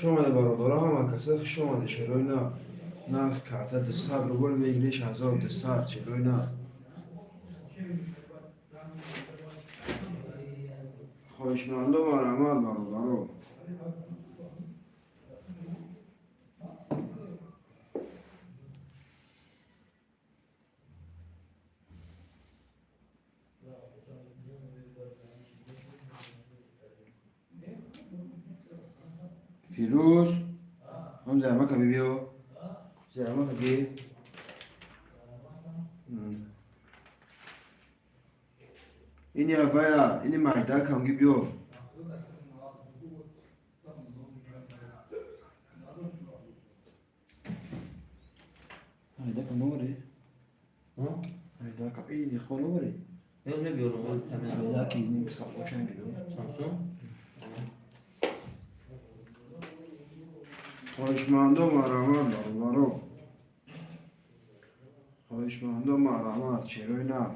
Омада, бародаро, ҳама каса хуш омада. Шерои нав, нарх карта 200 рубл, выигрыш 1200. Шерои нав, хоҳишмандо, марҳамат, бародаро. Фирӯз, ҳам зармака бибиё, зармака би. Ини авая, ини майда камги биё. Майда кам новари? Майда кам ини хо новари? Не, мебиёрам. Майда ки ини сафошанги биё. Самсунг. Хоҳишмандо, марҳамат, бародаро, хоҳишмандо, марҳамат. Шерои нав.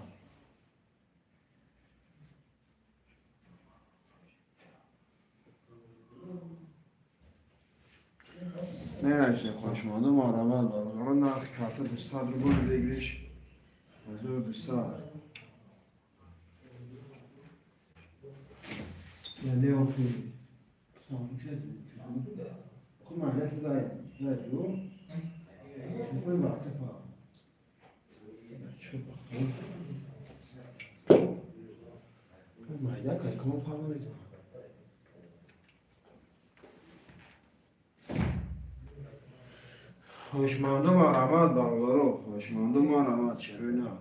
Менависем, хоҳишмандо, марҳамат, бародаро. Нархи карта 200 рубл, выигрыш 1200. Яъне охи хуб майда ки вай вай ду телефони ватсапа чо бахто майда кай ком фарқ намекунад. Хоҳишмандо, марҳамат, бародаро, хоҳишмандо, марҳамат. Шерои нав.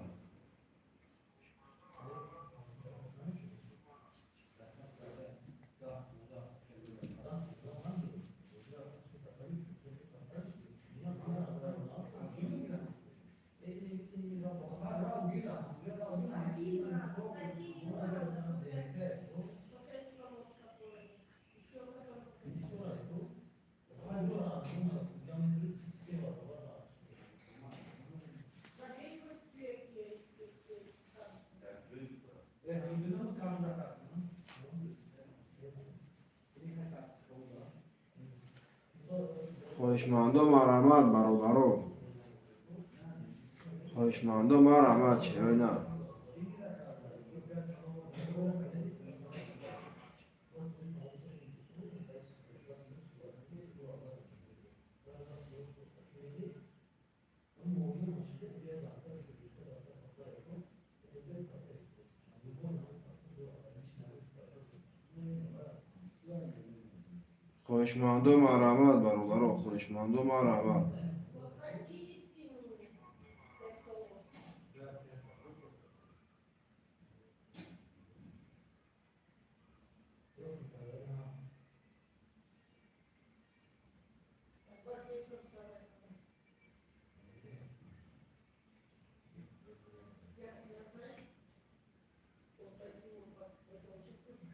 Хоҳишмандо, марҳамат, бародаро, хоҳишмандо, марҳамат. Шерои нав. Хоҳишмандо, марҳамат, бародаро, хоҳишмандо, марҳамат. Вот такие синие. Это вот я что сказать. Я, знаешь, вот такие вот, это очень сказать.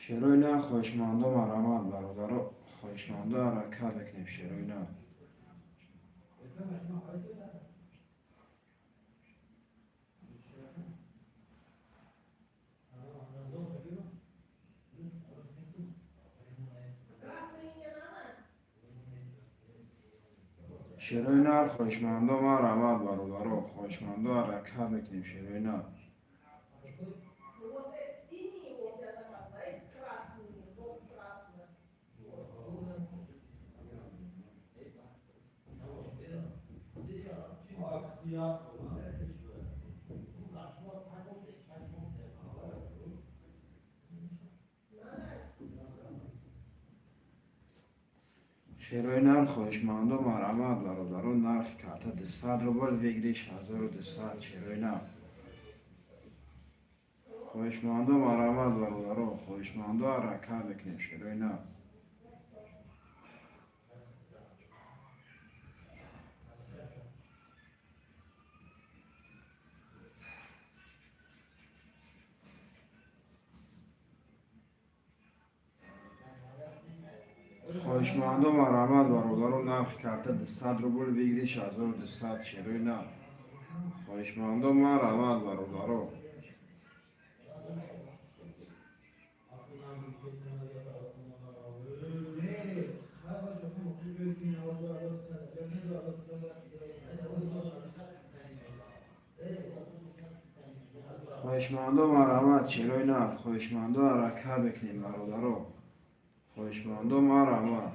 Шерои нав, хоҳишмандо, марҳамат, бародаро, хоҳишмандо, ҳаракат мекунем. Шерои нав. Красные не надо? Шерои нав, хоҳишмандо, марҳамат, бародаро, хоҳишмандо, ҳаракат мекунем. Шерои нав. Ну вот это синие, вот я заказываю, а эти красные, вот красные. Вот. Надо? Шерои нав, хоҳишмандо, марҳамат, бародаро. Нархи карта 200 рубл, выигрыш 1200. Шерои нав, хоҳишмандо, марҳамат, бародаро, хоҳишмандо, ҳаракат мекунем. Шерои нав. Хоҳишмандо, марҳамат, бародаро. Нархи карта 200 рубл, выигрыш 1200. Шерои нав. Хоҳишмандо, марҳамат, бародаро. Хоҳишмандо, марҳамат, шерои нар. Хоҳишмандо, ҳаракат мекунем, бародаро. Хоҳишмандо, марҳамат.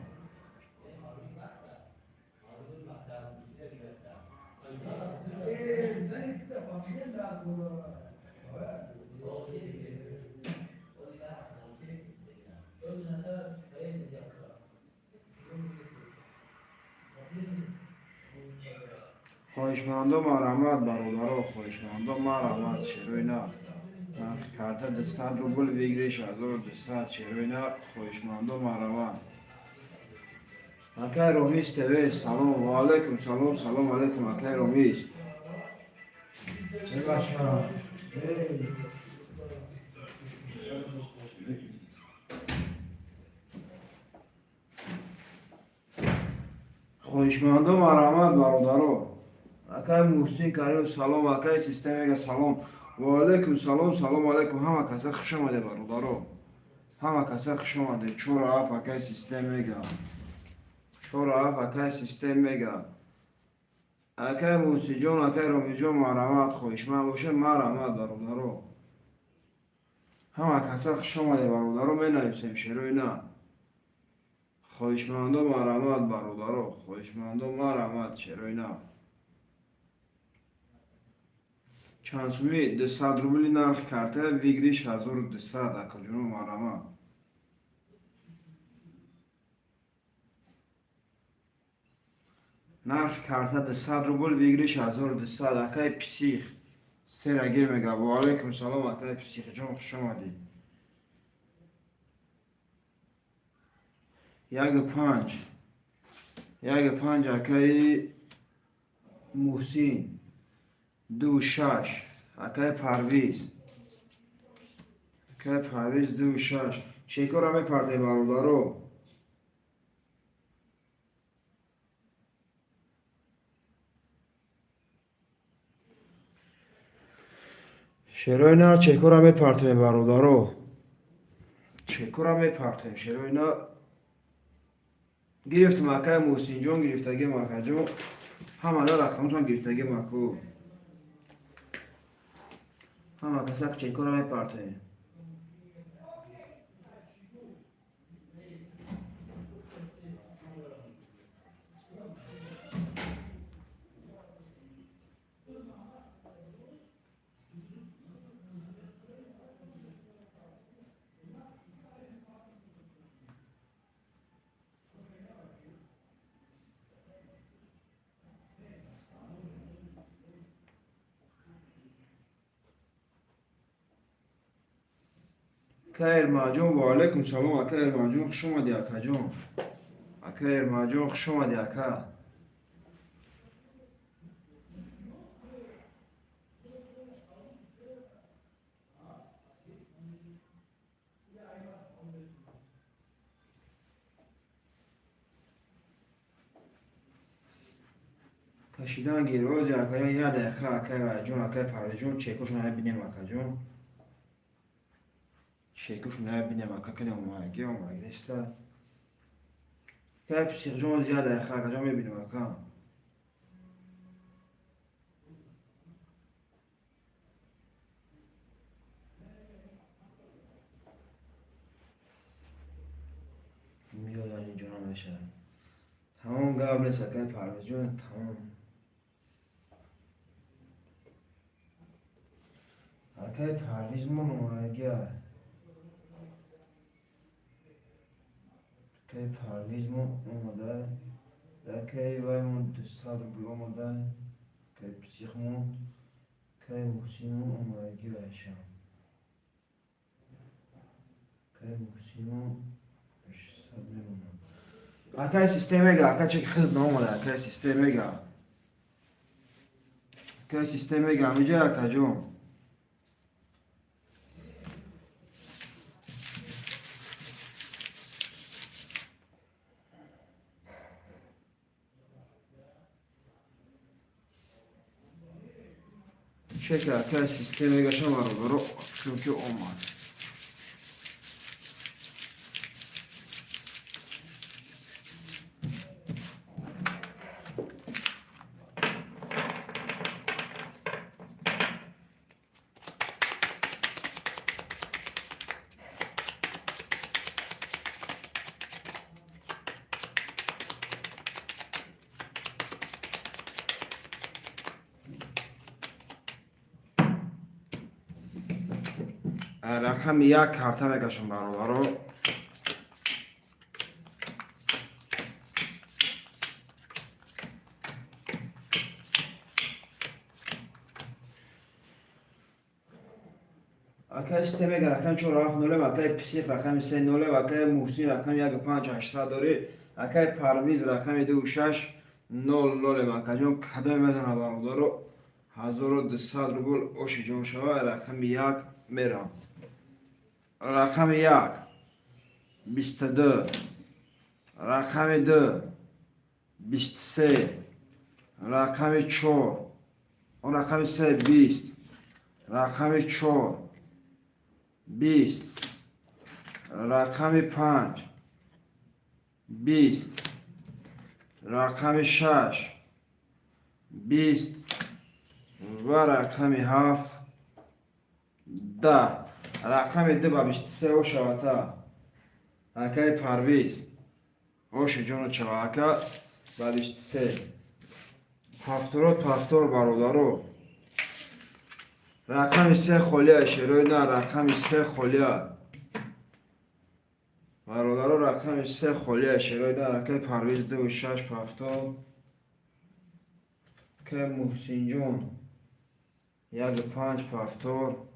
Хоҳишмандо, марҳамат, бародаро. Хоҳишмандо, марҳамат, шерои нар. Нархи карта 200 рубл, выигрыш 1200. Шерои нар, хоҳишмандо, марҳамат. Акай Ромис ТВ, салом. Ва алайкум салом, салом алайкум, акай Ромис. Бебахшам. Хоҳишмандо, марҳамат, бародаро. Акай Муҳсин Каримов, салом. Акай Системега, салом. Ва алайкум салом, салом алайкум. Ҳама каса хуш омаде, бародаро, ҳама каса хуш омаде. Чора ҳафт, акай Систем мега. Чора ҳафт, акай Систем мега. Акай Муҳсинҷон, акай Ромиҷон, марҳамат. Хоҳишманд боша, марҳамат, бародаро. Ҳама каса хуш омаде, бародаро. Менависем шерои на. Хоҳишмандо, марҳамат, бародаро. Хоҳишмандо, марҳамат, шерои на. Чанд суми? 200 рубли нархи карта, выигрыш 1200. Акаҷоно, марҳамат. Нархи карта 200 рубл, выигрыш 1200. Акай Псих серагир мега. Ва алайкум салом, акай Психҷон, хуш омадӣ. 1-5, 1-5, акаи Муҳсин. 2-6, акаи Парвиз. Акаи Парвиз, 2-6. Чекора мепарде, бародаро. Шерои нар, чекора мепартоем, бародаро. Чекора мепартоем, шерои нар. Гирифтам, акаи Муҳсинҷон, гирифтагим, акаҷон. Ҳамада рақамтон гирифтагим, аку. Ҳама касак чекора мепартоем. Ака Эрмаҷон, ва алайкум салом, ака Эрмаҷон, хуш омадӣ, акаҷон. Ака Эрмаҷон, хуш омадӣ, ака. Кашидан гирози, акаҷон, як дақиқа, акай Ваҷон, акай Парвизҷон, чекошон бинем, акаҷон. Чекошон бинем, ака, кане омаги, омаги неста. Акай Психҷон, як дақиқа, акаҷон, мебинем, ака. Меояд, инҷо намешавад. Тамом, гап нест, акай Парвизҷон, тамом. Акай Парвизмон омаги. Акай Парвизмон омада. Акай ваймон 200 рубл омада. Акай Психмон, акай Муҳсинмон омаги айшам. Акай Муҳсинмон 600 мемонад. Акай Систем мега, ака, чеки хизд наомада, акай Систем мега. Акай Систем мега, ҳамиҷа, акаҷон. Чеки акай система мегашам, бародаро, фикрам ки омад. Рақами 1 карта мекашам, бародаро. Акай системега рақами 4 7 0, акай Псих рақами 3 0, акай Муҳсин рақами 1 5 800 дорӣ, акай Парвиз рақами 2 6 0 0. Акаҷон, кадоме мезана, бародаро, 1200 рубл оши ҷон шава. Рақами 1 мерам. Рақами 1 22, рақами 2 23, рақами 4, рақами 3 20, рақами 4 20, рақами 5 20, рақами 6 20 ва рақами 7 10. Рақами 2 ба 23 о шавата, акаи Парвиз, оши ҷону чава, ака, ба 23. Ҳафторот ҳафтор, бародаро. Рақами 3 холия, шерои на, рақами 3 холия, бародаро, рақами 3 холия, шерои на. Акаи Парвиз 2 6 повтор, акаи Муҳсинҷон 1 5 повтор,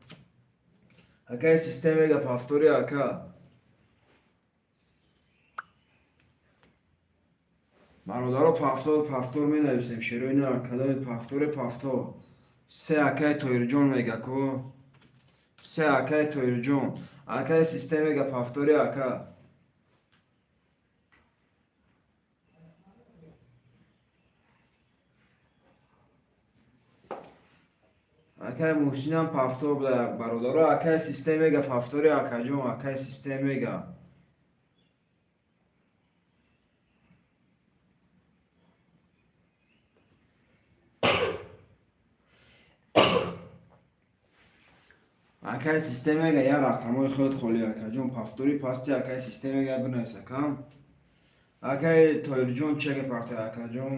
акаи системега повтори, ака. Бародаро, повтор, повтор менависем, шерои на, кадоми повторе? Повтор се, акаи Тоирҷон мега ку, се, акаи Тоирҷон. Акаи системега повтори, ака. Акаи Муҳсинам повтор буда, бародаро. Акаи системега повтори, акаҷон, акаи системега. Акаи системега, я рақамҳои худ холӣ, акаҷон, повтори пасти. Акаи системега бинавис, акам. Акаи Тоирҷон, чеке партой, акаҷон.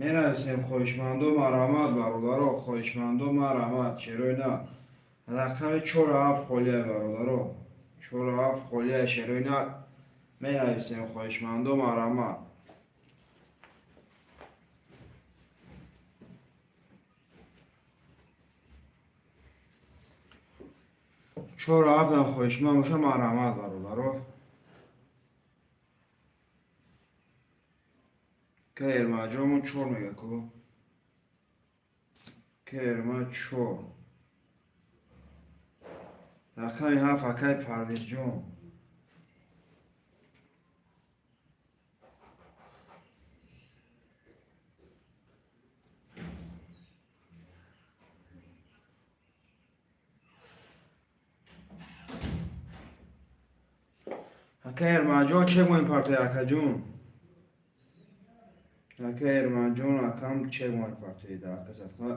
Менависем, хоҳишмандо марҳамат, бародаро, хоҳишмандо марҳамат, шерои на. Рақами 4 7 холия, бародаро, 4 7 холия, шерои на. Менависем, хоҳишмандо марҳамат. 4 7-ам хоҳишманд боша, марҳамат, бародаро. Ка Эрмаҷонмон чор мега ку, ка Эрма чор, рақами 7, акаи Парвизҷон. Ака Эрмаҷон, чек моин партой, акаҷон. Ака Эрманҷон, акам, чек моин партоида, ака, садқа.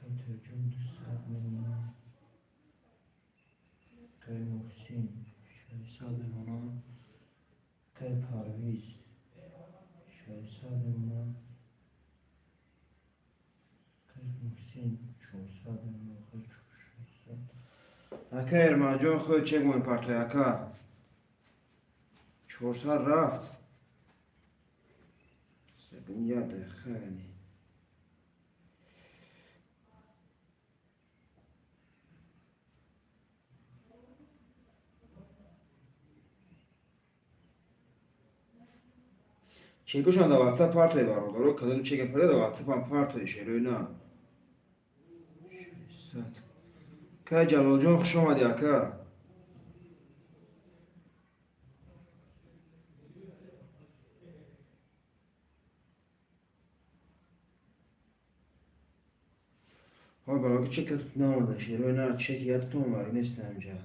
Акаи 200 мемонад, акаи Муҳсин 600 мемонад, акаи Парвиз 600 мемонад, акаи Муҳсин 400 мемонад, 600. Ака Эрманҷон, худ чек моин партой, ака. 400 рафт. Я дыхание. Чекушон да WhatsApp партои, бародаро, кадом чека пара да WhatsApp ам партои, шерои на. 600. Кай Ҷалолҷон, хуш омадӣ, ака. Ҳо, бароки чека тут наомада, шерои на, чеки ятутон омад нест ҳамҷа.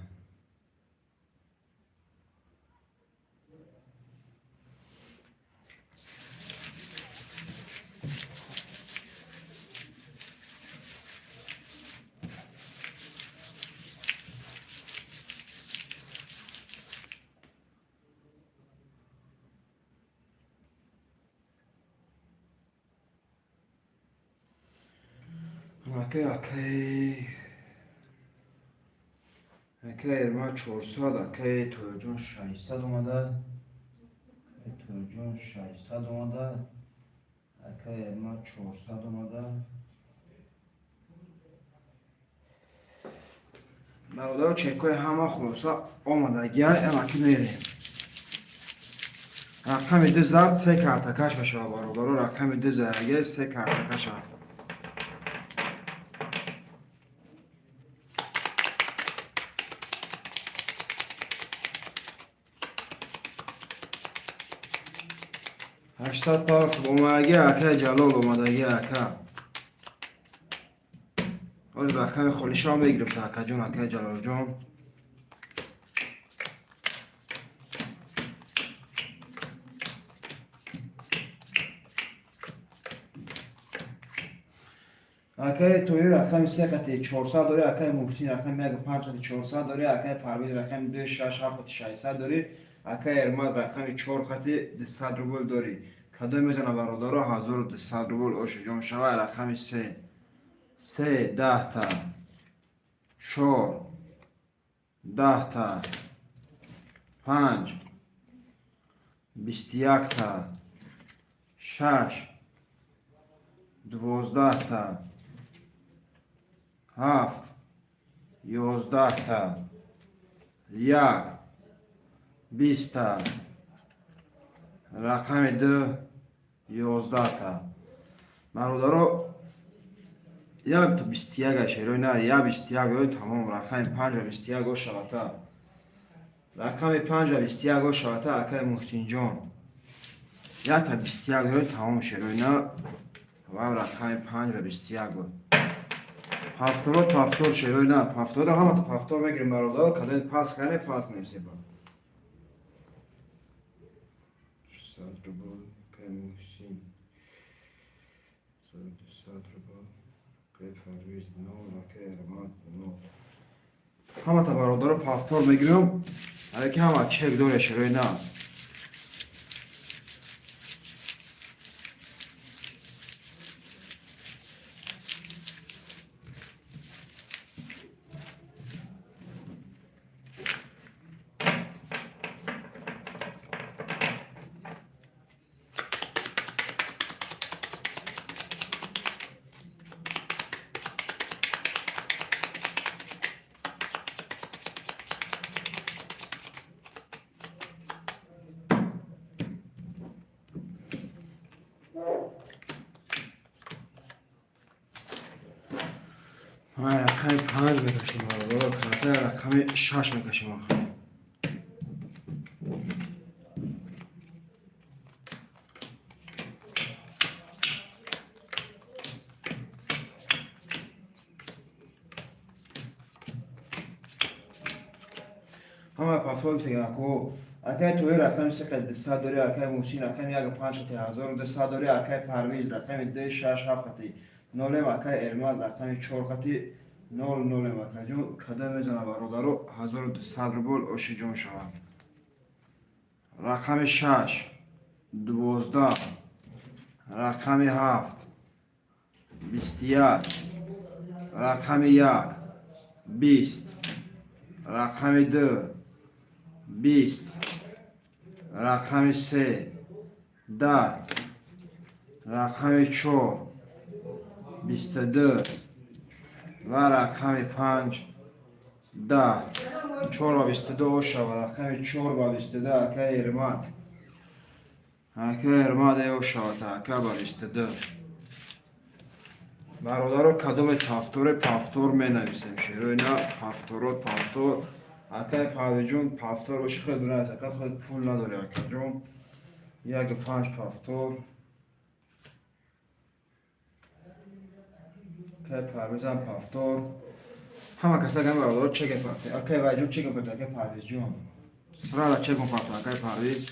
Акай, акай. Акай Эрма 400, акай Тоёҷон 600 омада. Акай Тоёҷон 600 омада. Акай Эрма 400 омада. Бародаро, чекҳои ҳама хулоса омадагиан, анаки мерем. Рақами ду зард се картакаш мешавад, бародаро, рақами ду зарге се картакаша. 800 парф омадаги, акай Ҷалол омадаги, ака. Ҳозир рақами холишаро мегирифта, акаҷон, акай Ҷалолҷон. Акай Тоир рақами се қати 400 дорӣ, акай Муҳсин рақами як панҷ қати 400 дорӣ, акай Парвиз рақами ду шаш ҳафт қати 600 дорӣ, акай Эрмат рақами чор қати 200 рубл дорӣ. Кадом мезана, бародаро, 1200 рубл ошиҷон шава. Рақами се, се 10-та, чор 10-та, панҷ 21-та, шаш 12-та, ҳафт 11-та, як 20-та, рақами ду 11-та. Бародаро, як 21 шерои на, я 21 ой, тамом. Рақами панҷа 21 о шавата, рақами панҷа 21 о шавата, акай Муҳсинҷон. Якта 21 ой, тамом, шерои на, ва рақами панҷа 21 о. Повторо, повтор, шерои на, повторо, ҳамата повтор мегирем, бародаро. Кадои пас кане, пас несеба. 100 рубл, акай Муҳсин, 200 рубл, акай Парвиз нол, акай Эрмат нол. Ҳамата, бародаро, повтор мегирем, алеки ҳама чек доре, шерои на. Рақами панҷ мекашем, бародаро, карта рақами шаш мекашем охир. Ҳама повтор бисеганако. Акай Тоҳир рақами се қати 200 дорӣ, акай Муҳсин рақами як панҷ қати 1200 дорӣ, акай Парвиз рақами ду шаш ҳафт қати нолем, акай Эрмат рақами чор қати нол нолем. Акаҷон, кадам мезана, бародаро, 1200 рубл ошиҷон шавад. Рақами шаш 12, рақами ҳафт 21, рақами як 20, рақами ду 20. Рақами се 10, рақами чор 22 ва рақами панҷ 10. Чор ба 22 ошава. Рақами чор ба 22, акаи Эрмат, акаи Эрмат ошавад, ака ба 22. Бародаро, кадоме повторе, повтор менависем. Шерои на повторот, повтор. Акаи Парвиҷон, повтор боши, хел бинавис, ака. Худ пул надори, акаҷон. Як панҷ повтор. Акаи Парвизам повтор. Ҳама каса гами, бародаро, чеке повтор. Акаи Вайҷон, чеке повтор. Акаи Парвизҷон, сразу чекон повтор. Акаи Парвиз.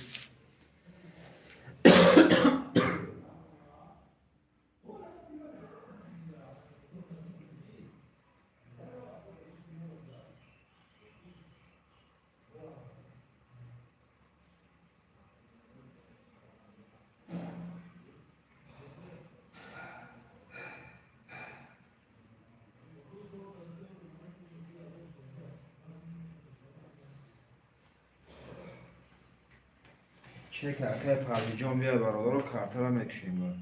Чек акаи Парвиҷон биёй, бародаро, картара мекушем.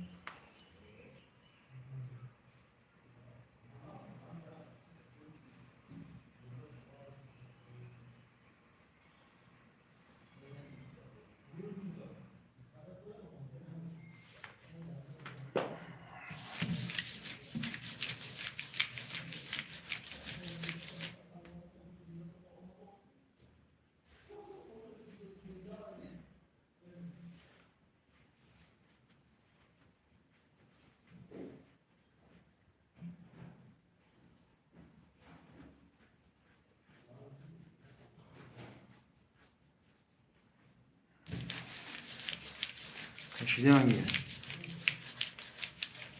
Кашидан гир.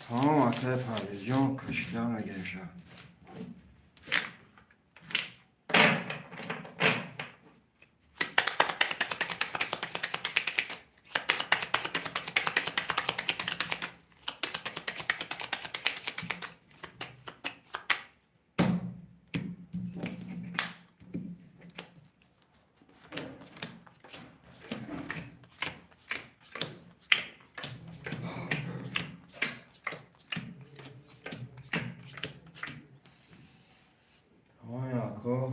Тамом, акаи Парвизҷон, кашидан мегирем шаб. Ой, ако.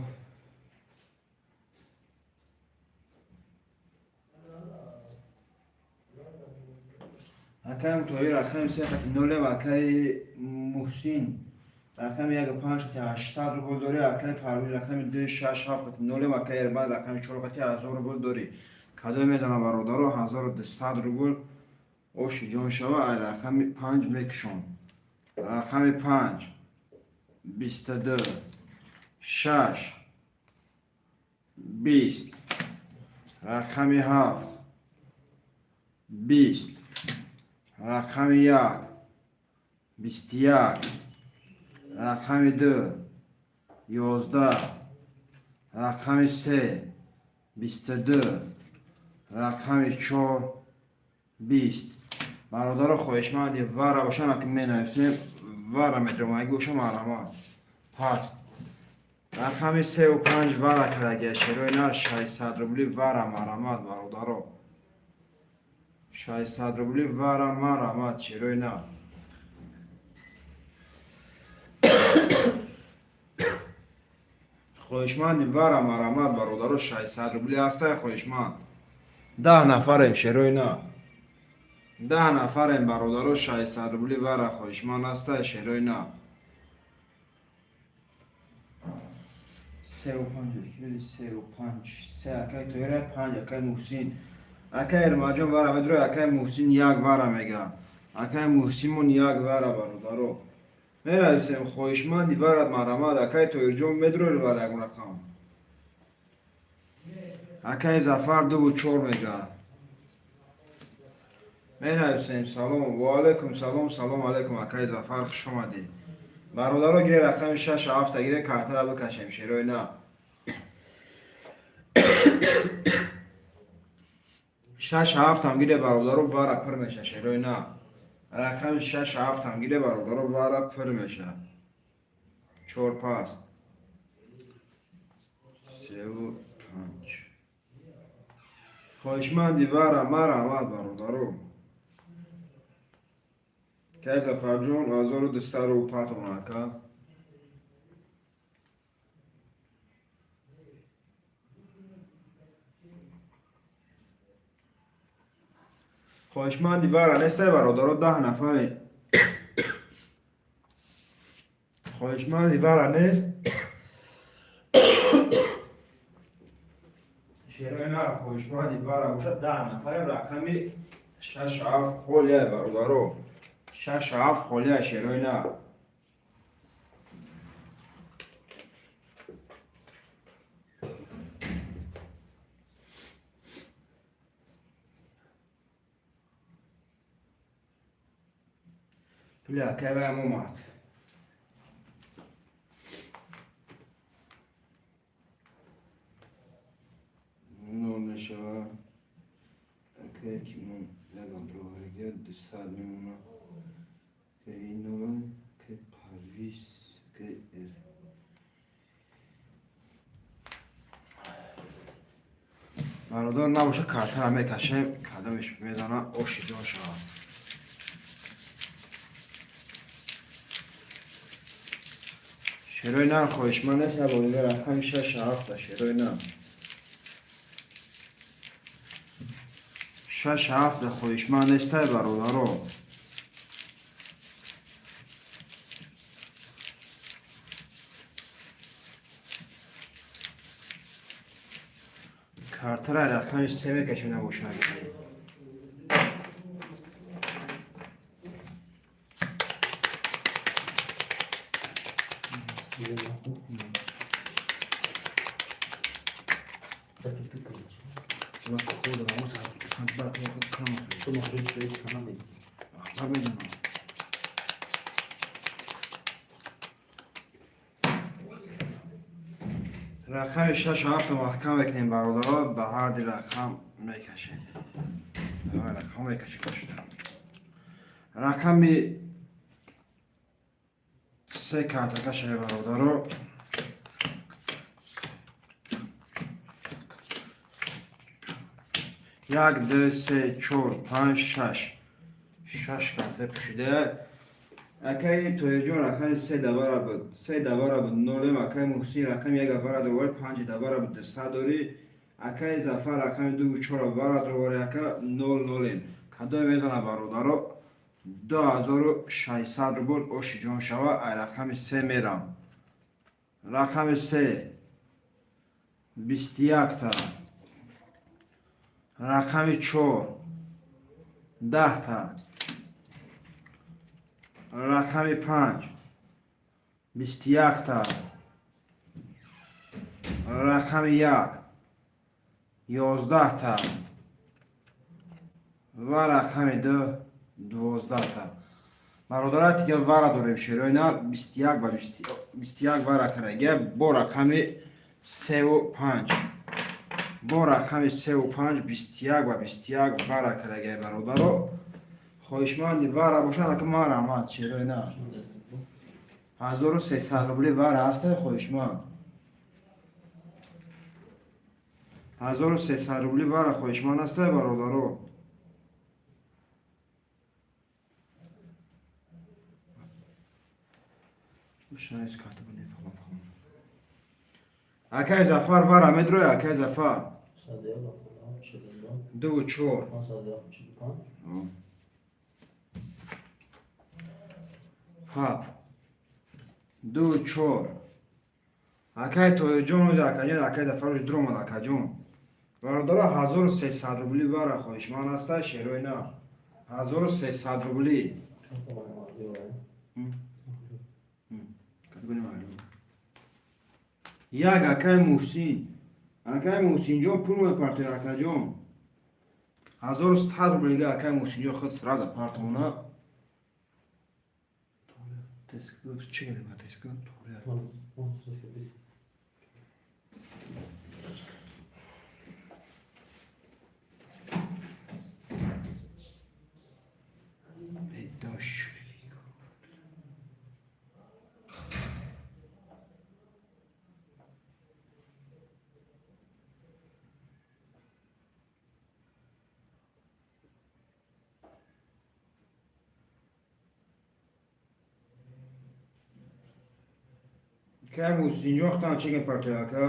Акаем Тоҳир, рақами се хати нолем. Акаи Муҳсин, рақами як панҷ хати 800 рубл дорӣ. Акаи Парвиз, рақами ду шаш ҳафт хати нолем. Акаи Эрбад, рақами чор хати 1000 рубл дорӣ. Кадоме мезана, бародаро, 1200 рубл оши ҷон шава? Ай рақами панҷ мекушон. Рақами панҷ, 22, шаш, 20, рақами ҳафт, 20, рақами як, 21, рақами ду, 11, рақами се, 22, рақами чор, 20. Бародаро, хоҳишманди вара бошам, ки менависем, вара медорам. Аги бошам, марҳамат. Ҳаст рақами сеу панҷ, вара кардагия, шерои нар, 600 рубли вара. Марҳамат, бародаро, 600 рубли вара, марҳамат, шерои нар. Хоҳишманди вара, марҳамат, бародаро, 600 рубли ҳастай, хоҳишманд. 10 нафарем, шерои нар, 10 нафарем, бародаро. 600 рубли вара хоҳишманд ҳастай, шерои нар. Сеу панҷ, сеу панҷ, се акай Тоира, панҷ акай Муҳсин. Акай Эрмаҷон вара медро. Акай Муҳсин як вара мега. Акай Муҳсинмон як вара. Бародаро, менависем, хоҳишманди варат, марҳамат. Акай Тоирҷон, медрои вара ягон рақам? Акай Зафар дуву чор мега. Менависем. Салом, ваалайкум салом, салом алайкум, акай Зафар, хушомадӣ. Бародаро, гире рақами шашу ҳафта, гире картара бикашем, шерои на. Шаш ҳафтам гире, бародаро, вара пир меша, шерои на. Рақами шаш ҳафтам гире, бародаро, вара пир меша. Чор паст, севу панҷ. Хоҳишманди вара, марҳамат, бародаро. Кай Зафарҷон, 1200 рубл партон, ака. Хоҳишманди вара нестай, бародаро? 10 нафаре. Хоҳишманди вара нест? Шерои на, хоҳишманди вара бошад, 10 нафаре. Рақами шаш ҳафт холия, бародаро. Шаш ҳафт холия, шерои на. Пули акайваям омад. Нол мешава. Акай кимон ягон дровега 200 мемона. Кай нола, кай Парвиз, кай эр. Бародар, набоша, картара мекашем, кадомеш мезана, оши ҷон шавад. Шерои нар хоҳишманд нест? Набоида рақами шаш ҳафта, шерои нар. Шаш ҳафта хоҳишманд нестай, бародаро? Картара рақами се мекашем, набошад. Ахбар медонам. Рақами шаш ҳафта маҳкам мекунем, бародаро, ба ҳар ди рақам мекашем. Рақам мекашем. Рақами се картакаше, бародаро. Як, ду, се, чор, панҷ, шаш. Шаш карта пӯшида. Акаи Тоирҷон рақами се давара буд. Се давара буд, нолем. Акаи Муҳсин рақами як вара довари, панҷ давара буд, 200 дорӣ. Акаи Зафар рақами дуву чора вара довари, ака, нол нолем. Кадоме мезана, бародаро? 2600 рубл оши ҷон шава. Ай рақами се мерам. Рақами се 21-та. Рақами чор 10-та. Рақами панҷ 21-та. Рақами як 11-та ва рақами ду 12-та. Бародарат, дига вара дорем, шерои нар, 21 ба 21 вара карагия бо рақами севу панҷ. Бо рақами севу панҷ 21 ба 21 вара карагия, бародаро. Хоҳишманди вара бошад, ака, марҳамат, шерои нар. 1300 рубли вара ҳаста, хоҳишманд? 1300 рубли вара хоҳишманд ҳаста, бародаро? Шанес карта бо нефаҳмам, фаҳмам. Акай Зафар, вара медрои, акай Зафар? Дуву чор. Хаб. Дуву чор. Акай Тоирҷон ози, акаҷон, акай Зафар ози дуромад, акаҷон. Бародаро, 1300 рубли вара хоҳишманд ҳаста, шерои на? 1300 рубли. Категория маълум. Як акай Муҳсин. Акай Муҳсинҷон, пул мепартои, акаҷон. 1100 рублига акай Муҳсинҷон худ сразу партона. Чӣ гап, теска? Туғри. Дощ. Кай Муҳсинҷон, хутан чекен партоя, ака?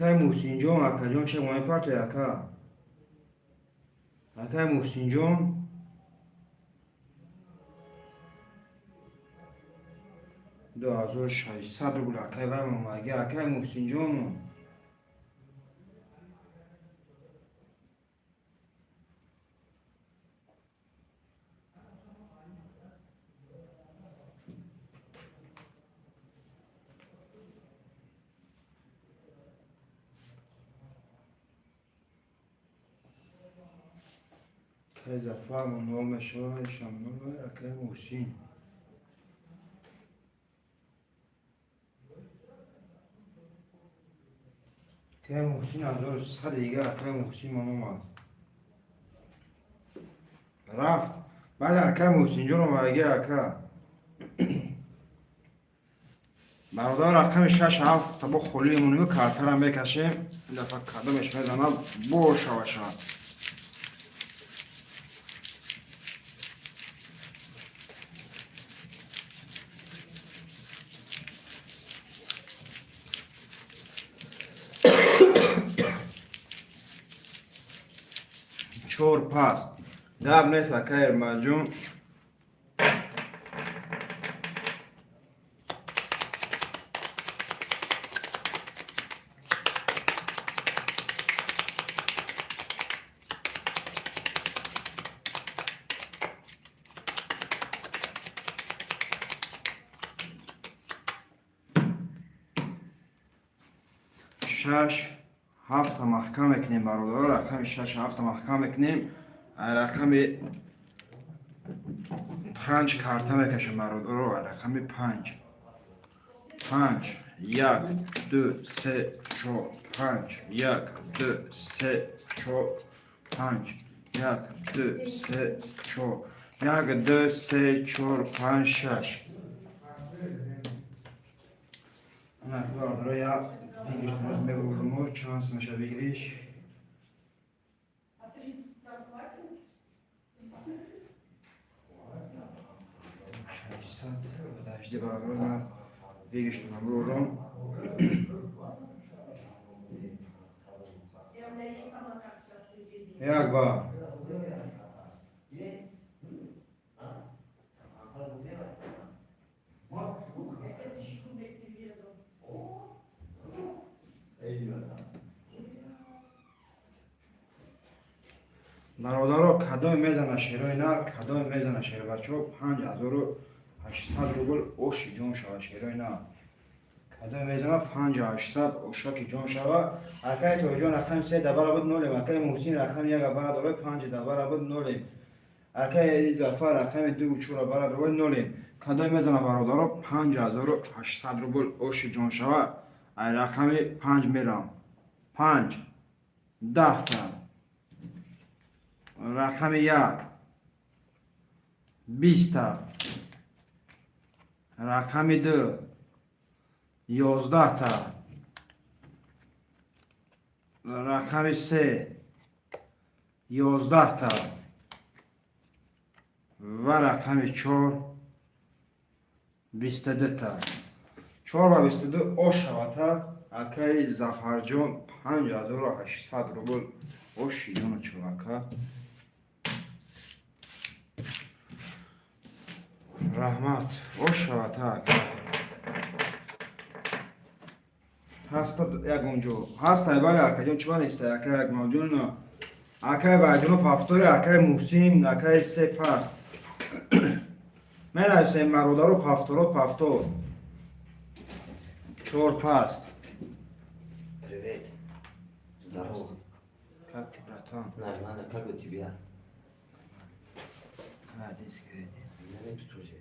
Акай Муҳсинҷон, акаҷон, чек мепартоя, ака? Акай Муҳсинҷон, 2600 рубл, акай вай момаги, акай Муҳсинҷон. Акай Зафар нол мешава, ишам нол, акай Муҳсин. Акай Муҳсин, 1100 дига, акай Муҳсин ман омад. Рафт. Бале, акай Муҳсинҷон омадаги, ака. Бародар, рақами шаш ҳафт бо холӣ мемонем, картарам мекашем. Ин дафъа кадомеш мезанад, бошава шавад. Чор паст. Гап нест, ака Эрмаҷон. Шаш ҳафта маҳкам мекунем, бародаро, рақами шаш ҳафта маҳкам мекунем. Рақами панҷ карта мекашем, бародаро, рақами панҷ. Панҷ, як, ду, се, чор, панҷ, як, ду, се, чор, панҷ, як, ду, се, чор, як, ду, се, чор, панҷ, шаш. Бародаро, як выигрыш мебурмо, шанс наша выигрыш. А 30 нам хватит? 600. Подожди, бародаро, на выигрыш мебурам. Я, у меня есть там на карте сейчас переведи. Як ба. Я тебе 1000 рублей переведу. Бародаро, кадоме мезана шерои нар, кадоме мезана шербачо, 5800 рубл оши ҷон шава, шерои нар. Кадоме мезана, 5800 ошаки ҷон шава. Акай Тоҷон, рақами се дабара буд, нолем. Акай Муҳсин, рақами як бара дорой, панҷ дабара буд, нолем. Акай Зафар, рақами ду чора бара дорой, нолем. Кадоме мезана, бародаро, 5800 рубл оши ҷон шава. Ай рақами панҷ мерам. Панҷ, 10 та. Рақами як, 20 та. Рақами ду, 11 та. Рақами се, 11 та ва рақами чор, 22 та. Чор ва 22 ош шавата, акаи Зафарҷон, 5800 рубл оши ҷону чувака. Раҳмат, ош шавата, ака. Ҳаста ягон ҷо ҳастай? Бале, акаҷон, чиба нестай, акай Акмалҷон, акай Баҷоно повтори, акай Муҳсин, акай се паст менависем, бародару, повторот, повтор, чор паст. Привет. Здорово. Как ты, братан? Нормально, как у тебя? Один сигарет. У меня нету тоже.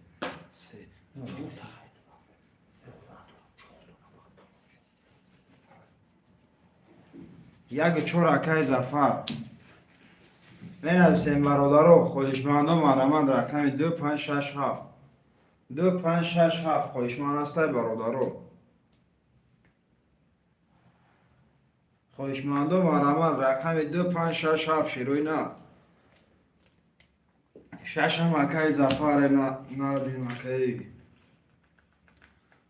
Се. Ну, 1-4, акаи Зафар. Менависем, бародаро, хоҳишмандо, марҳамат, рақами 2, 5, 6, 7, 2, 5, 6, 7. Хоҳишманд ҳастай, бародаро? Хоҳишмандо, марҳамат, рақами 2, 5, 6, 7. Шерои на шашам, акаи Зафаре, набин, акаи.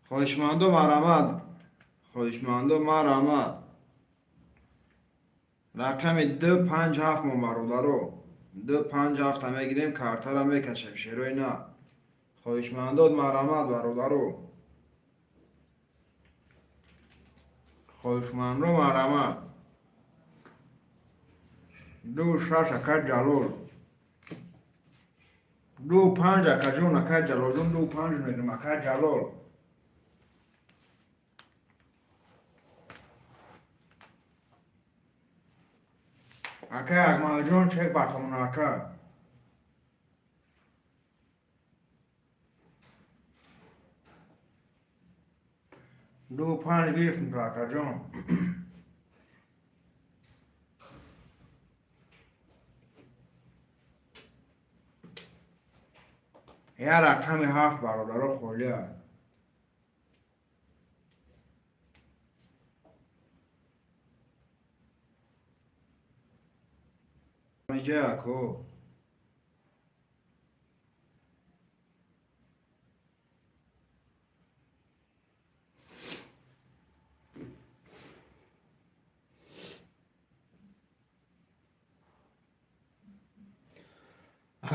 Хоҳишмандо, марҳамат, хоҳишмандо, марҳамат, рақами 2, 5, 7 мо, бародаро. 2, 5, 7-а мегирем, картара мекашем, шерои на. Хоҳишмандот, марҳамат, бародаро, хоҳишмандо, марҳамат. 2, 6, ака Ҷалол. 2, 5, акаҷон, ака Ҷалолҷон, 2, 5 мегирем, ака Ҷалол. Ака Акмалҷон, чек батомон, ака. 2, 5 гирифтем то, акаҷон. Я рақами ҳафт, бародаро, холия. Иҷа, ако.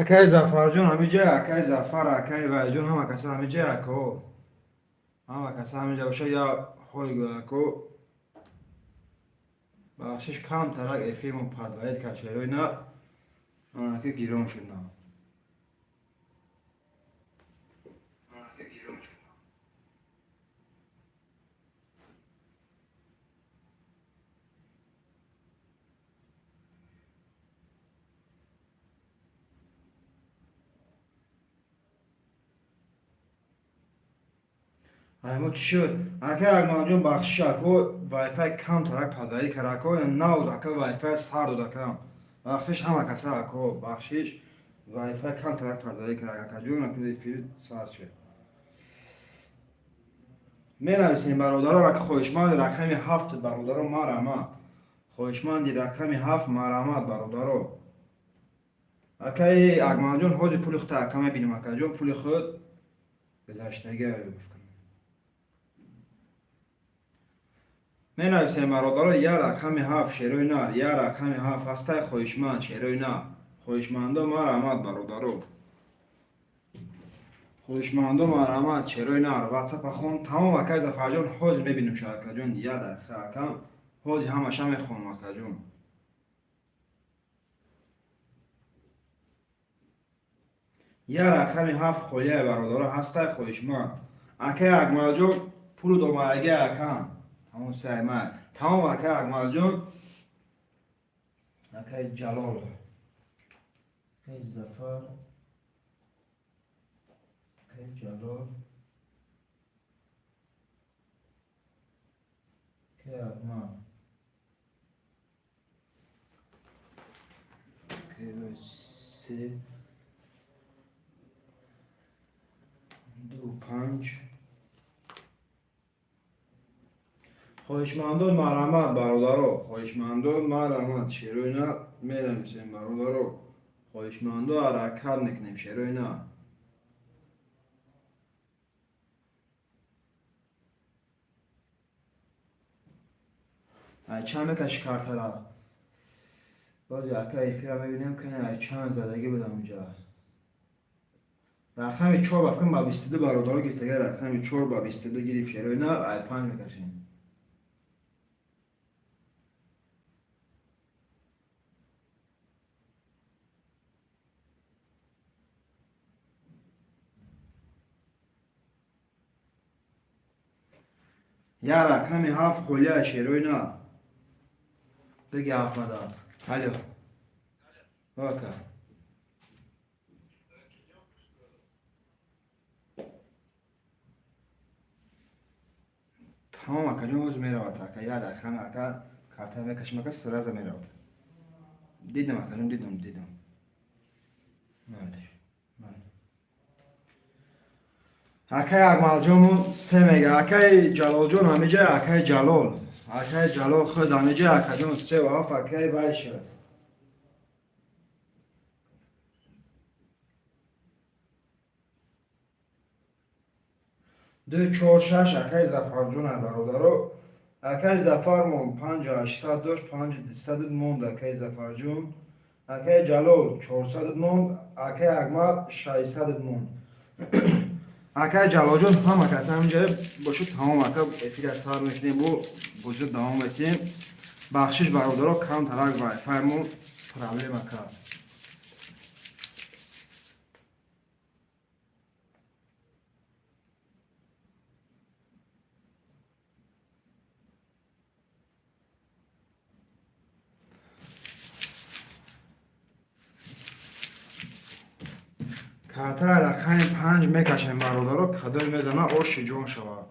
Акаи Зафарҷон, ҳамиҷа, акаи Зафар, акаи Вайҷон, ҳама каса ҳамиҷа, ако. Ҳама каса ҳамиҷа боша, я ҳой гӯ, ако. Бахшиш, камтарак эфирмон подводить кард, шерои на, анаки гирон шуд на. Анаки гирон шуд. Аймо, чӣ шуд? Ака Акмалҷон, бахшиш, ако, вайфай камтарак подводить кард, ако, науд, ака, вайфай сар дод, ака. Бахшиш ҳама каса, ако, бахшиш, вайфай камтарак подводить кард, акаҷон, ака, эфир сар шуд. Менависем, бародаро, рака хоҳишманд рақами ҳафт, бародаро, марҳамат. Хоҳишманди рақами ҳафт, марҳамат, бародаро. Акаи Акмалҷон, ҳозир пули худта, ака, мебинем, акаҷон, пули худ гузаштагӣ. Менависем, бародаро, я рақами ҳафт, шерои нар, я рақами ҳафт ҳастай хоҳишманд, шерои нар. Хоҳишмандо, марҳамат, бародаро. Хоҳишмандо, марҳамат, шерои нар. Ватсапа хон, тамом, акаи Зафарҷон, ҳозир мебинем ша, акаҷон, я дақиқа, акам, ҳозир ҳамаша мехонам, акаҷон. Я рақами ҳафт холияи, бародаро, ҳастай хоҳишманд. Акаи Акмалҷон, пулу домагаи акам. Тамом, саймай. Тамом, акаи Акмалҷон. Акаи Ҷалол. Акаи Зафар. Акаи Ҷалол. Акаи Акмал. Акаи се 2, 5. Хоҳишмандон, марҳамат, бародаро, хоҳишмандон, марҳамат, шерои на менависем, бародаро. Хоҳишмандо, ҳаракат мекунем, шерои на. Ай чанд мекаши картара? Бози, ака, эфира мебинем, кане ай чанд задагӣ будам инҷа. Рақами чор ба фикрм ба 22, бародаро, гирифтага, рақами чор ба 22 гирифт, шерои на, ай панҷ мекашем. Я рақами ҳафт холия, шерои на. Беги, Ахмада. Алло. Ака. Тамом, акаҷон, ҳозир меравад, ака, я дақиқа, ака, Карта мекашим, ака, сразу меравад. Дидам, акаҷон, дидам, дидам. Майлиш, майли. Акай Акмалҷону се мега. Акай Ҷалолҷон ҳамиҷа, акай Ҷалол. Акай Ҷалол худ ҳамиҷа, акаҷон, 3 ва 7, акай вай шуд. Ду, чор, шаш, акай Зафарҷон, бародаро. Акай Зафармон 5800 дошт, 5200 монд, акай Зафарҷон. Акай Ҷалол 400 монд, акай Акмал 600 монд. Акай Ҷалолҷон, ҳама кас ҳаминҷа бошед, тамом, ака, эфира сар мекунем, бо бозиро давом метиҳем. Бахшиш, бародаро, камтарак вайфаймон проблема кард. Картаи рақами 5 мекашем, бародаро, кадом мезана, оши ҷон шавад.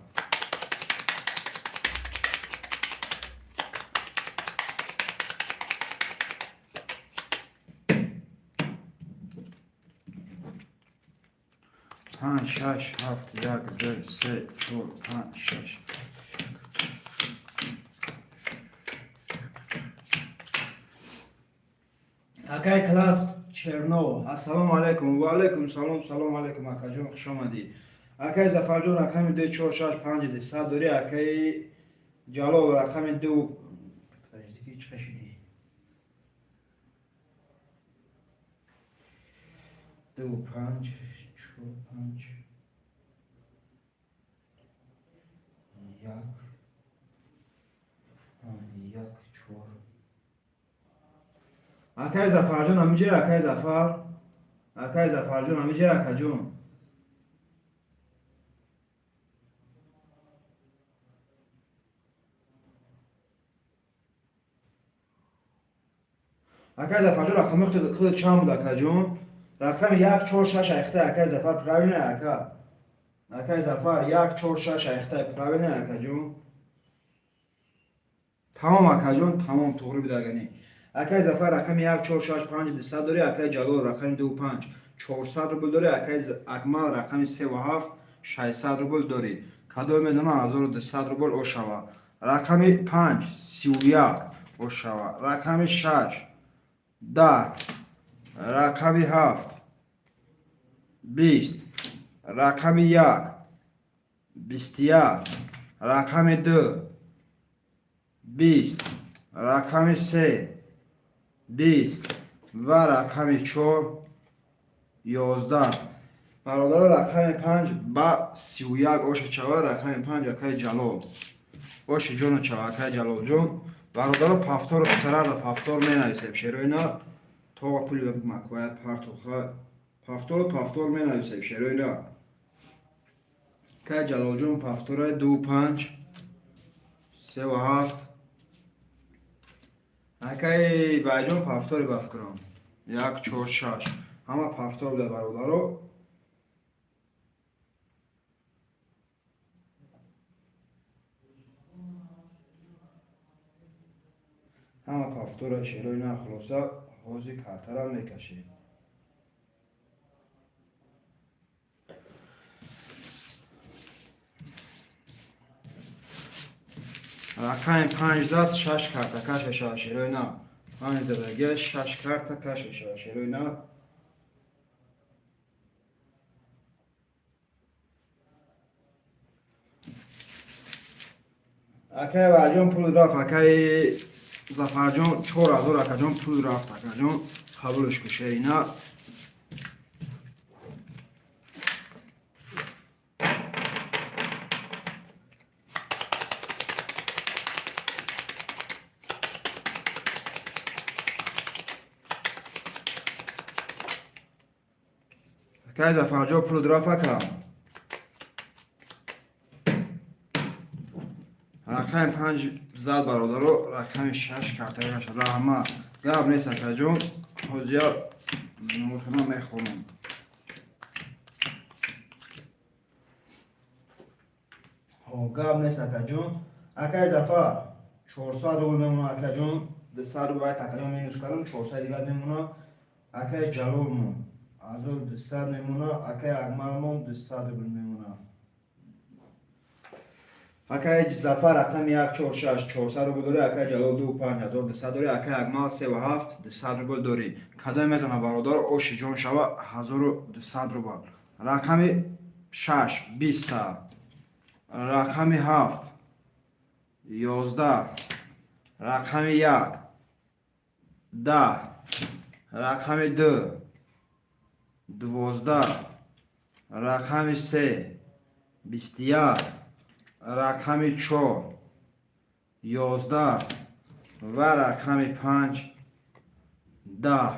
Панҷ, шаш, ҳафт, як, ду, се, чор, панҷ, шаш. Акай класс Черно, ассалому алайкум. Ва алайкум салом, салом алайкум, акаҷон, хуш омадӣ. Акай Зафарҷон, рақами ду, чор, шаш, панҷ, дусад дорӣ. Акаи Ҷалол, рақами ду. Подожди, чӣ кашидӣ? Ду, панҷ, чор, панҷ, як, як, чор. Акай Зафарҷон ҳамиҷа, акай Зафар, акай Зафарҷон ҳамиҷа, акаҷон. Акай Зафарҷон, рақами худат чанд буд, акаҷон? Рақами як, чор, шаш айхта, акай Зафар, правильно, ака? Акай Зафар, як, чор, шаш айхта, правильно, акаҷон? Тамом, акаҷон, тамом, туғри бидагани. Акай Зафар, рақами як, чор, шаш, панҷ, дусад дорӣ. Акай Ҷалол, рақами ду, панҷ, 400 рубл дорӣ. Акай Акмал, рақами 3 ва 7, 600 рубл дорӣ. Кадом мезана, 1200 рубл ошава. Рақами 5, 31 ошава. Рақами 6, 10, рақами 7, 20, рақами 1, 21, рақами 2, 20, рақами 3, 20 ва рақами 4, 11. Бародаро, рақами 5 ба 31 оша чава, рақами 5, акаи Ҷалол. Оши ҷону чава, акаи Ҷалолҷон. Бародаро, повтору сразу повтор менависем. Шероина то пули макояд партоха. Повтору повтор менависем, шероина. Акаи Ҷалолҷон, повторай ду, панҷ, 3 ва 7. Акаи Байҷон, повтори ба фикрам. Як, чор, шаш. Ҳама повтор буда, бародаро. Ҳама повтора, шероина, хулоса, ҳозир картара мекашем. Рақами 5 зад, шаш карта каш мешавад, шероина. 5 задагия, шаш карта каш мешавад, шероина. Акай Ваҷон, пул рафт, акаи Зафарҷон, 4000, акаҷон, пул рафт, акаҷон, қабулш ку, шерина. Акаи Зафарҷон, пул рафт, ака. Рақами 5 зад, бародаро, рақами 6 картаи шад. Раҳмат. Гап нест, акаҷон. Ҳозир номотона мехонам. Ҳо, гап нест, акаҷон. Акаи Зафар, 400 рубл мемона, акаҷон. 200 рубл акаҷон минус кардам, 400 дигар мемона. Акаи Ҷалолмон 1200 мемона, акаи Акмалмон 200 рубл мемона. Акаи Зафар рақами 146 400 рубл дорӣ, акаи Ҷалол 25 1200 дорӣ, акаи Акмал 37 200 рубл дорӣ. Кадоме мезана, бародар, оши ҷон шава, 1200 рубл. Рақами 6 20, рақами 7 11, рақами 1 10, рақами 2 12, рақами 3 21, рақами 4 11 ва рақами 5 10.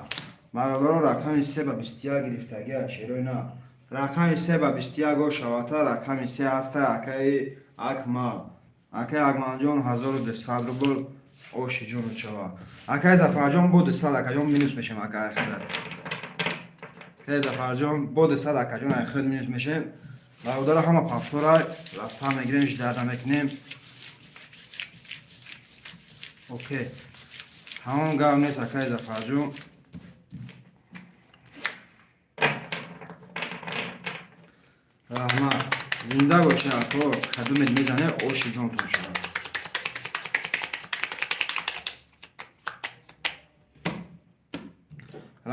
Бародаро, рақами 3 ба 21 гирифтагия, шерои на. Рақами 3 ба 21 о шавата, рақами 3 ҳаста, акаи Акмал. Акаи Акмалҷон, 1200 рубл, оши ҷону шава. Акаи Зафарҷон, бо 200 акаҷон минус мешем, акаи хеле. Акаи Зафарҷон, бо 200 акаҷон айхел минус мешем. Бародаро, ҳама повтора рафта мегирем, ждать мекунем. Окей, тамом, гап нест, акаи Зафарҷон. Раҳмат, зинда бошед, ако. Кадумед мезане, оши ҷонтон шавад.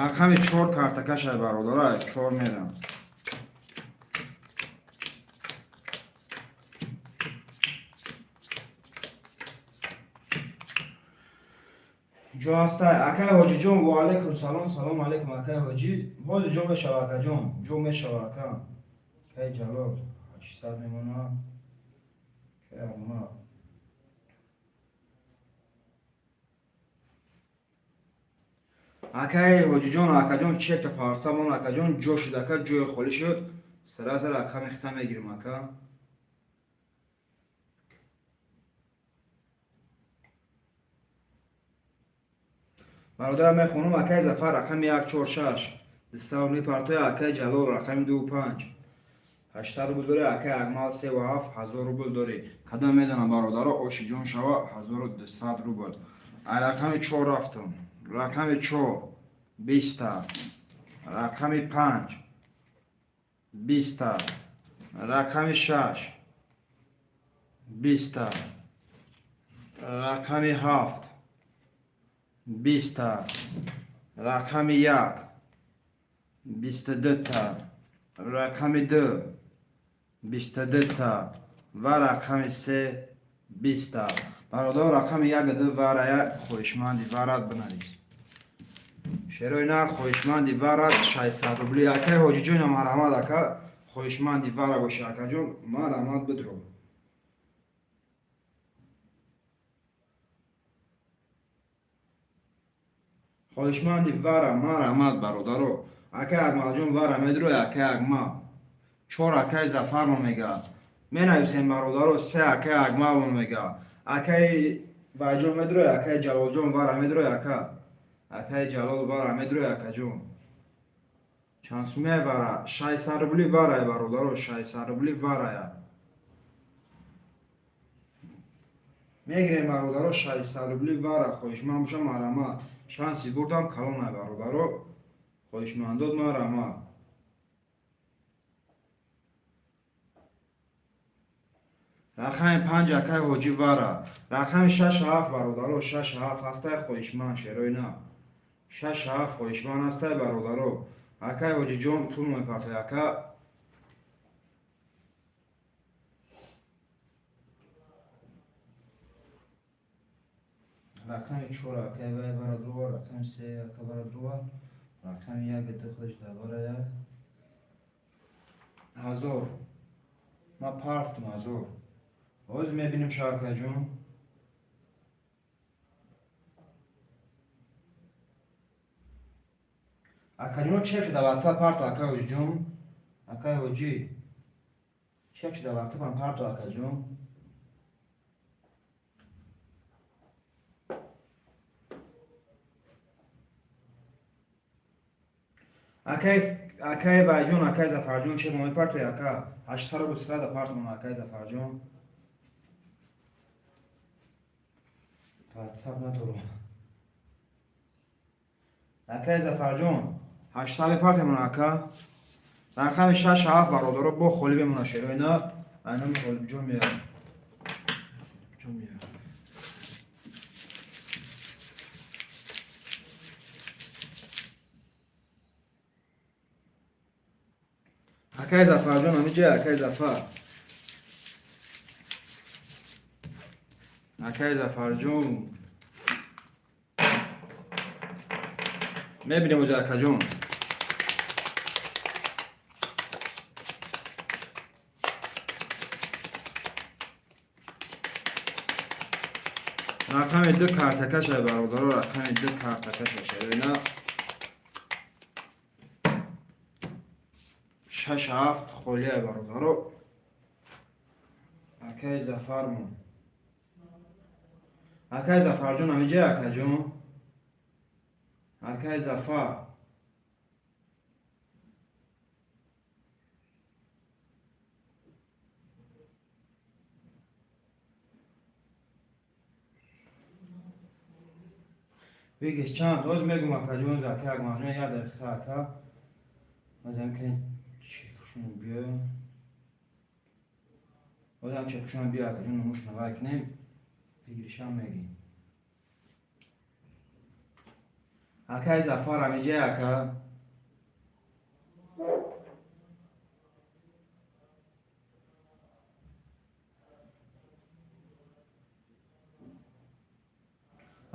Рақами чор картакашай, бародарай, чор мерам. Ҷо ҳастай, акай Ҳоҷиҷон. Ваалайкум салом, салом алайкум, акай Ҳоҷӣ. Ҳозир ҷо мешава, акаҷон, ҷо мешава, ака. Акай Ҷалол 800 мемона, акай Аҳмад. Акай Ҳоҷиҷон, акаҷон, чекта парфтамон, акаҷон, ҷо шуд, ака, ҷои холӣ шуд. Сразу рақами хита мегирем, ака. Бародарам, мехонам. Акай Зафар, рақами 146 200 мепартоя, акай Ҷалол, рақами 25 800 рубл дорӣ, акай Акмал, 37 1000 рубл дорӣ. Кадом медонам, бародаро, оши ҷон шава, 1200 рубл. Ай рақами чор рафтам. Рақами чор 20-та, рақами панҷ 20-та, рақами шаш 20-та, рақами ҳафт 20-та, рақами як 22-та, рақами ду 22-та ва рақами се 20-та. Бародар, рақами як, ду варая, хоҳишманди варат бинавис. Шерои нар, хоҳишманди варат, 600 рубли. Акай Ҳоҷиҷона, марҳамат, ака, хоҳишманди вара боши, акаҷон, марҳамат, бидро. Хоҳишманди вара, марҳамат, бародаро. Акай Акмалҷон, вара медрои, акай Акмал. Чор акай Зафармо мега. Менависем, бародаро, се акай Акмалмо мега. Акай Вайҷон медрои, акай Ҷалолҷон, вара медрои, ака. Акай Ҷалол, вара медрои, акаҷон. Чанд сумия вара? 600 рубли варая, бародаро, 600 рубли варая. Мегирем, бародаро, 600 рубли вара, хоҳишманд боша, марҳамат. Шанси бурдам калонай, бародаро. Хоҳишмандод, марҳамат. Рақами панҷ, акай Ҳоҷӣ, вара. Рақами шаш ҳафт, бародаро, шаш ҳафт ҳастай, хоҳишманд, шерои на. Шаш ҳафт хоҳишманд ҳастай, бародаро. Акай Ҳоҷиҷон, пул мепартой, ака. Рақами чор, акай вай вара друва, рақами се, ака, вара друва, рақами як ду худаш дар варая. 1000. Ма парфтум 1000. Ҳозир мебинем ша, акаҷон. Акаҷоно, чек шуда, ватсап парто, акай Ҳоҷиҷон. Акай Ҳоҷӣ. Чек шуда, ватсапам парто, акаҷон. Акай, акай Вайҷон, акай Зафарҷон, чек мепартой, ака. 800 рубл сразу партомон, акай Зафарҷон. Ватсап надорам. Акай Зафарҷон, 800 мепартемона, ака. Рақами шаш, ҳафт, бародаро, бо холӣ бемона, шерои на. Айнами Ғолибҷон меяд. Ҷон меяд. Акай Зафарҷон, ҳамиҷа, акай Зафар. Акай Зафарҷон. Мебинем оҷа, акаҷон. Рақами ду картакаша, бародаро, рақами ду картакаша, шероина. Шаш, ҳафт холия, бародаро. Акай Зафармон. Акай Зафарҷон, ҳамиҷа, акаҷон. Акай Зафар. Выигрыш чанд? Ҳоз мегум, акаҷон, ака Акмалҷон, як дақиқа, ака. Ҳозам ки чекушон биё. Ҳозам чекушон биё, акаҷон, номуш навай кунем. Выигрыш ам мегим. Акай Зафар, ҳамиҷа, ака.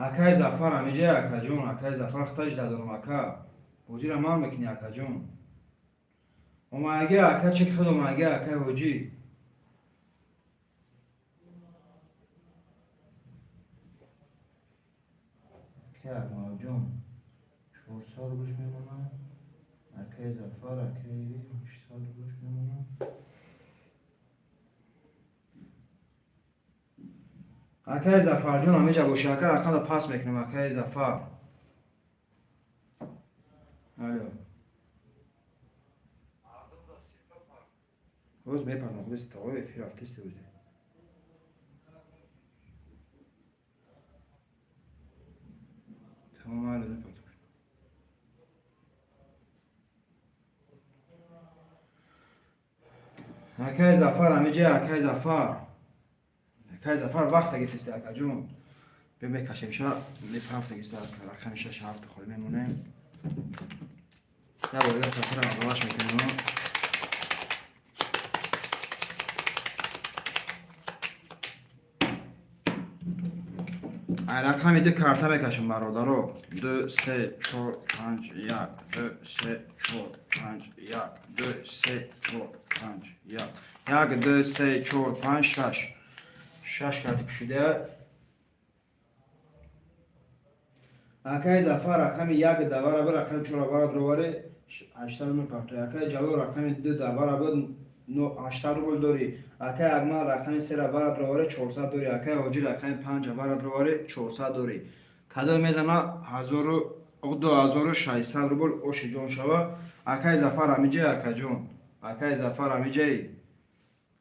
Акай Зафар, ҳамиҷа, акаҷон, акай Зафар, хитаҷ дадорам, ака. Бозира ман мекунӣ, акаҷон. Омаги, ака, чек худ омаги, акай ҳоҷӣ. Акай Акмалҷон, 400 рублш мемонад. Акай Зафар, акай 800 рублш мемонад. Акай Зафарҷон, ҳамиҷа боши, ака, рақамда пас мекунам, акай Зафар. Алло. Ҳоз мепардам, худо ситои эфир рафтисти ӯзи. Тамом, алло, мепардам. Акай Зафар, ҳамиҷа, акай Зафар. Акай Зафар, вақт гирифтисти, акаҷон. Бе мекашем ша, мепарафта гирифта, рақами шаш, ҳафт холӣ мемонем. Як бор дигар сафарам аввалаш мекунем. Ай рақами ду карта мекашем, бародаро. Ду, се, чор, панҷ, як, ду, се, чор, панҷ, як, ду, се, чор, панҷ, як. Як, ду, се, чор, панҷ, шаш. Шаш карти кушида. Акай Зафар, рақами як давара бир, рақами чор авара дровари, 800 мепартои. Акай Ҷалол, рақами ду давара буд, 800 рубл дорӣ. Акай Акмал, рақами се авара дровари, 400 дорӣ. Акай Ҳоҷӣ, рақами панҷ авара дровари, 400 дорӣ. Кадом мезана, 2600 рубл оши ҷон шава. Акай Зафар, ҳамиҷай, акаҷон. Акай Зафар, ҳамиҷай.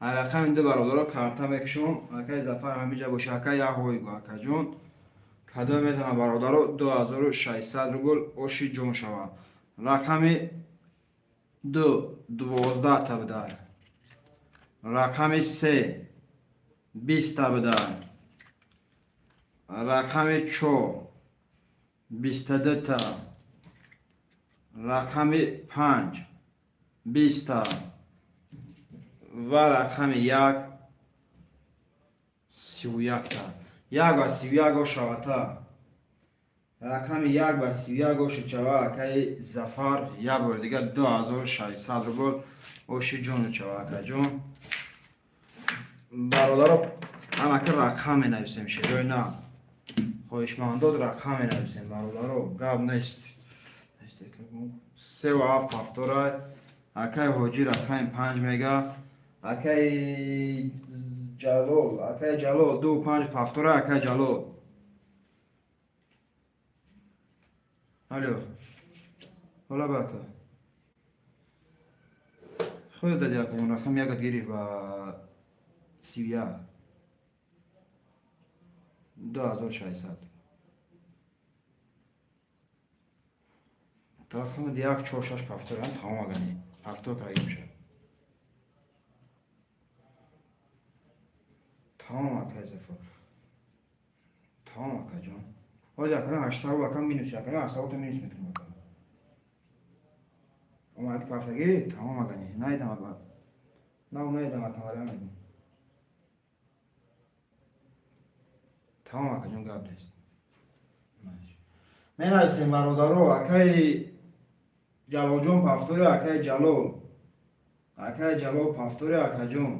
Ай рақами ду, бародаро, карта мекушом. Акай Зафар, ҳамиҷа боша, акай, як ҳойгу, акаҷон. Кадом мезана, бародаро, 2600 рубл оши ҷон шава. Рақами ду 12 та буда. Рақами се 20 та буда. Рақами чор 22 та. Рақами панҷ 20 та ва рақами як 31 та. Як ва 31 ошавата. Рақами як ва 31 оши чава, акаи Зафар, як бори дигар 2600 рубл оши ҷону чава, акаҷон. Бародаро, ҳамака рақам менависем, шерои на. Хоҳишмандод, рақам менависем, бародаро, гап нест. Севу ҳафт ҳафторай. Акаи Ҳоҷӣ, рақами панҷ мега. Акаи Ҷалол, акаи Ҷалол, ду панҷ ҳафторай, акаи Ҷалол. Алло. Ҳола ба, ака. Худат дади, акаҷон, рақами якат гирифт ва 31. 2600. Рақами 1 4 6 повторам тамом агани. Повтор кардем ша. Тамом акай Зафар. Тамом акаҷон. Ҳозир ака 800 рубл ака минус, ака 800 рубл минус мекунем ака. Ама аки пафтагӣ тамом агани. Наидам ака. На, наидам ака, вале мегум. Тамом акаҷон, гап нест. Менависем бародаро, акаи Ҷалолҷон повтори, акаи Ҷалол. Акаи Ҷалол повтори, акаҷон.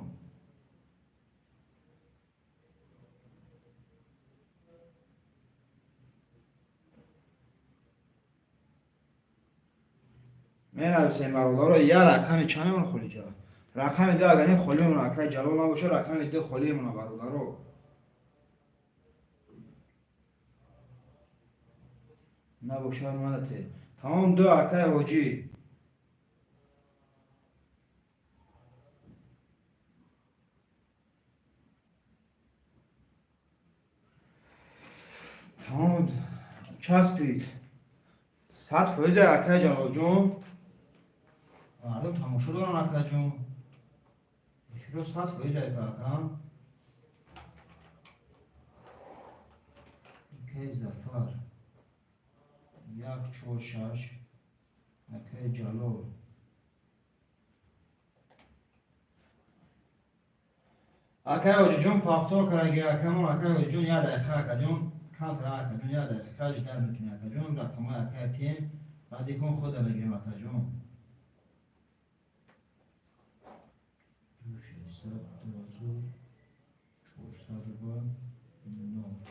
Менависем бародаро, я рақами чанд мемона холӣ ҷа? Рақами ду агар не холӣ мемона, акаи Ҷалол набоша, рақами ду холӣ мемона бародаро. Набоша мадате. Тамом ду акаи ҳоҷӣ. Тамом часпид. 100% акаи Ҷалолҷон. Мардум тамошо доран акаҷон. Эфиро 100% акам. Акаи Зафар. 1 4 6 акаи Ҷалол. Акаи Ҳоҷиҷон повтор кардаги акамон, акаи Ҳоҷиҷон як дақиқа акаҷон, камтар акаҷон, як дақиқа ждать мекунем акаҷон, рақамҳои акаи тием, баъди кон худа мегирем акаҷон. 600 2400 рубл 0.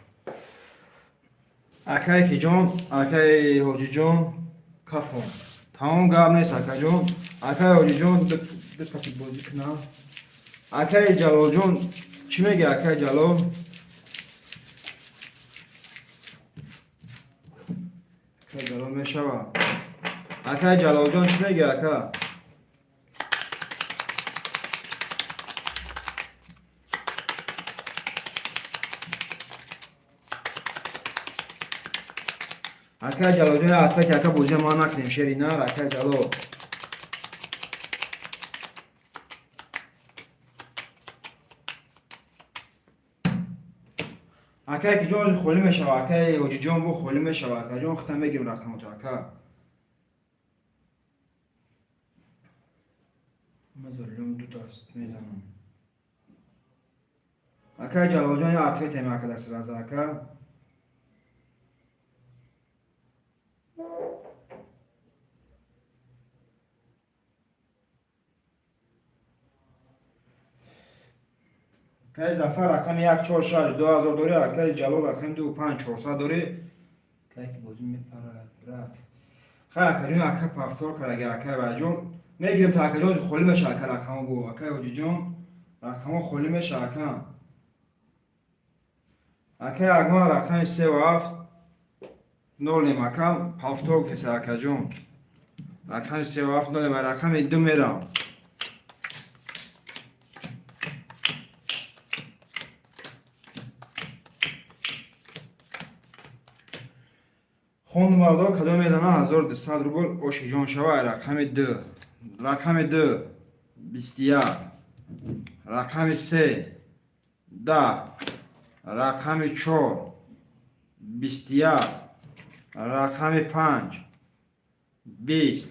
Акаи киҷон, акаи Ҳоҷиҷон кафон. Тамом гап нест акаҷон. Акаи Ҳоҷиҷон ду кафи бозӣ кунам. Акаи Ҷалолҷон чӣ мегӯ акаи Ҷалол? Акаи Ҷалол мешава. Акаи Ҷалолҷон чӣ мегӯ ака? Акаи Ҷалолҷон ответ ака бозия ма накунем шери нар акаи Ҷалол. Акаи киҷон холӣ мешава, акаи Ҳоҷиҷон бо холӣ мешава, акаҷон хита мегирем рақамото ака. Мазаллам ду даст мезанам. Акаи Ҷалолҷон я ответ ем ака даст раза ака. Акаи Зафар рақами 1 4 6 2000 дорӣ, акаи Ҷалол рақами 2 5 400 дорӣ. Акаи ки бозӣ мепарад, брат. Хай акаҷон ака повтор кардаги акаи Ваҷон. Мегирем та акаҷон холӣ меша ака рақамо бо акаи Ҳоҷиҷон рақамо холӣ меша ака. Акаи Акмал рақами 3 7 0 нем акам повтор кеса акаҷон. Рақами 3 7 0 нем рақами 2 мерам. Хонд бародаро кадом мезана 1200 рубл ошиҷон шава рақами 2. Рақами 2 21. Рақами 3 10. Рақами 4 21. Рақами 5 20.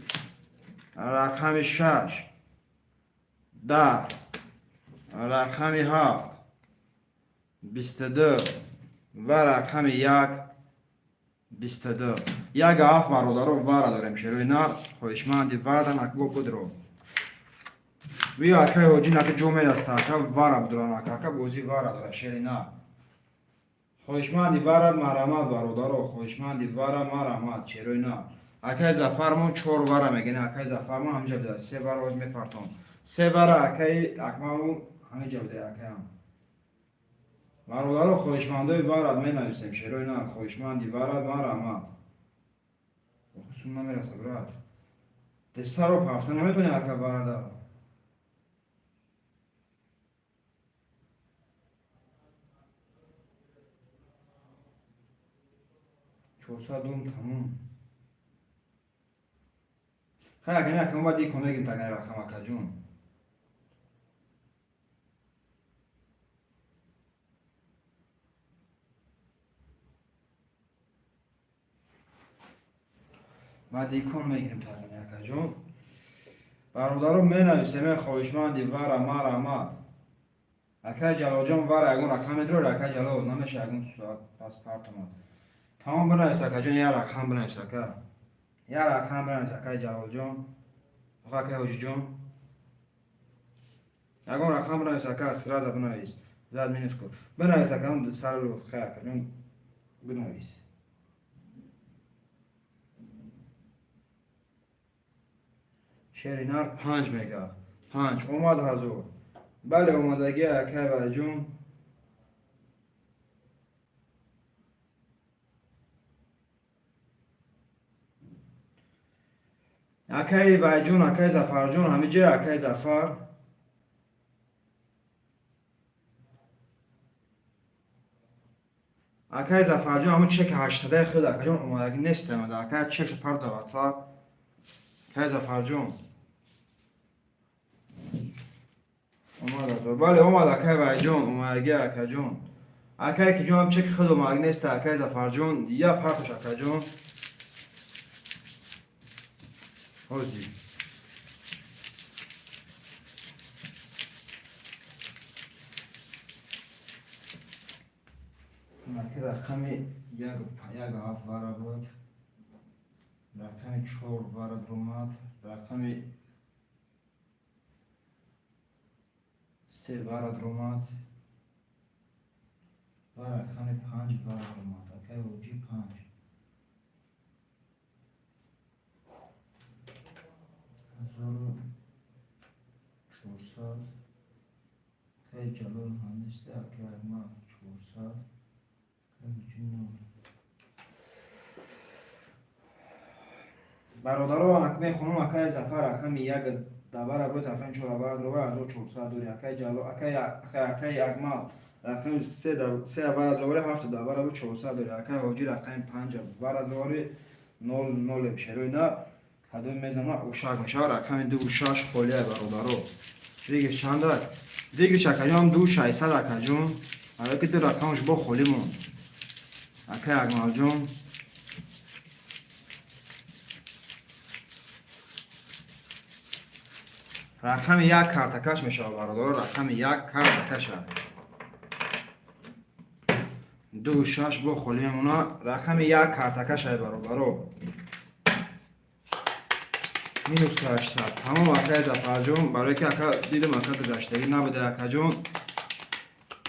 Рақами 6 10. Рақами 7 22 ва рақами 1 22. Як ҳафт бародаро вара дорем шерои нар хоҳишманди варадан акбо будро. Виё акаи ҳоҷӣ нака ҷо мераста ака вара будуран ака ака бозӣ вара дора шери нар. Хоҳишманди варад марамат бародаро хоҳишманди вара марамат шерои нар. Акаи Зафармон 4 вара мегӯяд акаи Зафармон ҳамҷа буда 3 вара оз мепартон. 3 вара акаи Акмалмон ҳамиҷа буда акаям. Бародаро хоҳишмандои варад менависем шерои нар хоҳишманди варад марамат. Охи сум намераса брат. Десаро пафта наметони ака варада. 400 дум тамом. Хай, агар якам баъд икон мегирим тагани рақам, акаҷон. Баъд икон мегирим тагани, акаҷон. Бародаро, менависем, хоҳишманди вара марамад. Акай Ҷалолҷон, вара ягон рақам медрори, акай Ҷалол, намеша ягон соат пас партомад. Тамом, бинавис, акаҷон, як рақам бинавис, ака. Як рақам бинавис, акай Ҷалолҷон. Оха, акай Ҳоҷиҷон. Ягон рақам бинавис, ака, сразу бинавис. Зад минус ку. Бинавис, ака, сару хай, акаҷон, бинавис. Шери нар панҷ мега. Панҷ. Омад ҳазор. Бале, омадагӣ, акай Вайҷон. Акаи Вайҷон, акаи Зафарҷон, ҳамиҷа акаи Зафар. Акаи Зафарҷон, ҳамун чеки ҳаштадаи худ, акаҷон, омадагӣ нест омада. Акай чекша парда WhatsApp. Акаи Зафарҷон. Омад ҳазор. Бале, омад, акаи Вайҷон, омадагӣ, акаҷон. Акае ки ҷон чеки худ омадагӣ нест, акаи Зафарҷон, я партош, акаҷон. Ҳозир. Маки рақами як як ҳафт вара буд. Рақами чор вара дуромад. Рақами се вара дуромад. Ва рақами панҷ вара дуромад. Акаи Ҳоҷӣ, панҷ. 1400. Акаи Ҷалол ҳанисте, акаи Аҳмад 400. Акаи Ҳоҷӣ нол. Бародаро, мехонам, акаи Зафар рақами як давара буд, рақами чор давара дуровар, 1400 дори. Акаи Ҷалол, акаи Акмал рақами се давара дуровари, ҳафт давара буд, 400 дори. Акаи Ҳоҷӣ рақами панҷ вара дуровари, нол нол шерои на кадом мезана, ушак мешава. Рақами ду шаш холия, бародаро. Выигрыш чанда? Выигрыш, акаҷон, ду шашсад, акаҷон. Барои ки ду рақамаш бо холӣ монд. Акаи Акмалҷон. Рақами як картакаш мешавад, бародаро, рақами як картакаша. Ду шаш бо холӣ мемона. Рақами як картакаша, бародаро. Минус 800. Тамом, акаи Зафарҷон, барои ки ака дидам, ака гузаштагӣ набуда, акаҷон.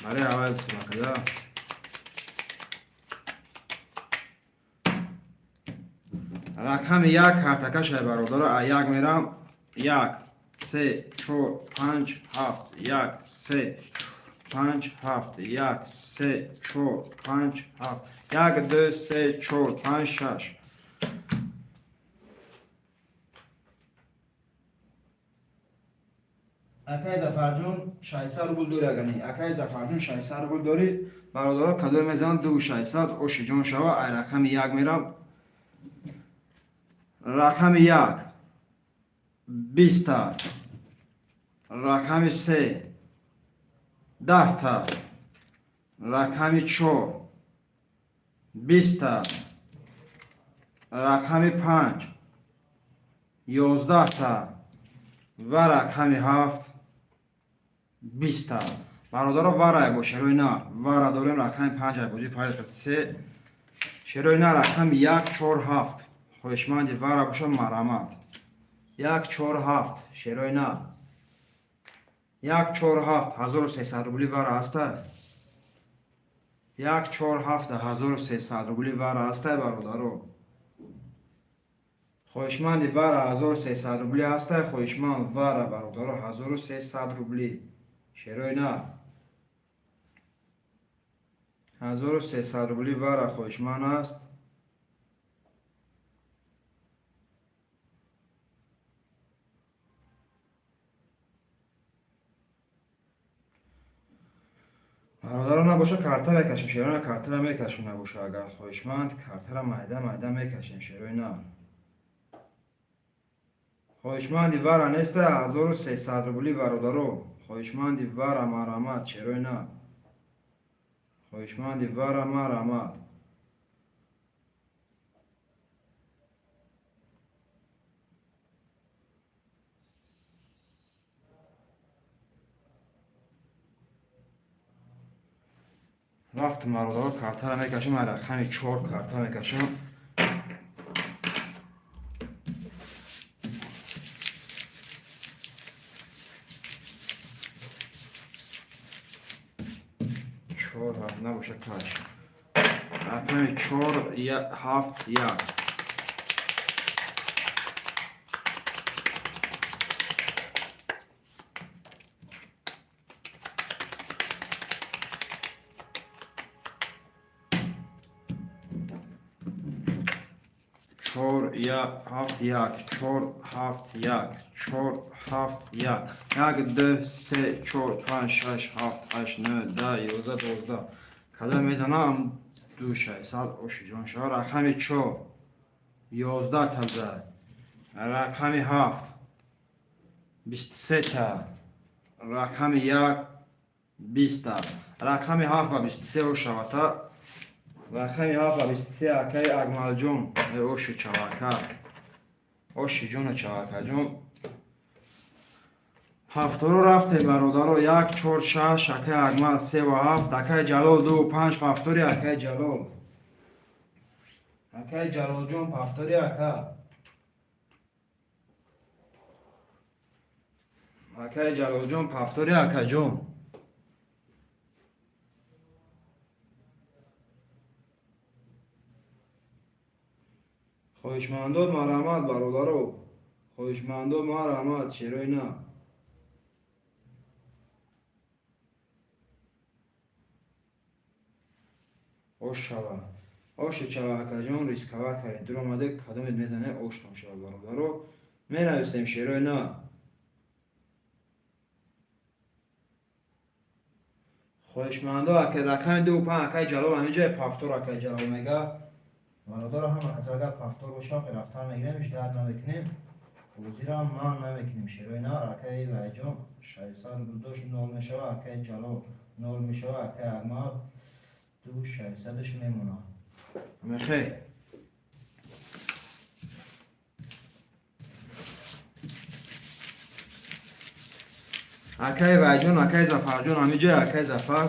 Барои аввал гуфтам, акада. Рақами як картакаша, бародаро, а як мерам. Як, се, чор, панҷ, ҳафт, як, се, панҷ, ҳафт, як, се, чор, панҷ, ҳафт, як, ду, се, чор, панҷ, шаш. Акаи Зафарҷон, 600 рубл дори, агани. Акаи Зафарҷон, 600 рубл дори. Бародаро, кадом мезанам ду 600 оши ҷон шава, ай рақами як мерам. Рақами як биста, рақами се 10-та, рақами чор 20-та, рақами панҷ 11-та ва рақами ҳафт 20-та. Бародаро, вара бо шерои на вара дорем, рақами панҷ бозӣ панҷ се шерои на рақами як чор ҳафт. Хоҳишманди вара боша, марамат. Як чор ҳафт шерои на як чор ҳафт 1300 рубли вара ҳаста. Як чор ҳафт 1300 рубли вара ҳаста, бародаро. Хоҳишманди вара 1300 рубли ҳаста. Хоҳишманд вара, бародаро, 1300 рубли шерои на 1300 рубли вара хоҳишманд аст. Бародаро. Набоша, карта мекашем, шерои картара мекашем. Набоша, агар хоҳишманд, картара майда майда мекашем, шерои на. Хоҳишманди вара неста, 1300 рубли, бародаро. Хоҳишманди вара, марамат, шерои на. Хоҳишманди вара, марамат. Рафтум, бародаро, картара мекашем. Рақами чор карта мекашем. Чор набоша, каш. Рақами чор, ҳафт, як. Чор, як, ҳафт, як, чор, ҳафт, як, чор, ҳафт, як. Як, ду, се, чор, панҷ, шаш, ҳафт, ҳашт, нӯ, 10, 11, 12. Када мезанам, 2600 ошиҷон шава. Рақами чор, 11 таза. Рақами ҳафт, 23-та. Рақами як, 20-та. Рақами ҳафт ва 23 ошавата. Рақами ҳафт ва 23, акаи Акмалҷон, оши чавака. Ошиҷону чавакаҷон. Ҳафторо рафтем, бародаро. Як, чор, шаш, акаи Акмал, севу ҳафт, акаи Ҷалол, ду, панҷ, повтори, акаи Ҷалол. Акаи Ҷалолҷон, повтори, ака. Акаи Ҷалолҷон, повтори, акаҷон. Хоҳишмандон, марҳамат, бародаро. Хоҳишмандон, марҳамат, шерои на. Ош шава. Оши чава, акаҷон, рисковать кардед. Дуромаде, кадомед мезане, оштон шава, бародаро. Менависем, шерои на. Хоҳишмандо, ака, рақами ду панҷ, акаи Ҷалол ҳаминҷои повтор, акаи Ҷалол мега. Бародаро, ҳама кас агар повтор бошам, рафтан мегирем, ждать намекунем. Бозиро ман намекунем, шерои на. Акаи Вайҷон 600 рубл дошт, нол мешава, акаи Ҷалол нол мешава, акаи Акмал ду шашсадаш мемонад. Мехе. Акаи Вайҷон, акаи Зафарҷон, ҳаминҷои акаи Зафар.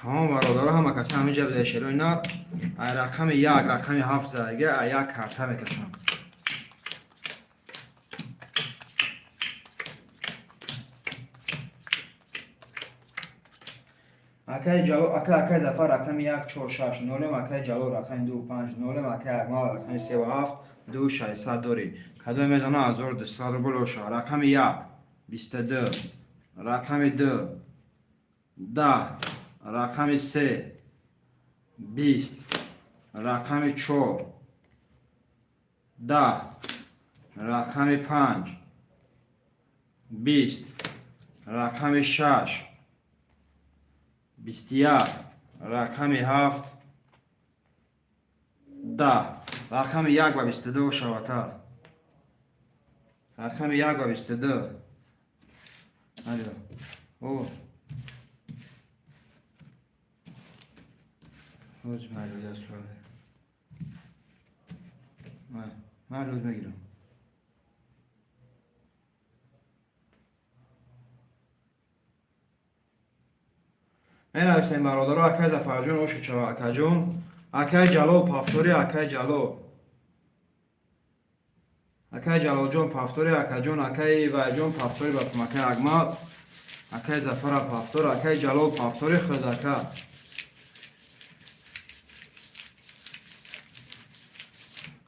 Тамом, бародаро, ҳама каси ҳаминҷа биза, шерои нар. Ай рақами як, рақами ҳафт зайга, ай як карта мекашам. Акаи Ҷалол, ака, акаи Зафар, рақами як, чор, шаш, нолем, акаи Ҷалол, рақами ду, панҷ, нолем, акаи Акмал, рақами севу ҳафт, ду, шашсад дорӣ. Кадоме мезана, 1200 рубл оша. Рақами як, 22, рақами ду, 10, рақами се, 20, рақами чор, 10, рақами панҷ, 20, рақами шаш, 21, рақами ҳафт, 10. Рақами як ба 22 шавата. Рақами як ба 22. О. Ҳоҷ майлӯз аст. Майлӯз мегирам. Менависем, бародаро, акай Зафарҷон, ошу чава, акаҷон. Акай Ҷалол, повтори, акай Ҷалол. Акай Ҷалолҷон, повтори, акаҷон, акай Вайҷон, повтори ба акай Акмал. Акай Зафара повтор, акай Ҷалол, повтори худ, ака.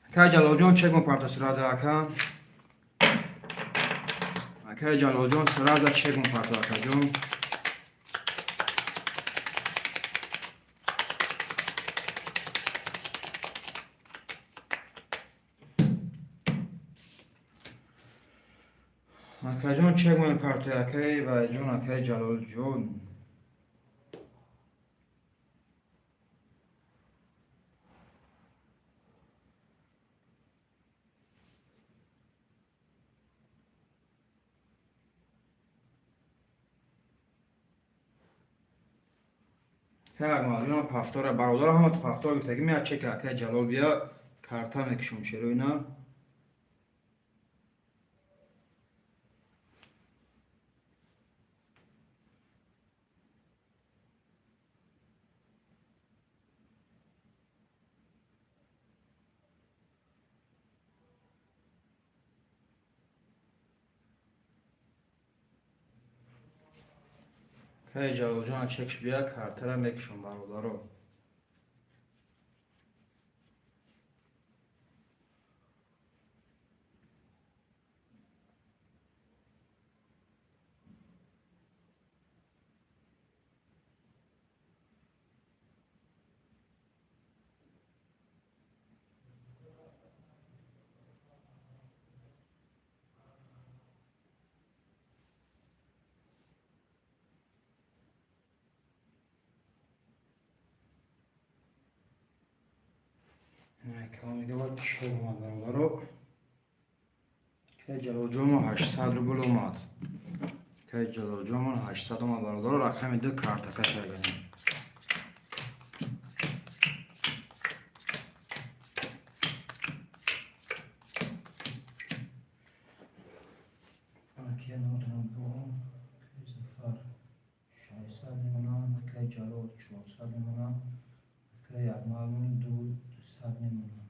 Акай Ҷалолҷон, чекмон парто сразу, ака. Акай Ҷалолҷон, сразу чекмон парто, акаҷон. Акаҷон, чек мепартои, акаи Вайҷон, акаи Ҷалолҷон. Акмалҷон, повтора, бародаро, ҳама повтор гуфтагӣ меяд. Чека акаи Ҷалол бия, карта мекушем, шероина. Акаи Ҷалолҷон, чекш бия, картара мекушам, бародаро. Мега, чек омад, бародаро. Акаи Ҷалолҷонмо 800 рубл омад. Акаи Ҷалолҷонмон 800 омад, бародаро. Рақами ду картакаш аганем. Акия наметонам бо акаи Зафар 600 мемонам, акаи Ҷалол 400 мемонам, акаи Акмалмон 200 мемонам.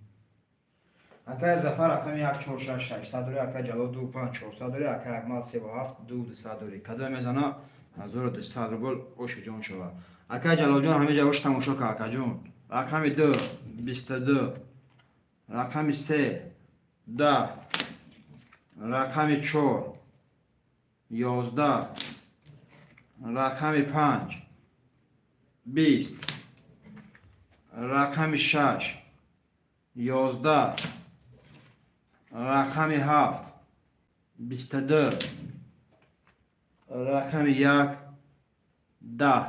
Акаи Зафар рақами 1 4 6 600 дори, акаи Ҷалол 2 5 400 дори, акаи Акмал 3 7 2 200 дори. Кадоме мезана, 1200 рубл оши ҷон шава. Акаи Ҷалолҷон, ҳамин ҷа ош тамошо ка, акаҷон. Рақами 2 22, рақами 3 10, рақами 4 11, рақами 5 20, рақами 6 11, рақами 7 22, рақами 1 10.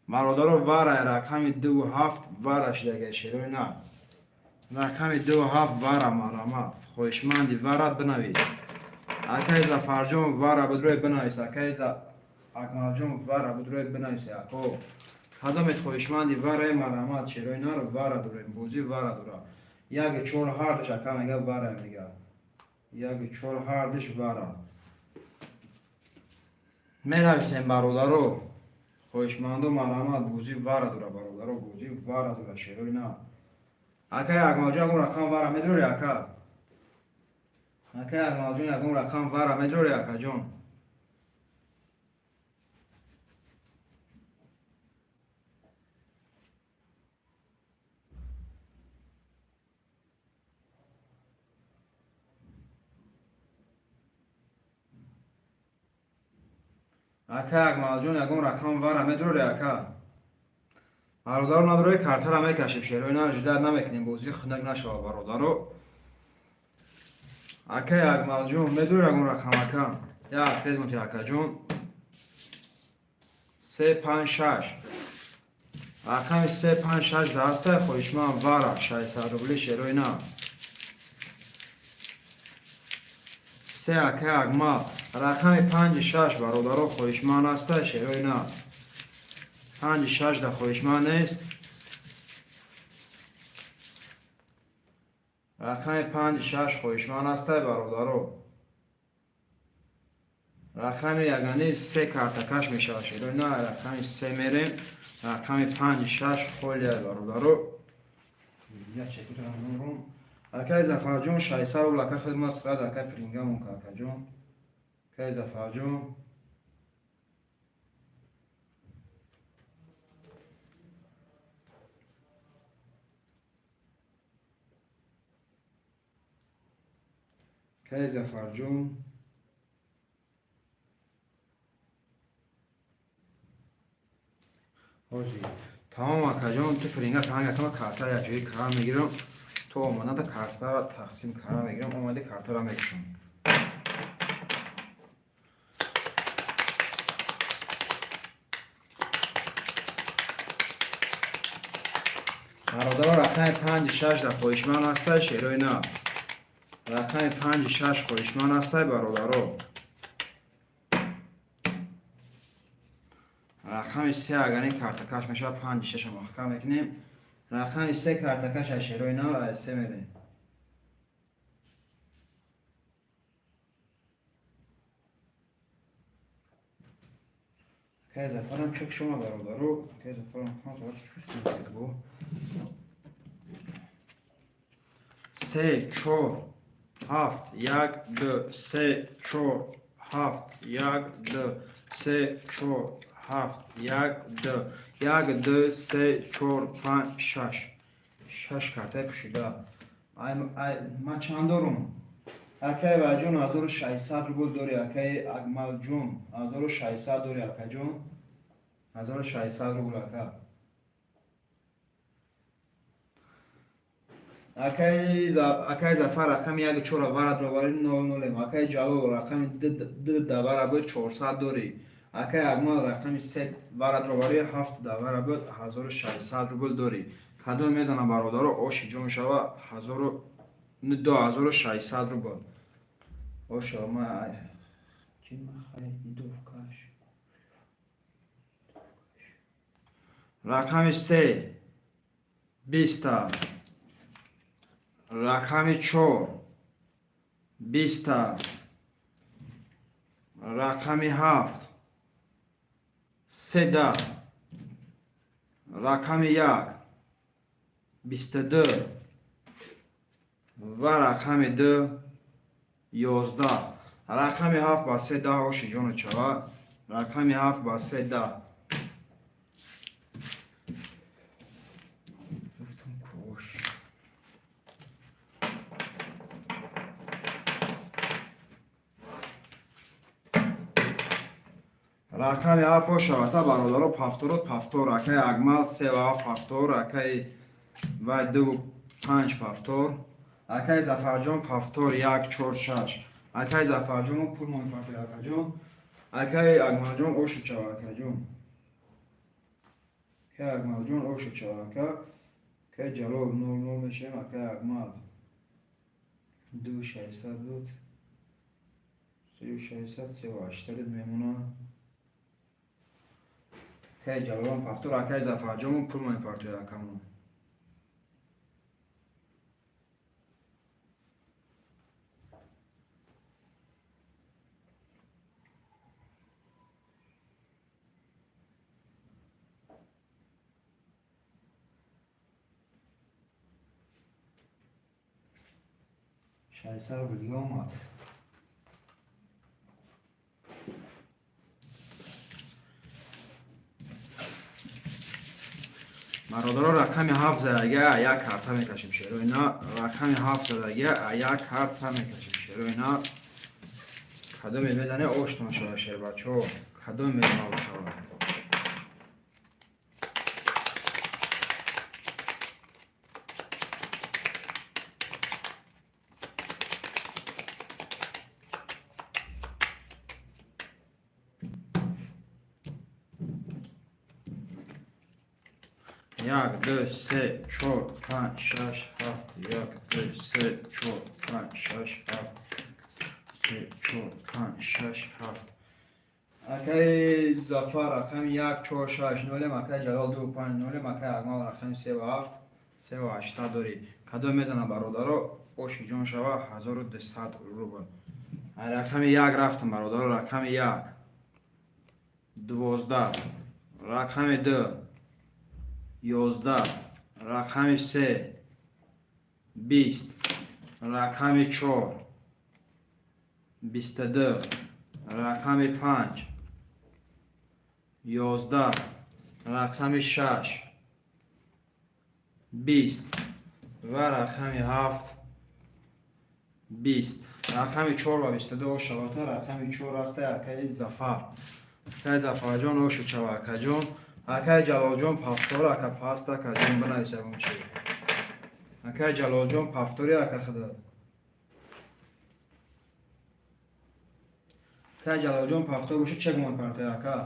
Бародаро, вара рақами 2 7 вара шидага, шерои на. Рақами 2 7 вара, марамат. Хоҳишманди варат бинавис. Акаи Зафарҷон, вара бидрои бинавис. Акаи Акмалҷон, вара бидрои бинавис. Ако кадомет хоҳишманди вараи, марамат, шерои нар, вара дорем, бозӣ вара дора. Як чор ҳардаш ака мега, вара мега. Як чор ҳардаш вара. Менависем, бародаро. Хоҳишмандо, марамат, бозӣ вара дора, бародаро, бозӣ вара дора, шерои на. Акаи Акмалҷон, ягон рақам вара медорӣ, ака? Акаи Акмалҷон, ягон рақам вара медорӣ, акаҷон? Ака Акмалҷон, ягон рақам вара медорӣ, ака? Бародаро, надорӣ, картара мекашем, шерои на, ждать намекунем, бозӣ хунак нашава, бародаро. Акаи Акмалҷон, медорӣ ягон рақам, ака? Як тез мути, акаҷон. Се панҷ шаш. Рақами се панҷ шаш даста, хоҳишманд вара, 600 рубли, шерои на. Се, акаи Акмал. Рақами панҷи шаш, бародаро, хоҳишманд аста, шерои на. Панҷи шаш да хоҳишманд нест. Рақами панҷи шаш хоҳишманд аста, бародаро. Рақами ягани се картакаш мешавад, шерои на. Рақами се мерем. Рақами панҷи шаш холия, бародаро. Як чекутам. Акаи Зафарҷон, 600 рубл, ака, хидмат сразу, акаи фрингамон ка, акаҷон. Акаи Зафарҷон. Акаи Зафарҷон. Ҳозир. Тамом, акаҷон, ту фринга танга кама, карта як ҷои кара мегирам. То омаданда картара тақсим кара мегирам, омади картара мекушам. Бародаро, рақами панҷи шаш дар хоҳишманд ҳастай, шерои нав. Рақами панҷи шаш хоҳишманд ҳастай, бародаро. Рақами се агар ин картакаш мешавад, панҷи шаша маҳкам мекунем. Рақами се картакаш аз шерои нав, аз се мерем. Акай Зафарам чек шума, бародаро. Акай Зафарам чувствуете бо. Се, чор, ҳафт, як, ду, се, чор, ҳафт, як, ду, се, чор, ҳафт, як, ду, як, ду, се, чор, панҷ, шаш. Шаш картаи пӯшида. Ман чанд дорум? Акай Ваҷон, 1600 рубл дори, акай Акмалҷон, 1600 дори, акаҷон. 1600 рубл, ака. Акай Зафар, рақами як чора варад ровари, нол нолем. Акай Ҷалол, рақами д давара буд, 400 дорӣ. Акай Акмал, рақами се варад ровари, ҳафт давара буд, 1600 рубл дорӣ. Кадом мезана, бародаро, оши ҷон шава, ҳазору 2600 рубл. Оша ма чи махаридовкаш. Рақами се биста. Рақами чор биста. Рақами ҳафт седа. Рақами як 22 ва рақами ду 11. Рақами ҳафт ба се даҳ, оши ҷону чава. Рақами ҳафт ба се даҳ. Гуфтам кош. Рақами ҳафт ошавата, бародаро, пафторот пафтор. Акаи Акмал се ва ҳафт пафтор, акаи вай дуву панҷ пафтор. Акаи Зафарҷон пафтор як чор шаш. Акаи Зафарҷон, мо пул мепартои, акаҷон. Акаи Акмалҷон, ошу чава, акаҷон. Акаи Акмалҷон, ошу чава, ака. Акаи Ҷалол, нол нол мешавем, акаи Акмал. Ду шашсад буд. Сею шашсад, севу ҳаштсад мемона. Акаи Ҷалолам пафтор, акаи Зафарҷон, мо пул мепартои, акамон. 600 рубл дига омад. Бародаро, рақами ҳафт задага, як карта мекашем, шеро ина. Рақами ҳафт задага, як карта мекашем, шеро ина. Кадоме мезане, оштон шава, шербачо. Кадоме мезана, шава. Як, ду, се, чор, панҷ, шаш, ҳафт. Як, ду, се, чор, панҷ, шаш, ҳафт. Се, чор, панҷ, шаш, ҳафт. Акаи Зафар, рақами як, чор, шаш, нолем. Акаи Ҷалол, ду, панҷ, нолем. Акаи Акмал, рақами се ва ҳафт, севу ҳаштсад дорӣ. Кадом мезана, бародаро, оши ҷон шава, 1200 рубл. Рақами як рафтам, бародаро, рақами як. 12. Рақами ду. 11. Рақами се. 20. Рақами чор. 22. Рақами панҷ. 11. Рақами шаш. 20. Ва рақами ҳафт. 20. Рақами чор ва 22 ошавата, рақами чор аста, акаи Зафар. Акаи Зафарҷон, ошу чава, акаҷон. Акаи Ҷалолҷон пафтор, ака паст, акаҷон, бинавис ягон чи. Акаи Ҷалолҷон, пафтори, ака худат. Акаи Ҷалолҷон, пафтор боши, чек мепартои, ака.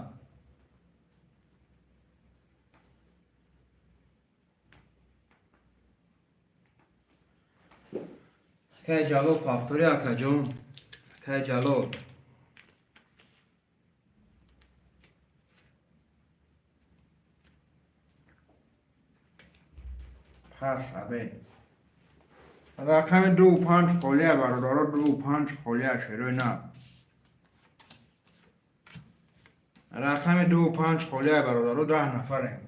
Акай Ҷалол, повтори, акаҷон. Акай Ҷалол. Пас абед. Рақами 2-5 холия, бародаро, 2-5 холия, шерои на. Рақами 2-5 холия, бародаро, 10 нафарем.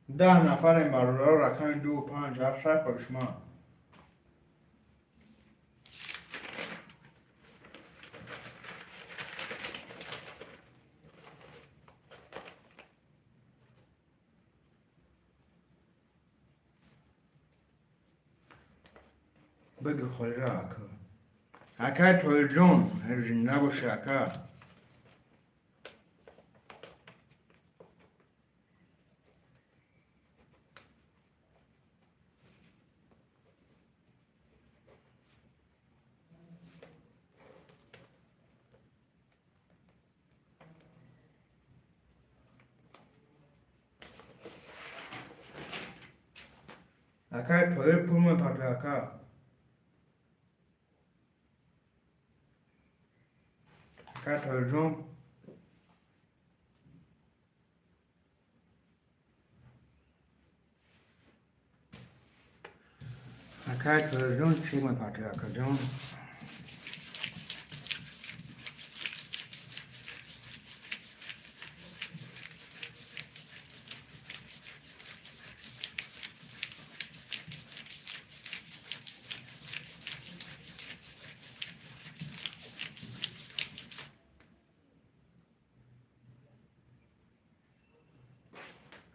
10 нафарем, бародаро, рақами 2-5 ҳаст хоҳишманд. Бигир холира, ака. Акай Тоирҷон, зинда бошӣ, ака. Акай Тоир, пул мепартои, ака. Акай Тоирҷон. Акай Тоирҷон, чӣ мепартои, акаҷон?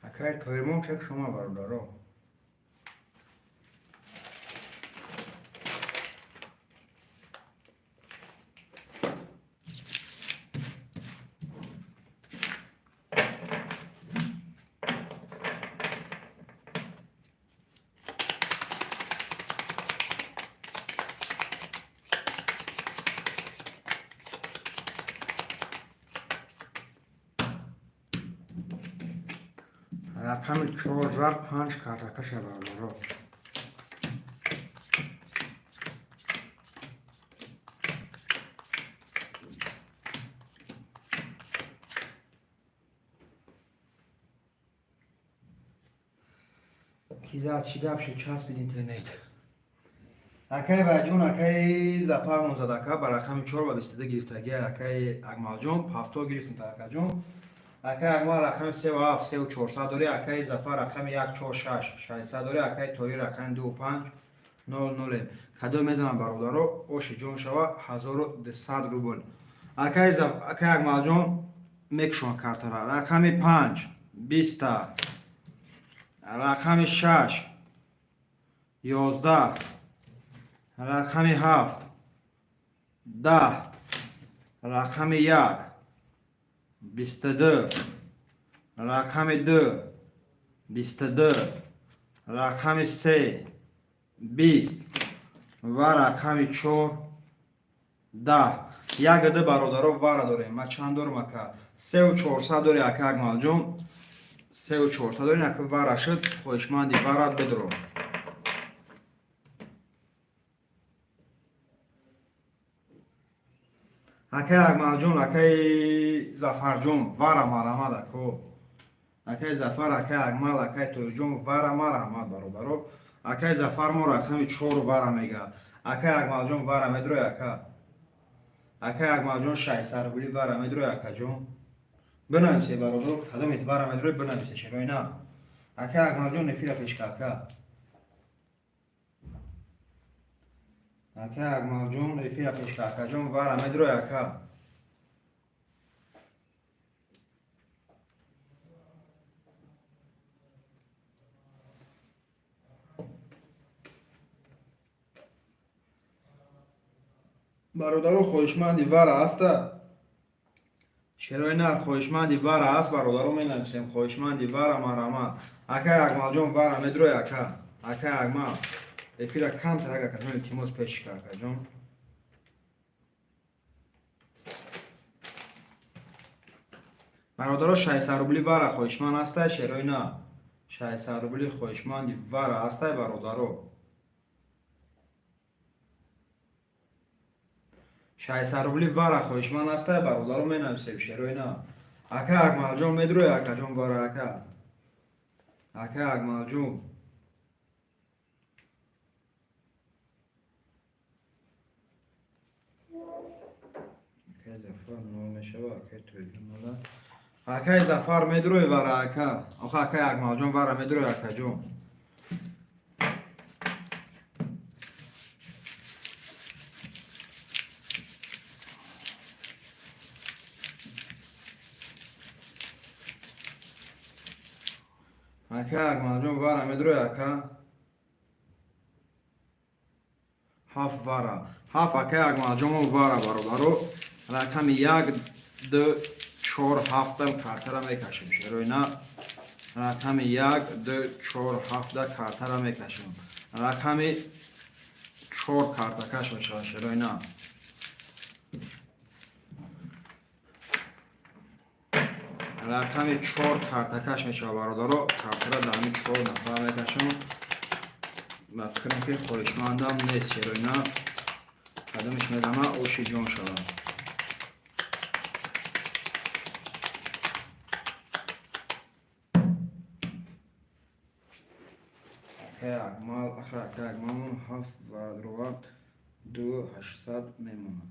Акай Тоирмон, чек шума, бародаро. Рақами чор зарб панҷ картакаша, бародаро. Ки зад, чӣ гап шуд, часпид интернет? Акай Вайҷон, акаи Зафар зад, ака, ба рақами чор ба 22 гирифтагӣ. Акаи Акмалҷон, повтор гирифтем, акаҷон. Акаи Акмал рақами севу ҳафт, севу чорсад дорӣ, акаи Зафар рақами як, чор, шаш, 600 дорӣ, акаи Тоир рақами ду, панҷ, нол, ноле. Кадом мезанам, бародаро, оши ҷон шава, 1200 рубл. Акаи Акмалҷон мекушон картара. Рақами панҷ, 20-та, рақами шаш, 11, рақами ҳафт, 10, рақами як, 22, рақами ду, 22, рақами се, 20 ва рақами чор, 10. Як ду, бародаро, вара дорем. Ма чанд дорам, ака? Севу чорсад дори, ака Акмалҷон, севу чорсад дори. Ака, вара шуд, хоҳишманди вара бедро. Акаи Акмалҷон, акаи Зафарҷон, вара марҳамат, ако. Акаи Зафар, акаи Акмал, акаи Тоирҷон, вара марҳамат, бародаро. Акаи Зафар мо рақами чору вара мега. Акаи Акмалҷон, вара медрои, ака? Акаи Акмалҷон, 600 рубли вара медрои, акаҷон? Бинависе, бародаро, кадомет вара медрои, бинависе, чарои на. Акаи Акмалҷон, эфира пешка, ака. Акаи Акмалҷон, эфира пешка, акаҷон, вара медрои, ака? Бародаро, хоҳишманди вара ҳаста? Шерои нар, хоҳишманди вара ҳаст, бародаро, менависем. Хоҳишманди вара марҳамат. Акаи Акмалҷон, вара медрои, ака? Акаи Акмал, эфира камтарак, акаҷон, илтимос, пешика, акаҷон. Бародаро, 600 рубли вара хоҳишманд ҳастай, шерои на? 600 рубли хоҳишманди вара ҳастай, бародаро? 600 рубли вара хоҳишманд ҳастай, бародаро, менависем, шерои на. Ака Акмалҷон, медурӯй, акаҷон, вара, ака? Ака Акмалҷон, акаи Зафар нол мешава, акаи Тоиҷон нола. Акаи Зафар, медурӯй вара, ака? Оха, акаи Акмалҷон, вара медурӯй, акаҷон? Ака Акмалҷон, вара медурӯй, ака? Ҳафт вара, ҳафт, акаи Акмалҷонмо вара. Бародаро, рақами як, ду, чор, ҳафтам картара мекашем, шерои на. Рақами як, ду, чор, ҳафта картара мекашем. Рақами чор картакаш мешавад, шерои на. Рақами чор картакаш мешавад, бародаро. Картара дар ҳамин чор нафар мекашам. Ба фикрам, ки хоҳишмандам нест, шерои на. Кадомиш медама, оши ҷон шавад. Акаи Акмал, аха, акаи Акмалмон ҳафт варадровард, ду ҳаштсад мемонад.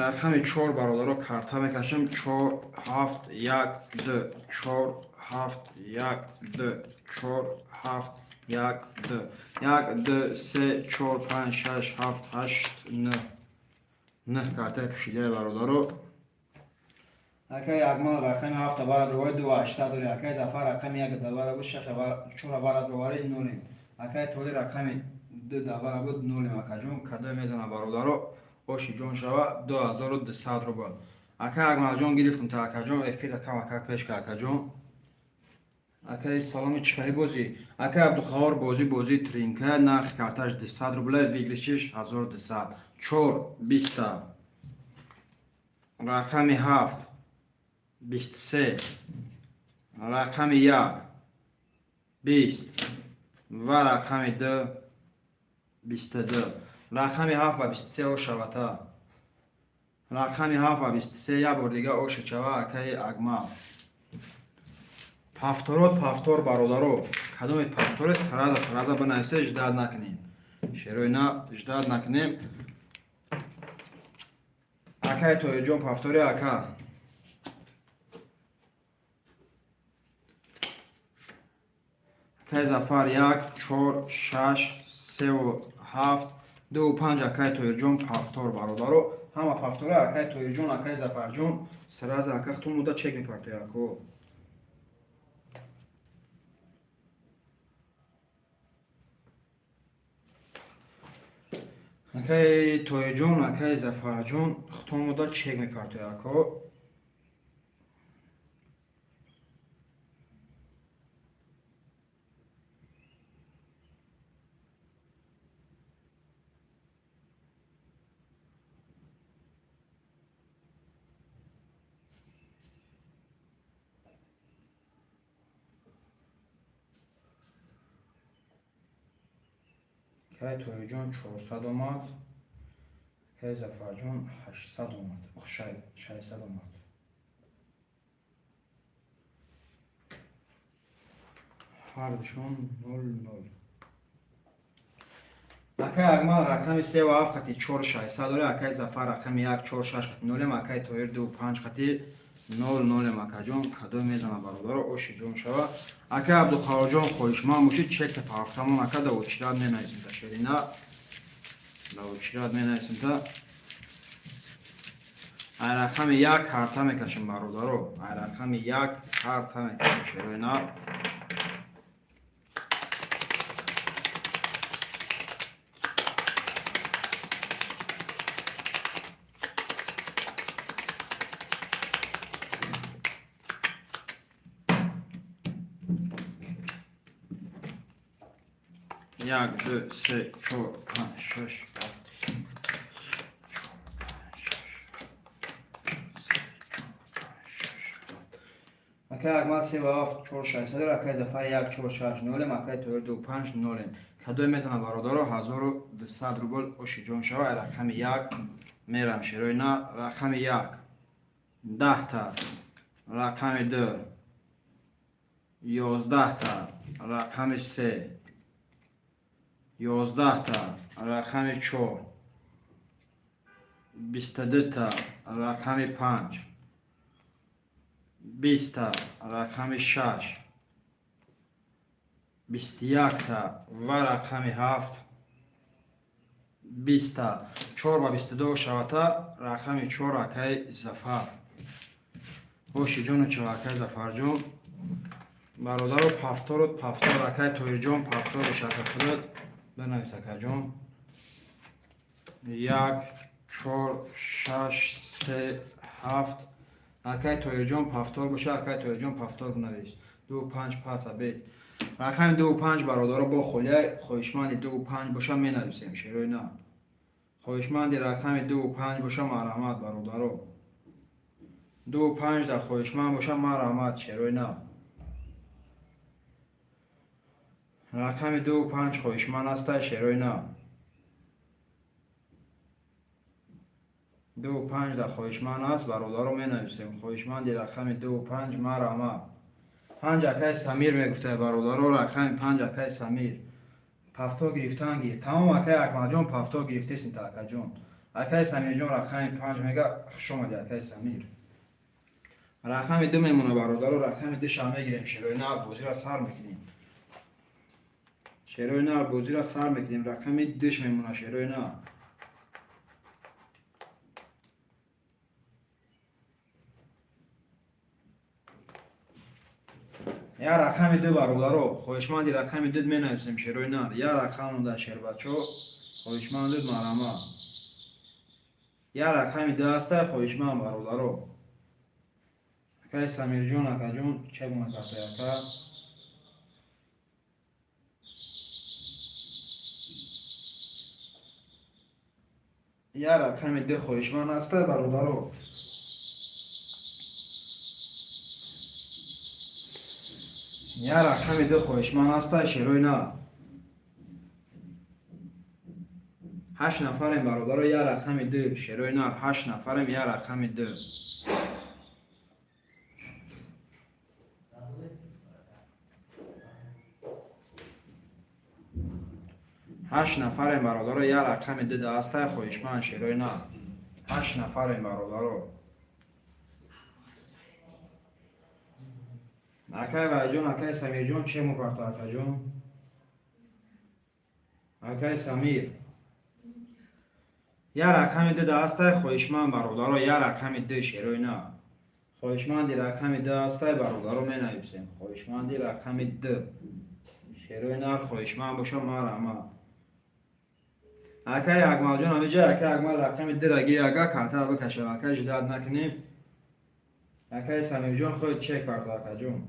Рақами чор, бародаро, карта мекашем. Чор, ҳафт, як, ду, чор, ҳафт, як, ду, чор, ҳафт, як, ду. Як, ду, се, чор, панҷ, шаш, ҳафт, ҳашт, нӯҳ. Нӯҳ картаи пӯшидаи, бародаро. Акаи Акмал рақами ҳафта барадровари, ду ҳаштсад дори. Акаи Зафар рақами як давара буд, чора барадровари, нолем. Акаи Тоҳир рақами ду давара буд, нолем. Акаҷон, кадое мезана, бародаро, оши ҷон шава? 2200 рубл. Акаи Акмалҷон, гирифтум та, акаҷон, эфирда камакак пеш ка, акаҷон. Акаи, саломи, чӣ бозӣ? Акаи Абдухаҳор, бозӣ, бозии тринка, нархи карташ 200 рубла, выигрыш иш 1200. Чор биста, рақами ҳафт 23, рақами як 20 ва рақами ду 22. Рақами ҳафт ва 23 ошавата. Рақами ҳафт ва 23 як бор дига ошачава, акаи Акмал. Повторот, повтор, бародаро. Кадоме повторе, сразу, сразу бинависе, ждать накунем. Шерои на, ждать накунем. Акаи Тоҳирҷон, повтори, ака? Акаи Зафар, як, чор, шаш, севу ҳафт, дуву панҷ. Акаи Тоҳирҷон, повтор, бародаро. Ҳама повтора, акаи Тоҳирҷон, акаи Зафарҷон, сразу, ака, хутун мудда чек мепартоя, ако. Акаи Тоҳирҷон, акаи Зафарҷон, хутун мудда чек мепартоя, ако. Акаи Тоҳирҷон 400 омад, акаи Зафарҷон 800 омад, 600 омад. Ҳардушон нол нол. Акаи Акмал рақами севу ҳафт қати чор шашсад дорад, акаи Зафар рақами як, чор, шаш қати нолем, акаи Тоҳир ду панҷ қати нол нолем. Акаҷон, кадом мезана, бародаро, оши ҷон шава? Акаи Абдуқаҳорҷон, хоҳишманд бошид, чекта пафтамон, ака, да очират менависем та, шерина, да очират менависем та. Ай рақами як карта мекашем, бародаро, ай рақами як карта мекашем, шерина. Як, ду, се, чор, панҷ, шаш, ҳафт. Чор, панҷ, шаш, се, чор, панҷ, шаш, ҳафт. Акай Акмал 3 7 4 600, акай Зафар 1 4 6 0, акай Тоир 2 5 0. Кадое мезана, бародаро, 1200 рубл ошиҷон шава. Рақами 1 мерам, шерои на. Рақами 1 10-та, рақами 2 11-та, рақами 3 11-та, рақами 4 22-та, рақами 5 20-та, рақами 6 21-та ва рақами 7 20-та. 4 ба 22 шавата. Рақами 4, акай Зафар, ошиҷону чава, акай Зафарҷон. Бародаро, повторот, повтор. Акай Тоирҷон, повтор шака худат бинавис, акаҷон. Як, чор, шаш, се, ҳафт. Акай Тоирҷон, повтор боша. Акай Тоирҷон, повтор бинавис. Ду, панҷ, пас абед. Рақами ду, панҷ, бародаро, бо холия. Хоҳишманди ду, панҷ боша, менависем, шерои на. Хоҳишманди рақами ду, панҷ боша, марҳамат, бародаро. Ду, панҷ дар хоҳишманд боша, марҳамат, шерои на. Рақами ду, панҷ хоҳишманд аста, шерои на. Ду, панҷ дар хоҳишманд аст, бародаро, менависем. Хоҳишманди рақами ду, панҷ, марҳамат. Панҷ акай Самир мегуфта, бародаро. Рақами панҷ, акай Самир, повтор гирифтан гир. Тамом, акай Акмалҷон, повтор гирифтесинта, акаҷон. Акай Самирҷон рақами панҷ мега. Хушомади, акай Самир. Рақами ду мемона, бародаро. Рақами ду ша мегирем, шерои нар. Бозира сар мекунем, шерои нар. Бозира сар мекунем. Рақами душ мемона, шерои нар. Я рақами ду, бародаро. Хоҳишманди рақами ду, менависем, шерои нар. Я рақам монда, шербачо. Хоҳишманду, марҳамат. Я рақами ду аста, хоҳишманд, бародаро. Акай Самирҷон, акаҷон, чегуна карта, ака? Я рақами ду хоҳишманд аста, бародаро. Я рақами ду хоҳишманд аста, шерои на. Ҳашт нафарем, бародаро. Я рақами ду, шерои нар. Ҳашт нафарем. Я рақами ду. Ҳашт нафарем, бародаро. Я рақами ду даста хоҳишманд, шерои нар. Ҳашт нафарем, бародаро. Акай Вайҷон, акай Самирҷон, че мупарто, акаҷон? Акай Самир, я рақами ду даастай, хоҳишманд, бародаро. Я рақами ду, шерои на. Хоҳишманди рақами ду ҳастай, бародаро, менависем. Хоҳишманди рақами ду, шерои нар, хоҳишманд боша, марҳамат. Акай Акмалҷон ҳамиҷа. Акай Акмал, рақами дура гир, ага картара бикашам. Акай, ждать накунем. Акай Самирҷон, хоҳед чек парто, акаҷон.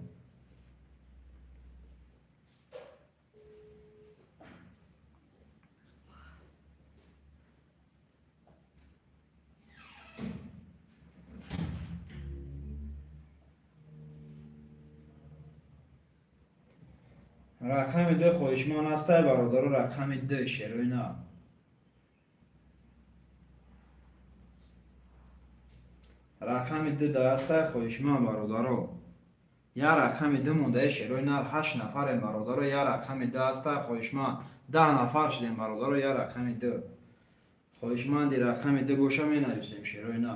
Рақами ду хоҳишманд ҳастай, бародаро. Рақами ду, шерои на. Рақами ду даастай, хоҳишманд, бародаро. Я рақами ду мондаи, шерои нар. Ҳашт нафарем, бародаро. Я рақами ду ҳастай, хоҳишманд. 10 нафар шудем, бародаро. Я рақами ду хоҳишманди рақами ду боша, менависем, шерои на.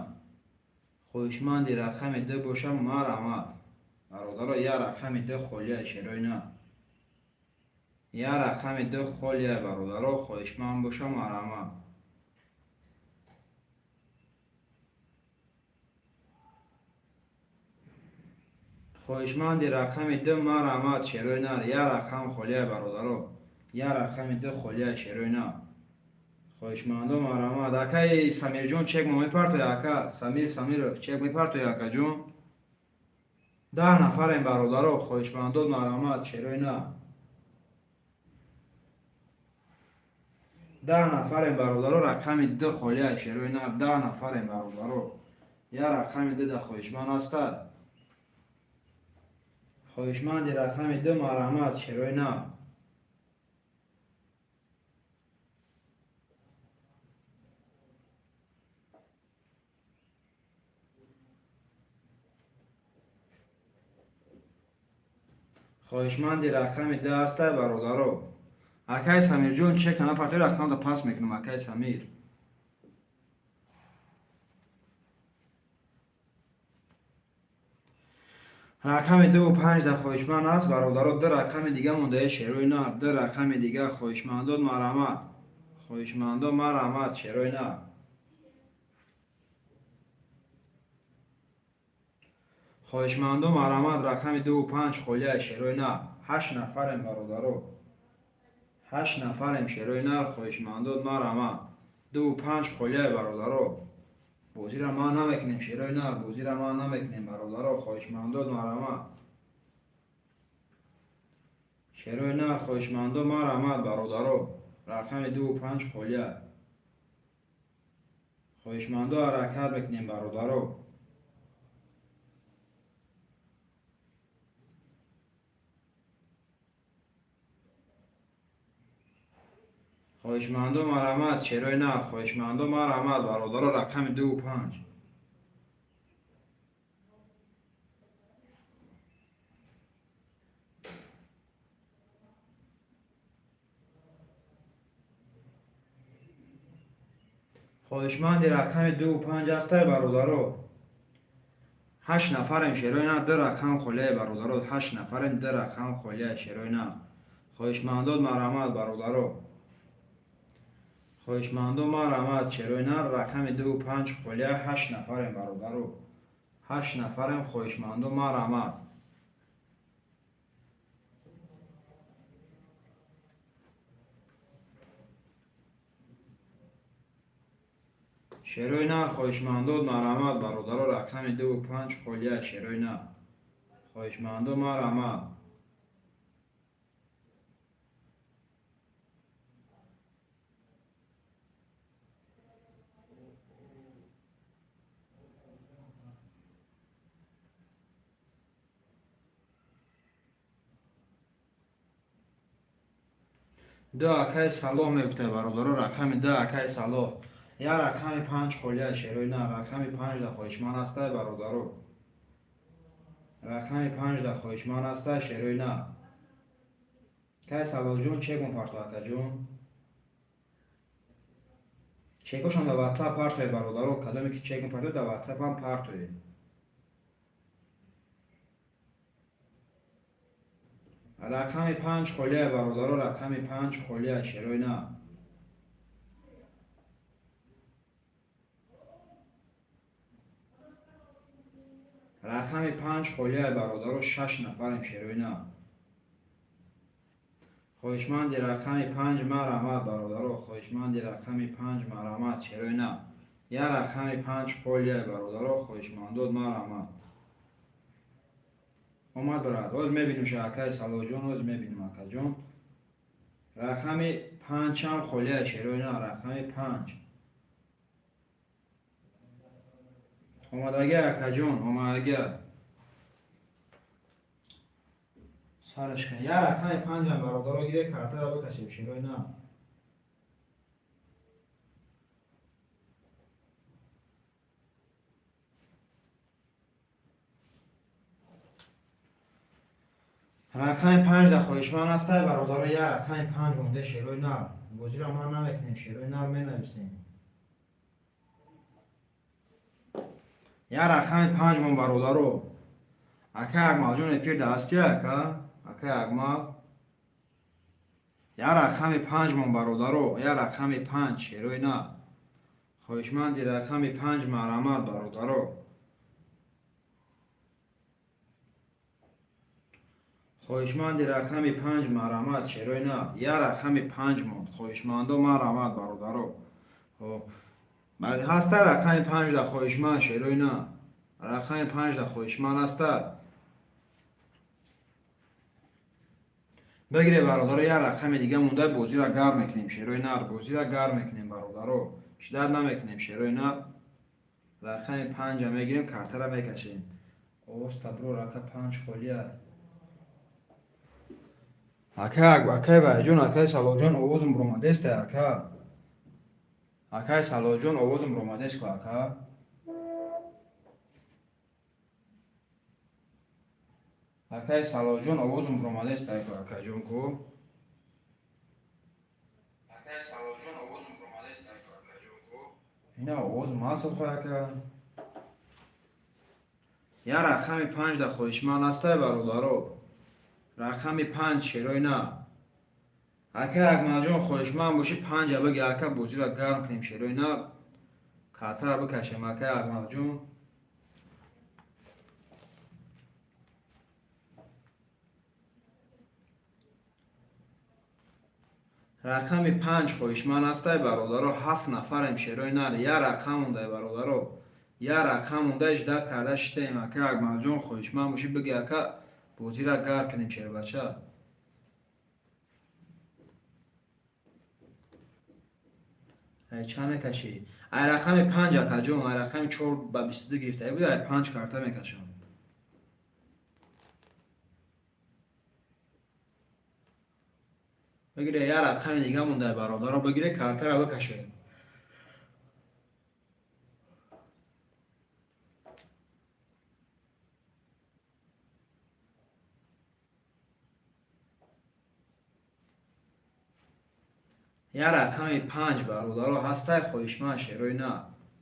Хоҳишманди рақами ду боша, марҳамат, бародаро. Я рақами ду холия, шерои на. Я рақами ду холия, бародаро. Хоҳишманд боша, марҳамат. Хоҳишманди рақами ду, марҳамат, шерои нар. Я рақам холия, бародаро. Я рақами ду холия, шерои нар. Хоҳишмандо, марҳамат. Акаи Самирҷон, чек мо мепартоя? Ака Самир Самиров, чек мепартоя, акаҷон? 10 нафарем, бародаро. Хоҳишмандо, марҳамат, шерои нар. 10 нафарем, бародаро. Рақами ду холия, шерои нар. 10 нафарем, бародаро. Я рақами ду да хоҳишманд ҳастад. Хоҳишманди рақами 2, марҳамат, шерои нар. Хоҳишманди рақами 2 ҳастай, бародаро. Акай Самирҷон, чека напартои, рақамда пас мекунам, акай Самир. Рақами 2 5 дар хоҳишманд аст, бародаро. Ду рақами дига мондаи, шерои нар. Ду рақами дига, хоҳишмандон, марҳамат. Хоҳишмандон, марҳамат, шерои нар. Хоҳишмандон, марҳамат. Рақами 2 5 холия, шерои нар. Ҳашт нафарем, бародаро, ҳашт нафарем, шерои нар. Хоҳишмандон, марҳамат. 2 5 холия, бародаро. Бозира ман намекунем, шерои нар. Бозира ман намекунем, бародаро. Хоҳишмандон, марҳамат, шерои нар. Хоҳишмандон, марҳамат, бародаро. Рақами 2 5 холия. Хоҳишмандо, ҳаракат мекунем, бародаро. Хоҳишмандо, марҳамат, шерои нар. Хоҳишмандо, марҳамат, бародаро. Рақами 2 5. Хоҳишманди рақами 2 5 ҳастай, бародаро? Ҳашт нафарем, шерои нар. Ду рақам холияи, бародаро. Ҳашт нафарем, ду рақам холияи, шерои нар. Хоҳишмандон, марҳамат, бародаро. Хоҳишмандон, марҳамат, шерои нар. Рақами 2 5 холия. Ҳашт нафарем, бародаро, ҳашт нафарем. Хоҳишмандон, марҳамат. Шерои нар, хоҳишмандон, марҳамат, бародаро. Рақами 2 5 холия, шерои нар. Хоҳишмандон, марҳамат. Ду, акай Салоҳ мегуфта, бародаро. Рақами 2, акай Салоҳ. Я рақами 5 холия, шерои нар. Рақами 5 да хоҳишманд ҳастай, бародаро? Рақами 5 да хоҳишманд ҳастай, шерои нар? Кай Салоҳҷон, чекун парто, акаҷон. Чекошон дар Ватсап партое, бародаро. Кадоме ки чек мепартоед, дар Ватсапам партоед. Рақами 5 холия, бародаро. Рақами 5 холия, шерои нар. Рақами 5 холия, бародаро. Шаш нафарем, шерои нар. Хоҳишманди рақами 5, марҳамат, бародаро. Хоҳишманди рақами 5, марҳамат, шерои нар. Я рақами 5 холия, бародаро. Хоҳишмандод, марҳамат. Омад, брат. Оз мебинем ша, акаи Салоҳҷон, оз мебинем, акаҷон. Рақами 5-ам холия, шерои нар. Рақами 5 омадагӣ, акаҷон, омадагӣ. Сараш кан. Я рақами 5-ам, бародаро, гире, картаро бикашем, шерои нар. Рақами 5 дар хоҳишманд ҳастай, бародаро? Я рақами 5 монда, шерои нар. Бозиро ман намекунем, шерои нар, менависем. Я рақами 5 мон, бародаро. Акай Акмалҷон, эфир да ҳастӣ, ака? Акай Акмал, я рақами 5 мон, бародаро. Я рақами 5, шерои нар. Хоҳишманди рақами 5, марҳамат, бародаро. Хоҳишманди рақами 5, марҳамат, шерои нар. Я рақами 5 монд. Хоҳишмандо, марҳамат, бародаро. Ҳаста рақами 5 да хоҳишманд, шерои нар? Рақами 5 да хоҳишманд ҳаста? Бигире, бародаро. Я рақами дига монда, бозиро гарм мекунем, шерои нар. Бозиро гарм мекунем, бародаро, шидат намекунем, шерои нар. Рақами 5-а мегирем, картара мекашем. Овоз табро. Рака 5 холия. Ака, акай Ваҳидҷон, акай Салоҳҷон, овозум буромадеста, ака? Акай Салоҳҷон, овозум буромадест ку, ака? Акай Салоҳҷон, овозум буромадеста ку, акаҷон ку? Акай Салоҳҷон, овозум буромадеста ку, акаҷон ку? Ина овозум ҳаст охо, ака. Я рақами 5 да хоҳишманд ҳастай, бародаро? Рақами 5, шерои на. Ака Акмалҷон, хоҳишманд бошӣ, панҷа биги, ака, бозиро гарм кунем, шерои на, картара бикашем, ака Акмалҷон. Рақами 5 хоҳишманд ҳастай, бародаро? Ҳафт нафарем, шерои нар. Я рақам мондай, бародаро, я рақам мондай, ждать карда шитаем. Ака Акмалҷон, хоҳишманд бошӣ, биги, ака, бозиро гарм кунем, шербача. Ай чанд мекашӣ? Ай рақами 5, акаҷон. Ай рақами 4 ба 22 гирифта буд, ай 5 карта мекашам. Бигире, я рақами дига мондай, бародаро, бигире, картаро бикашед. Я рақами 5, бародаро, ҳастай хоҳишманд, шерои на?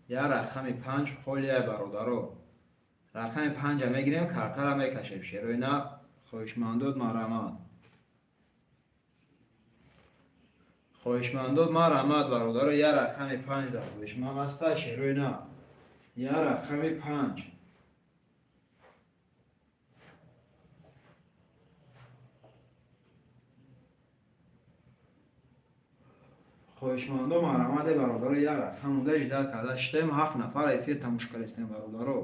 Я рақами 5 холияй, бародаро. Рақами панҷа мегирем, картара мекашем, шерои на. Хоҳишмандод, марҳамат. Хоҳишмандод, марҳамат, бародаро. Я рақами 5 да хоҳишманд ҳастай, шерои на? Я рақами 5. Хоҳишмандо, марҳамате, бародаро. Я рақам монда, ждать карда шитаем. Ҳафт нафар эфир тамошо кардистем, бародаро.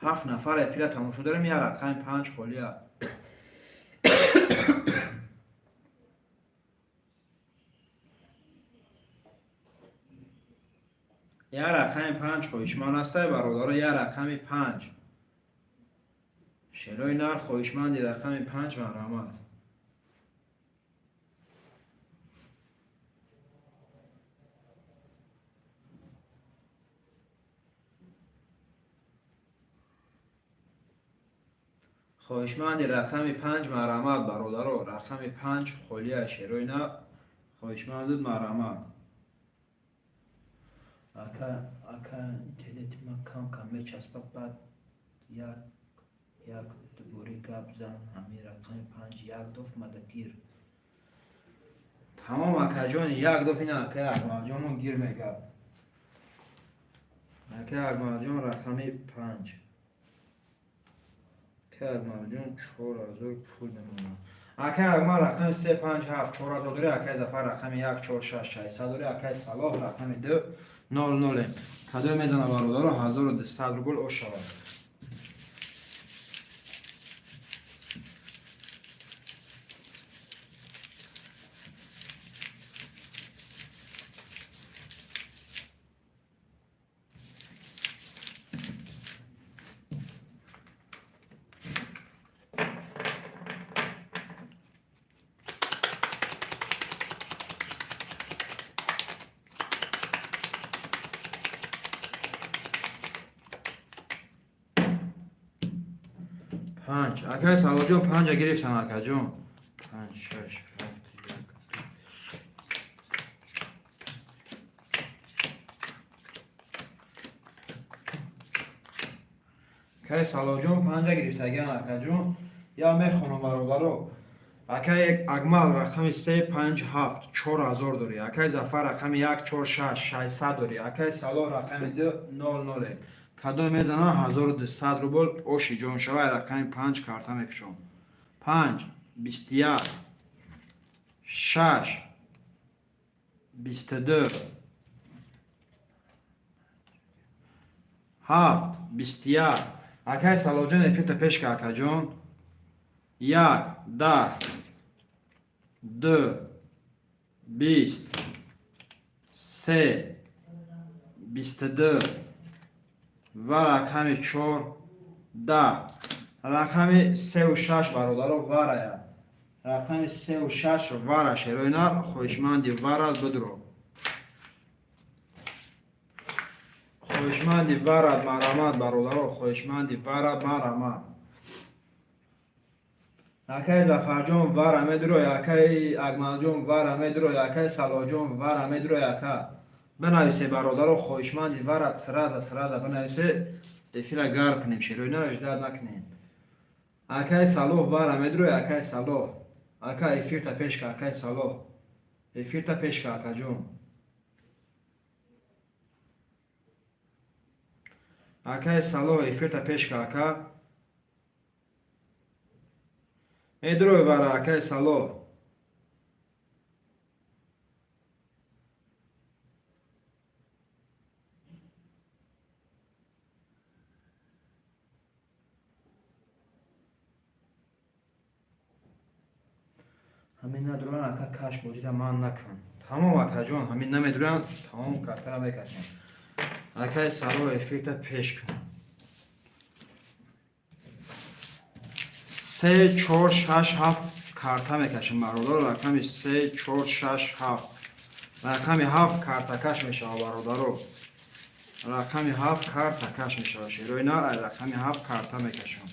Ҳафт нафар эфира тамошо дорем. Я рақами 5 холия. Я рақами 5 хоҳишманд ҳастай, бародаро? Я рақами 5, шерои нар. Хоҳишманди рақами 5, марҳамат. Хоҳишманди рақами 5, марҳамат, бародаро. Рақами 5 холия, шерои на. Хоҳишмандуд, марҳамат. Ака, ака, интернети ман кам кам мечаспад, баъд як як дубори гап зан. Ҳамин рақами 5 як доф мада гир. Тамом, акаҷони, як доф. Ина акаи Акмалҷонмон гир мегап. Акаи Акмалҷон, рақами 5. Акаи Акмалҷон 4000 пул мемонад. Акаи Акмал рақами 3, 5, 7 4000 дори. Акаи Зафар рақами 1, 4, 6 600 дори. Акаи Салоҳ рақами 2, 0, 0. Кадое мезана, бародаро, 1200 рубл ош шавад. 5, акай Салоҳҷон, панҷа гирифтам, акаҷон. 5, 6, 7, 1, 2. Акай Салоҳҷон панҷа гирифтагиан, акаҷон. Я мехонам, бародаро. Акай Акмал рақами 3, 5, 7 4000 дорӣ. Акай Зафар рақами 1, 4, 6 600 дорӣ. Акай Салоҳ рақами 2, 0, 0. Кадом мезанам, 1200 рубл оши ҷон шавай. Рақами 5 карта мекушом. 5, 21, 6, 22, 7, 21. Акай Салоҳҷон, эфирта пеш ка, акаҷон. 1, 10, 2, 20, 3, 22 ва рақами 4, 10. Рақами сеу шаш, бародаро, варая. Рақами сеу шаш вара, шерои нар, хоҳишманди вара бидро. Хоҳишманди варад марамад, бародаро, хоҳишманди варад марамад. Акай Зафарҷон вара медурой, акай Акмалҷон вара медурой, акай Салоҳҷон вара медурой, ака. Бинависе, бародаро, хоҳишманди варад сразу, сразу бинависе, эфира гарм кунем, шерои нара ждать накунем. Акай Салоҳ вара медурой, акай Салоҳ. Ака, эфирта пеш ка, акай Салоҳ. Эфирта пеш ка, акаҷон. Акай Салоҳ, эфирта пеш ка, ака. Медурой вара, акай Салоҳ. Ҳамин надуран, ака, каш бозира ман накун. Тамом, акаҷон, ҳамин намедуран, тамом, картара мекашем. Акай Салоҳ, эфирта пеш кун. Се, чор, шаш, ҳафт карта мекашем, бародаро, рақами се, чор, шаш, ҳафт. Рақами ҳафт картакаш мешавад, бародаро. Рақами ҳафт картакаш мешавад. Шерои нар, ай рақами ҳафт карта мекашам.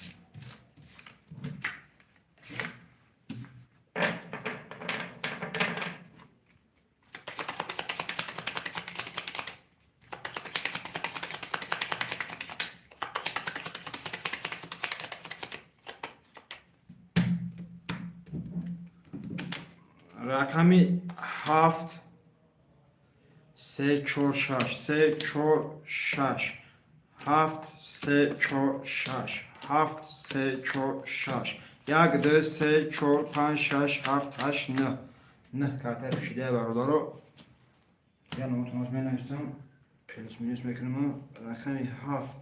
Рақами ҳафт, се, чор, шаш, се, чор, шаш, ҳафт, се, чор, шаш, ҳафт, се, чор, шаш. Як, ду, се, чор, панҷ, шаш, ҳафт, ҳашт, нӯҳ. Нӯҳ картаи пӯшидаи, бародаро. Я номотон менависам, плюс минус мекунам. Рақами ҳафт.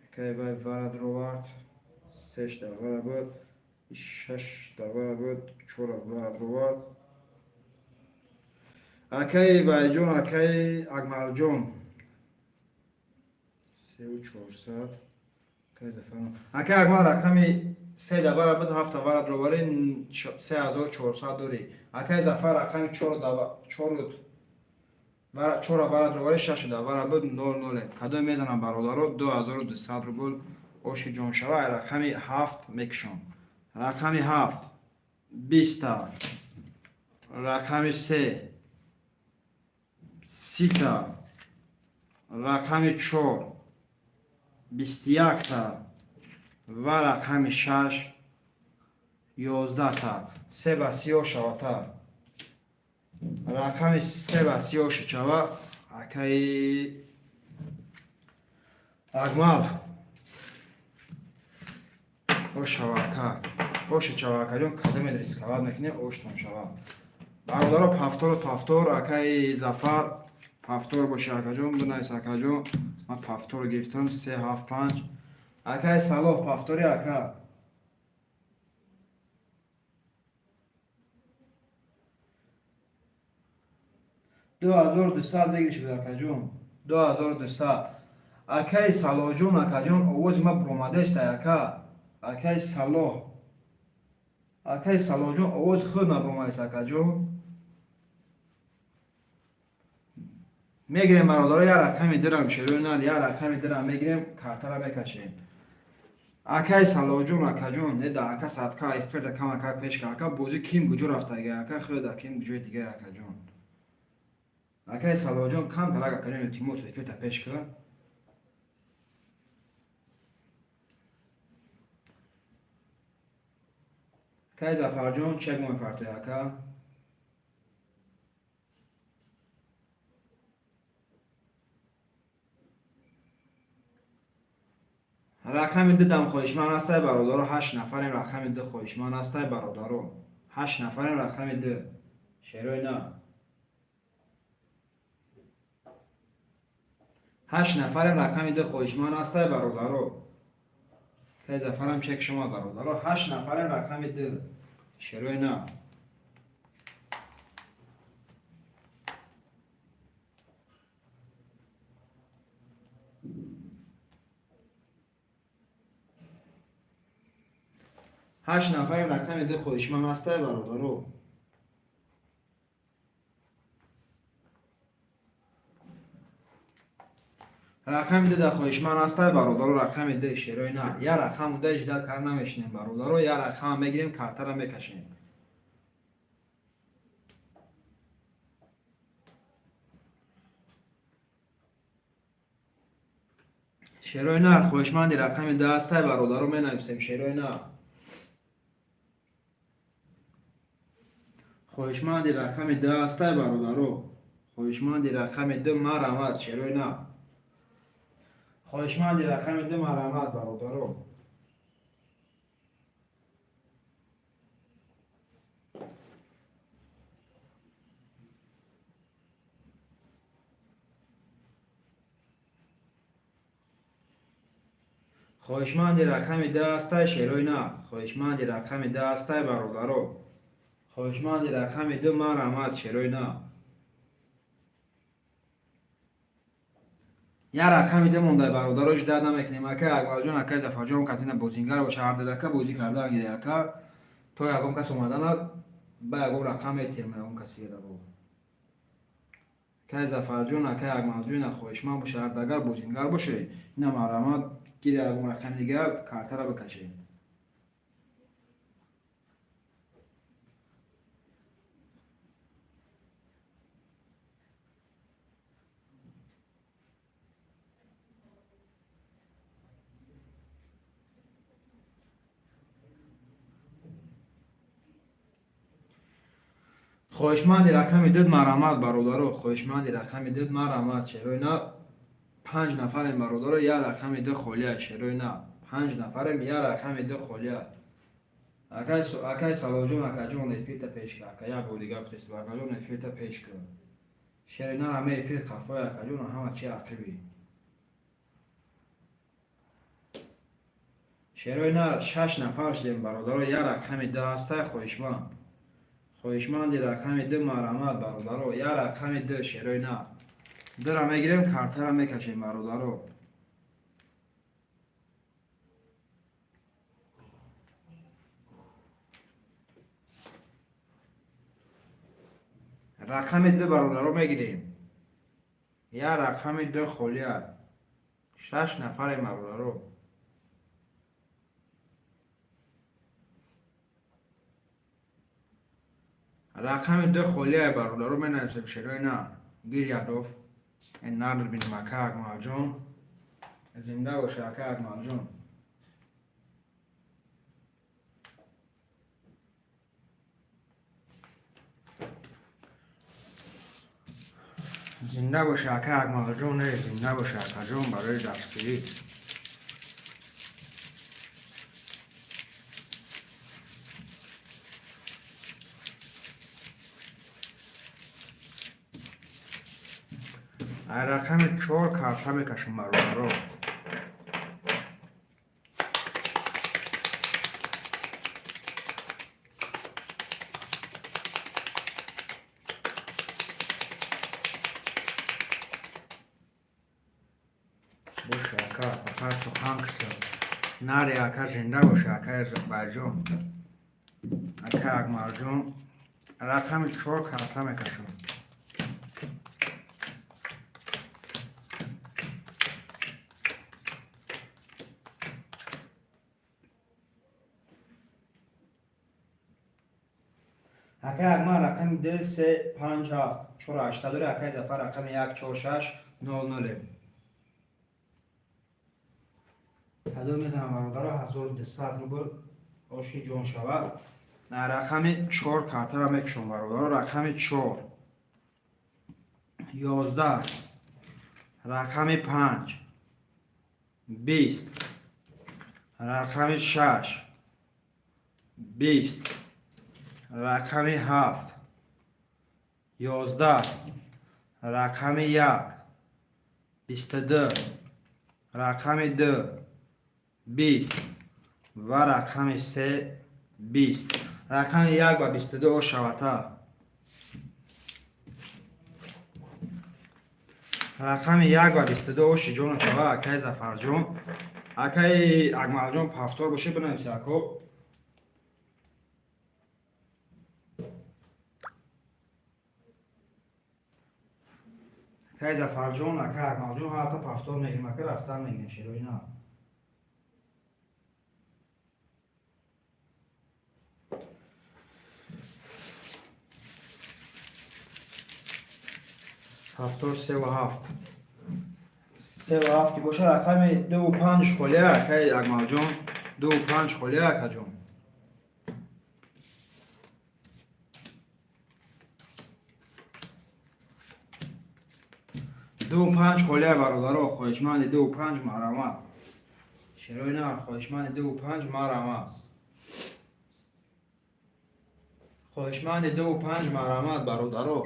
Акай вай вара дровард, сешта вара буд, шашта вара буд, чора вара дровард. Акаи Вайҷон, акаи Акмалҷон. Сеу чорсад. Акаи Зафар. Акаи Акмал, рақами се да вара буд, ҳафта вара дроварӣ, 3400 дорӣ. Акаи Зафар, рақами чора вара дроварӣ, шаш да вара буд, нол ноле. Кадом мезанам, бародаро, 2200 рубл оши ҷон шава, ай рақами ҳафт мекушам. Рақами ҳафт 20-та, рақами се 30-та, рақами чор 21-та ва рақами шаш 11-та. Се ба сиёҳ шавата. Рақами се ба сиёҳ шава, акаи Акмал. Ош шава, ака. Ош шава, акаҷон, кадоме рисковать мекунем, оштон шава. Бародаро, повтору повтор, акаи Зафар, повтор боша, акаҷон, бинавис, акаҷон. Ман повтор гирифтам, се, ҳафт, панҷ. Акаи Салоҳ, повтори, ака. 2200 выигрыш буд, акаҷон. 2200. Акаи Салоҳҷон, акаҷон, овози ма буромадаестай, ака. Акаи Салоҳ. Акаи Салоҳҷон, овози худ набуромадест, акаҷон. Мегирем, бародаро, як рақами дирам, шерои нар, як рақами дирам мегирем, картара мекашем. Акаи Салоҳҷон, акаҷон, не да ака садка эфирда кам ака пеш ка, ака, бозӣ ким куҷо рафтага, ака, худа ким куҷои дига, акаҷон. Акаи Салоҳҷон, кам тарак, акаҷон, илтимос, эфирта пеш ка. Акаи Зафарҷон, чек мепартои, ака. Рақами дидам хоҳишманд ҳастай, бародаро, ҳашт нафарем, рақами ду хоҳишманд ҳастай, бародаро. Ҳашт нафарем, рақами ду. Шерои на. Ҳашт нафарем, рақами ду хоҳишманд ҳастай, бародаро. Акаи Зафарам, чек шумо, бародаро. Ҳашт нафарем, рақами ду. Шерои на. Ҳашт нафарем, рақами ду хоҳишманд ҳастай, бародаро. Рақами ду да хоҳишманд ҳастай, бародаро, рақами ду, шерои на. Я рақам буда, ждать кар намешинем, бародаро, я рақама мегирем, картара мекашем. Шерои нар, хоҳишманди рақами ду ҳастай, бародаро, менависем, шерои нар. Хоҳишманди рақами ду ҳастай, бародаро. Хоҳишманди рақами ду, марҳамат, шерои нар. Хоҳишманди рақами ду, марҳамат, бародаро. Хоҳишманди рақами ду ҳастай, шерои нар. Хоҳишманди рақами ду ҳастай, бародаро. Хоҳишманди рақами ду, марҳамат, шерои нар. Я рақами ду мондай, бародаро, ждать намекунем. Акай Акбарҷон, акай Зафарҷон, кас ина бозингар боша, ҳар дадака бозӣ кардан гире, ака. То ягон кас омадана ба ягон рақам метиҳем ягон каси бо. Акай Зафарҷон, акай Акмалҷон, ина хоҳишманд боша, ҳар дагар бозингар боше, ина марҳамат, гире ягон рақами дига, картара бикаше. Хоҳишманди рақами ду, марҳамат, бародаро. Хоҳишманди рақами ду, марҳамат, шерои нар. Панҷ нафарем, бародаро, я рақами ду холия, шерои нар. Панҷ нафарем, я рақами ду холия. Акай Салоҷон, акаҷон, эфирта пеш кар. Ака, як бор дига гуфтест, акаҷон, эфирта пеш кар. Шерои нар, ҳама эфир қафои, акаҷон, ҳама чи ақиби. Шерои нар, шаш нафар шудем, бародаро, я рақами ду ҳастай хоҳишманд. Хоҳишманди рақами ду, марҳамат, бародаро, я рақами ду, шерои нар. Дура мегирем, картара мекашем, бародаро. Рақами ду, бародаро, мегирем. Я рақами ду холия. Шаш нафарем, бародаро. Рақами ду холия, бародаро, менависем, шерои нар. Гир ядов. Нар бинем, ака Акмалҷон. Зинда боша, ака Акмалҷон. Зинда боша, ака Акмалҷон, зинда боша, акаҷон, барои дастгирӣ. Рақами чор карта мекашем, бародаро. Боша, ака, фақат сухан кисам. Нари, ака, зинда боша, акаи Зубайҷон. Ака Акмалҷон, рақами чор карта мекашам. Акай Акмал рақами ду, се, панҷ, ҳафт, чор, ҳаштсад дори, акай Зафар рақами як, чор, шаш, нол, ноле. Кадом мезанам, бародаро, 1200 рубл оши ҷон шавад. Рақами чор картара мекушам, бародаро, рақами чор. 11, рақами панҷ, 20, рақами шаш, 20, рақами ҳафт, 11, рақами як, 22, рақами ду, 20 ва рақами се, 20. Рақами як ба 22 ош шавата. Рақами як ба 22 оши ҷону шава, акаи Зафарҷон. Акаи Акмалҷон, повтор боше, бинависи, ако. Акай Зафарҷон, ака Акмалҷон, ҳафта повтор мегирем, ака, рафтан мегирем, шерои нар. Повтор севу ҳафт, севу ҳафт ки бошад, рақами дуву панҷ холия, акаи Акмалҷон, дуву панҷ холия, акаҷон. Дуву панҷ холия, бародаро. Хоҳишманди дуву панҷ, марҳамат, шерои нар. Хоҳишманди дуву панҷ, марҳамат. Хоҳишманди дуву панҷ, марҳамат, бародаро.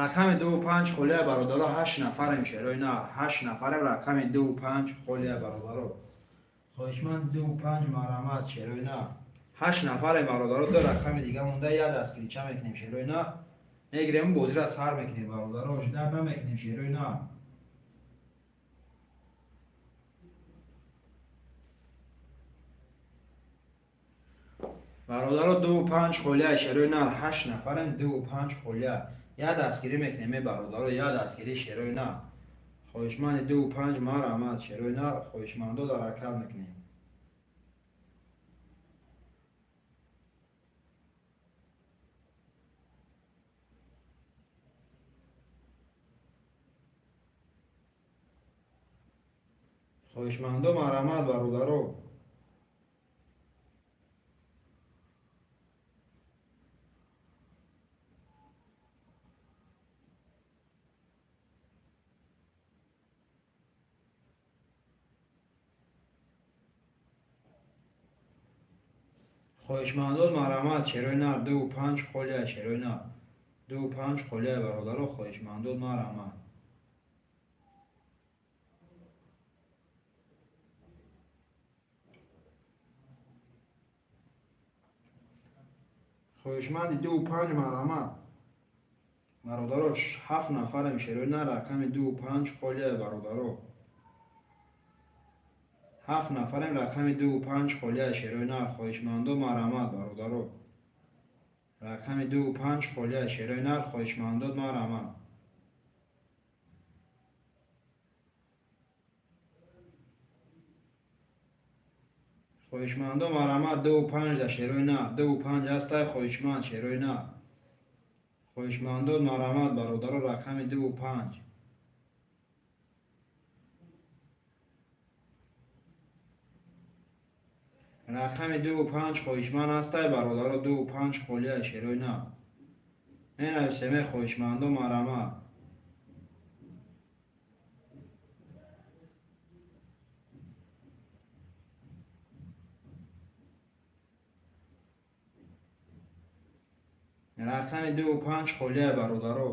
Рақами дуву панҷ холия, бародаро. Ҳашт нафарем, шерои нар, ҳашт нафарем. Рақами дуву панҷ холия, бародаро. Хоҳишманди дуву панҷ, марҳамат, шерои нар. Ҳашт нафарем, бародаро. Ду рақами дига монда, як дастгирича мекунем, шерои нар, мегирем, бозира сар мекунем, бародаро. Ждать намекунем, шерои нар. Бародаро, дуву панҷ холия, шерои нар. Ҳашт нафарем, дуву панҷ холия, як дастгирӣ мекунем, е бародаро, як дастгирӣ, шерои нар. Хоҳишманди дуву панҷ, марҳамат, шерои нар. Хоҳишмандо дар ҳаракат мекунем. Хоҳишмандо, марҳамат, бародаро. Хоҳишмандон, марҳамат, шерои нар. Дуву панҷ холия, шерои нар. Дуву панҷ холия, бародаро. Хоҳишмандон, марҳамат. Хоҳишманди дуву панҷ, марҳамат, бародаро. Ҳафт нафарем, шерои нар. Рақами дуву панҷ холия, бародаро. Ҳафт нафарем, рақами дуву панҷ холия, шерои нар. Хоҳишмандо, марҳамат, бародаро. Рақами дуву панҷ холия, шерои нар. Хоҳишмандо, марҳамат. Хоҳишмандо, марҳамат. Дуву панҷ да, шерои нар. Дуву панҷ ҳастай, хоҳишманд, шерои нар. Хоҳишмандо, марҳамат, бародаро. Рақами дуву панҷ. Рақами дуву панҷ хоҳишманд ҳастай, бародаро? Дуву панҷ холия, шерои нар. Менависеме, хоҳишмандо, марҳамат. Рақами дуву панҷ холия, бародаро.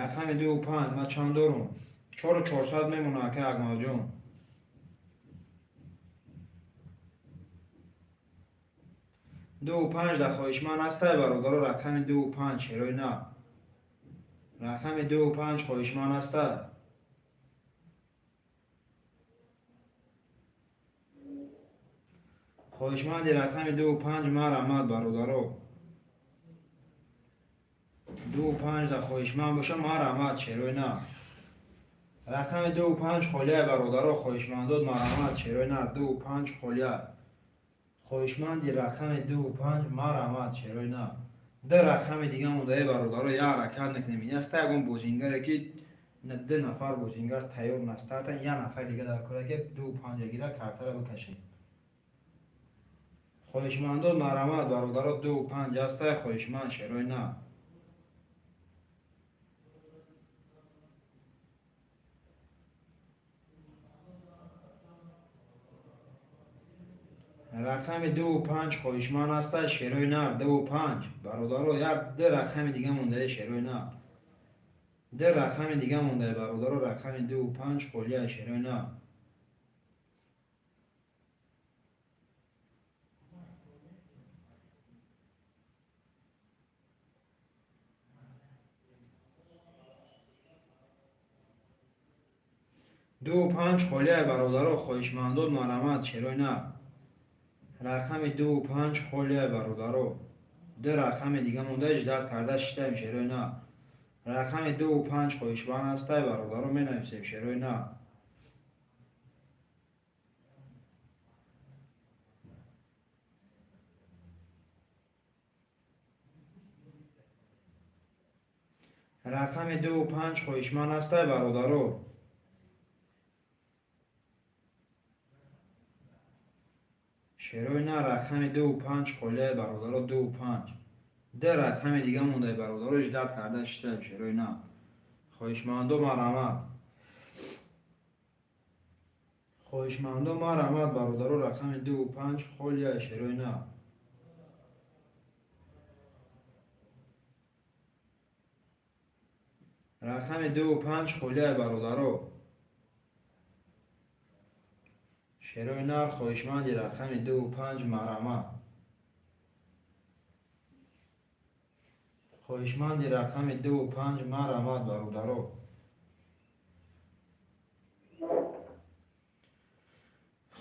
Рақами дуву панҷ. Ман чанд дорум? Чору чорсад мемона, ака Акмалҷон. Дуву панҷ да хоҳишманд ҳастай, бародаро? Рақами дуву панҷ, шерои нар. Рақами дуву панҷ хоҳишманд ҳастай? Хоҳишманди рақами дуву панҷ, марҳамат, бародаро. Дуву панҷ да хоҳишманд боша, марҳамат, шерои нар. Рақами дуву панҷ холия, бародаро. Хоҳишмандот, марҳамат, шерои нар. Дуву панҷ холия. Хоҳишманди рақами дуву панҷ, марҳамат, шерои нар. Ду рақами дига мондаe, бародаро, як ҳаракат мекунем. Ин аста ягон бозингаре ки ду нафар бозингар тайёр настаатан, як нафар дига дар кора ки дуву панҷа гира, картара бикашем. Хоҳишмандот, марҳамат, бародаро. Дуву панҷ ҳастай, хоҳишманд, шерои нар? Рақами дуву панҷ хоҳишманд ҳастай, шерои нар? Дуву панҷ, бародаро. Як ду рақами дига мондаe, шерои нар. Ду рақами дига мондаe, бародаро. Рақами дуву панҷ холия, шерои нар. 2-5 холияй, бародаро, хоҳишмандон, марҳамат, шерои нар. Рақами 2-5 холияй, бародаро. Ду рақами дига монда, ждать карда шитаем, шерои нар. Рақами 2-5 хоҳишманд ҳастай, бародаро, менависем, шерои нар. Рақами 2-5 хоҳишманд ҳастай, бародаро. Шерои нар, рақами 2-5 холияй, бародаро, 2-5. Ду рақами дига мондай, бародаро, ждать карда шитаем, шерои нар. Хоҳишмандо, марҳамат. Хоҳишмандо, марҳамат, бародаро, рақами 2-5 холияй, шерои нар. Рақами 2-5 холияй, бародаро. Шерои нар, хоҳишманди рақами 2-5, марҳамат. Хоҳишманди рақами 2-5, марҳамат, бародаро.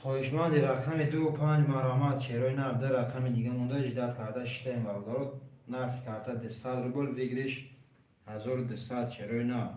Хоҳишманди рақами 2-5, марҳамат, шерои нар. Ду рақами дига монда, ждать карда шитаем, бародаро. Нархи карта 200 рубл, выигрыш 1200, шерои нар.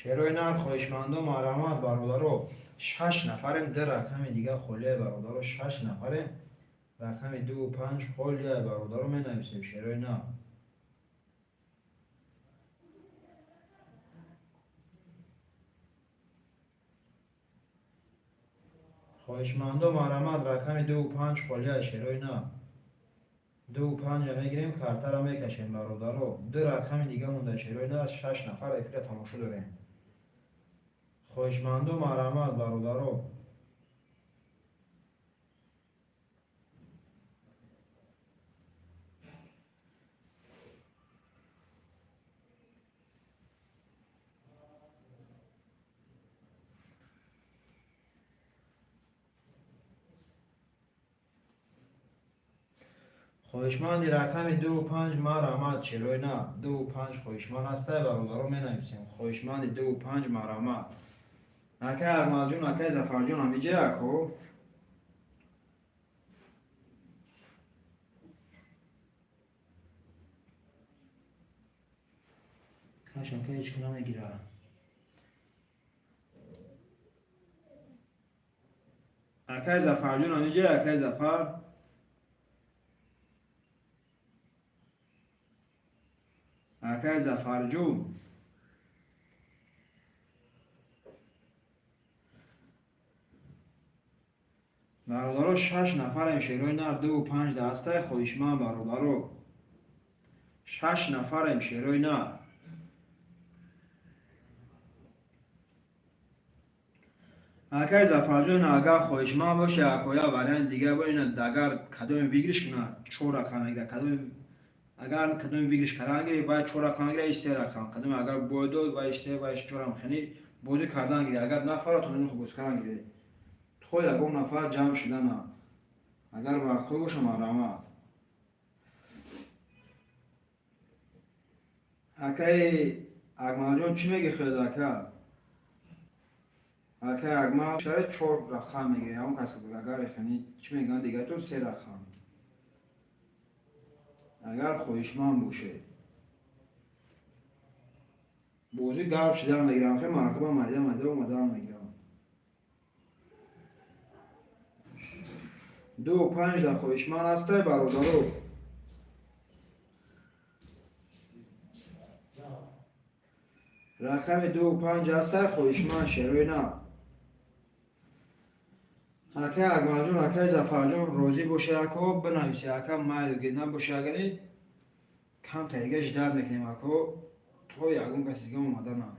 Шерои нар, хоҳишмандо, марҳамат, бародаро. Шаш нафарем, ду рақами дига холия, бародаро. Шаш нафарем, рақами 2-5 холия, бародаро, менависем, шерои нар. Хоҳишмандо, марҳамат, рақами 2-5 холия, шерои нар. 2-5-а мегирем, картаро мекашем, бародаро. Ду рақами дига монда, шерои нар. Шаш нафар эфира тамошо дорем. Хоҳишмандо, марҳамат, бародаро. Хоҳишманди рақами 2-5, марҳамат, шерои нар. 2-5 хоҳишманд ҳастай, бародаро, менависем. Хоҳишманди 2-5, марҳамат. Акай Акмалҷон, акай Зафарҷон, ҳамиҷа ако? Кашака ҳеч ки намегира. Акай Зафарҷон, ҳамиҷа, акай Зафар? Акай Зафарҷон. Бародаро, шаш нафарем, шерои нар, 2-5 дастай хоҳишманд, бародаро. Шаш нафарем, шерои нар. Акай Зафарҷон, агар хоҳишманд боше, акоя, вариант дига бо ина, агар кадоме выигрыш кунад, чор рақам мегирад. Кадоме агар кадоме выигрыш кардан гирифт, вай чор рақам мегирад, иш се рақам. Кадоме агар бой дод, вай иш се, вай иш чор, хеле бозӣ кардан гирифт. Агар нафарат, он бозӣ кардан гирифт. То ягон нафар ҷамъ шудана. Агар вақтҳо боша, марҳамат. Акаи Акмалҷон, чӣ мегӣ худ, ака? Акаи Акмал шояд чор рақам мегирад, ҳамон кас агар хани чӣ мегӯянд дигартон, се рақам. Агар хоҳишманд бошед. Бозӣ гарм шудан мегирам, хе, мардума майда майда омадан мегирам. 2-5 дар хоҳишманд ҳастай, бародаро. Рақами 2-5 ҳастай хоҳишманд, шерои нар. Акай Акмалҷон, акай Зафарҷон, розӣ боше, ако, бинависе, ака, майл набоше, агари камта дига ждать мекунем, ако, то ягон каси дига омадана.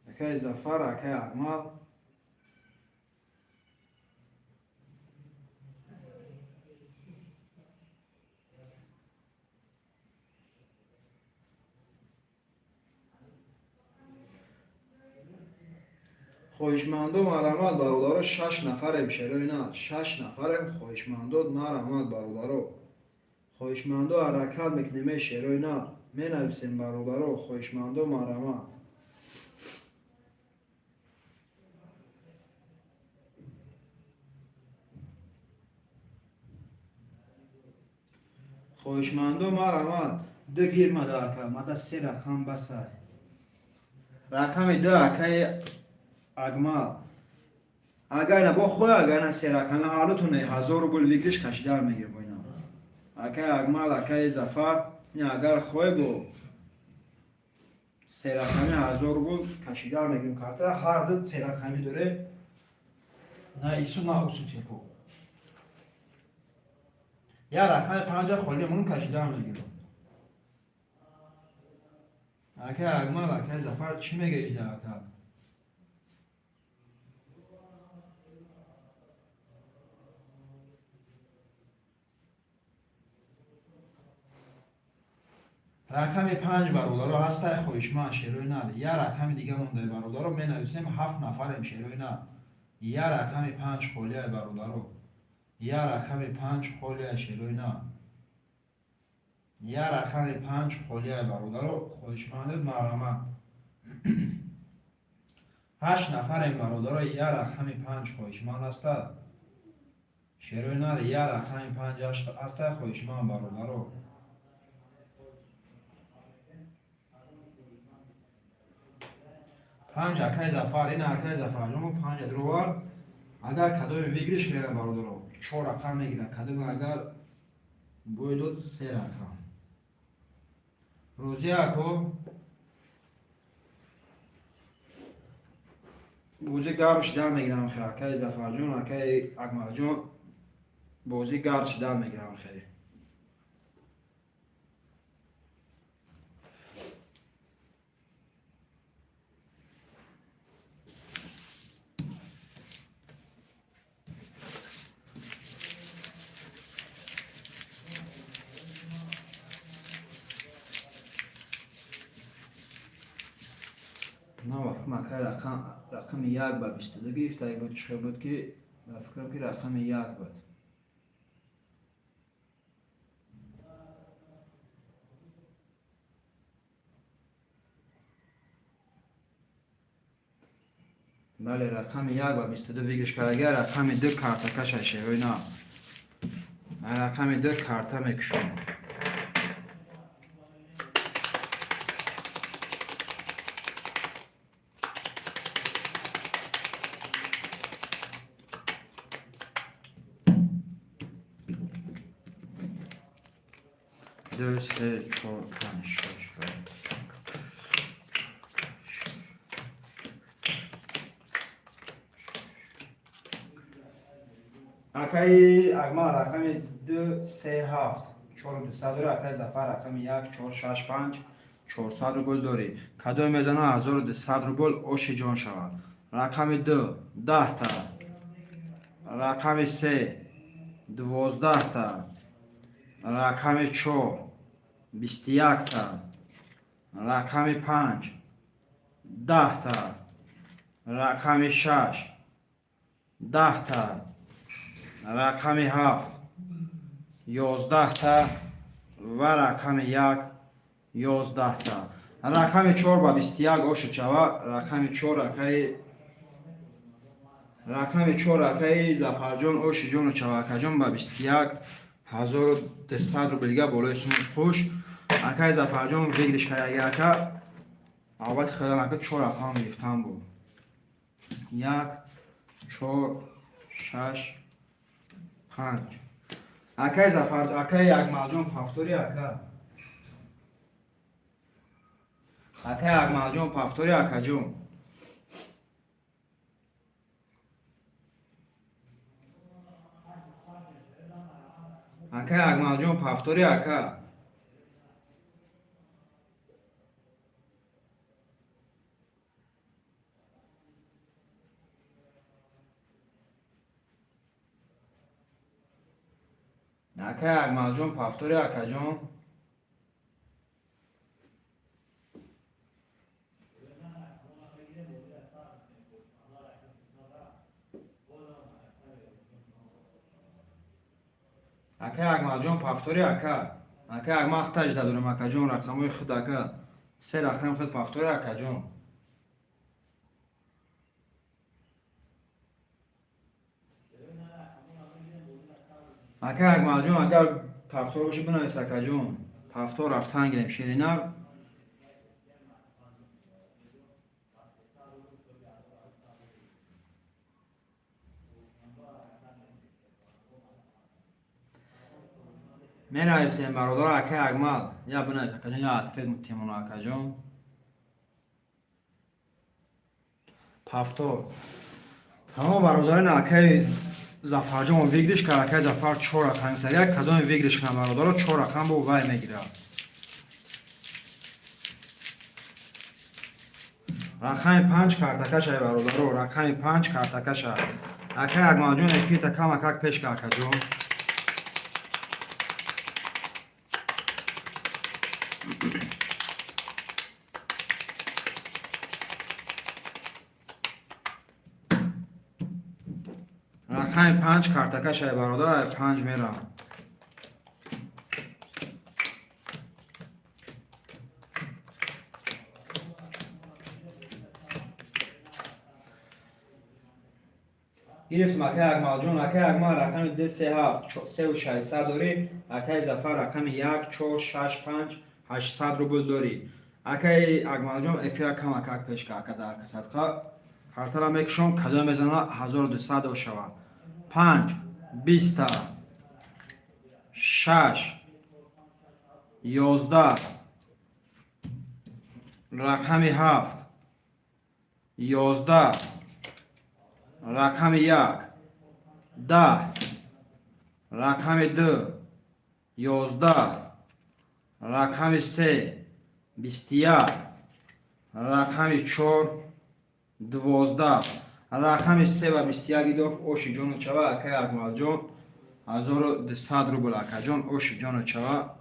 Акай Зафар, акай Акмал. Хоҳишмандо, марҳамат, бародаро. Шаш нафарем, шерои на, шаш нафарем. Хоҳишмандо, марҳамат, бародаро. Хоҳишмандо, ҳаракат мекунем, э шерои на, менависем, бародаро. Хоҳишмандо, марҳамат. Хоҳишмандо, марҳамат. Ду гир мада, ака, мада се рақам басай. Рақами ду, акаи Акмал. Агар ина бо хоҳ, агар ина се рақами ҳардутоне 1000 рубл выигрыш кашидан мегир бо ина. Акаи Акмал, акаи Зафар, ин агар хоҳ, бо се рақами 1000 рубл кашидан мегирем карта. Ҳар ду се рақами доре, на ису, на усу типу. Я рақами панҷа холӣ мон, кашидан мегирам. Акаи Акмал, акаи Зафар, чӣ мегиред, ака? Рақами панҷ, бародаро, ҳастай хоҳишманд, шерои нар? Я рақами дига мондай, бародаро, менависем. Ҳафт нафарем, шерои нар. Я рақами панҷ холияй, бародаро. Я рақами панҷ холияй, шерои нар. Я рақами панҷ холияй, бародаро. Хоҳишмандед, марҳамат. Ҳашт нафарем, бародаро. Я рақами панҷ хоҳишманд ҳаста, шерои нар? Я рақами панҷ ҳастай хоҳишманд, бародаро? Панҷ, акай Зафар. Ина, акай Зафарҷон, панҷа дуровар. Агар кадоме выигрыш мера, бародаро, чор рақам мегирад. Кадоме агар бой дод, се рақам. Розия, ако, бозӣ гарм шидан мегирам хе. Акаи Зафарҷон, акаи Акмалҷон, бозӣ гарм шидан мегирам хе. На, ба фикрам, акай, рақами як ба 22 гирифта буд. Чӣ хел буд ки, ба фикрам ки рақами як буд. Бале, рақами як ба 22 выигрыш кардага. Рақами ду картакаша, шерои на. Рақами ду карта мекушам. Ду, се, чор, панҷ, шаш, ҳафт. Акаи Акмал, рақами ду, се, ҳафт, чору дусад дорӣ. Акаи Зафар, рақами як, чор, шаш, панҷ, 400 рубл дорӣ. Кадоме мезана, 1200 рубл оши ҷон шавад. Рақами ду 10-та, рақами се 12-та, рақами чор 21-та, рақами панҷ 10-та, рақами шаш 10-та, рақами ҳафт 11-та ва рақами як 11-та. Рақами чор ба 21 оши шава. Рақами чор, акаи, рақами чор, акаи Зафарҷон, оши ҷону шава, акаҷон. Ба 21 1200 рублига болои суми хуш. Акаи Зафарҷон выигрыш кардаги. Ака, албатта, хеле, ака, чор рақам гирифтан буд: як, чор, шаш, панҷ. Акаи Зафар, акаи Акмалҷон, повтори, ака. Акаи Акмалҷон, повтори, акаҷон. Акаи Акмалҷон, повтори, ака. Акаи Акмалҷон, повтори, акаҷон. Ака Акмалҷон, повтори, ака. Ака Акмал, хитажда дорем, акаҷон, рақамҳои худ, ака. Се рақами худ повтори, акаҷон. Ака Акмалҷон, агар повтор боши, бинавис, акаҷон. Повтор рафтан гирем, ширинар. Менависем, бародар. Акай Акмал, я бинавис, акаҷон, я ответ мутемона, акаҷон. Повтор. Тамом, бародарин, акай Зафарҷон выигрыш кард. Акай Зафар чор рақам як кадоме выигрыш кунад, бародаро, чор рақам бо вай мегирад. Рақами 5 картакаша, бародаро, рақами 5 картакаша. Акай Акмалҷон, эфирта камакак пеш ка, акаҷон. Рақами 5 картакашай, бародар, 5 мерам. Гирифтм, акай Акмалҷон. Акай Акмал, рақами 2, 3, 7, 3600 дорӣ. Акай Зафар, рақами 1, 4, 6, 5, 800 рубл дорӣ. Акай Акмалҷон, эфира камакак пеш ка, ака, дар садқа. Картара мекушом, кадом мезана, 1200 ошава. 5, 20, 6, 11, рақами 7, 11, рақами 1, 10, рақами 2, 11, рақами 3, 21, рақами 4, 12. Рақами 3 ва 21 идоф. Оши ҷону чава, акай Акмалҷон, 1200 рубл, акаҷон. Оши ҷону чава,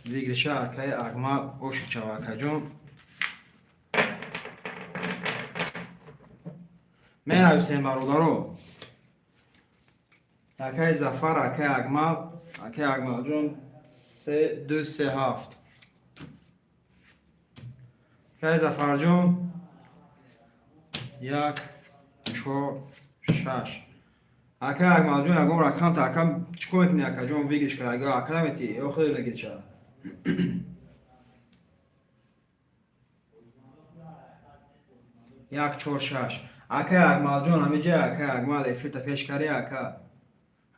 выигрыша, акай Акмал, оши чава, акаҷон. Менависем, бародаро. Акай Зафар, акай Акмал, акай Акмалҷон, се, ду, се, ҳафт. Акай Зафарҷон, як, чор, шаш. Акай Акмалҷон, ягон рақамта, ака, чӣ кор мекунӣ, акаҷон? Выигрыш кард, ака, наметӣ ё худо мегирӣ ча? Як, чор, шаш. Акай Акмалҷон, ҳамиҷа, акай Акмал, эфирта пеш карӣ, ака.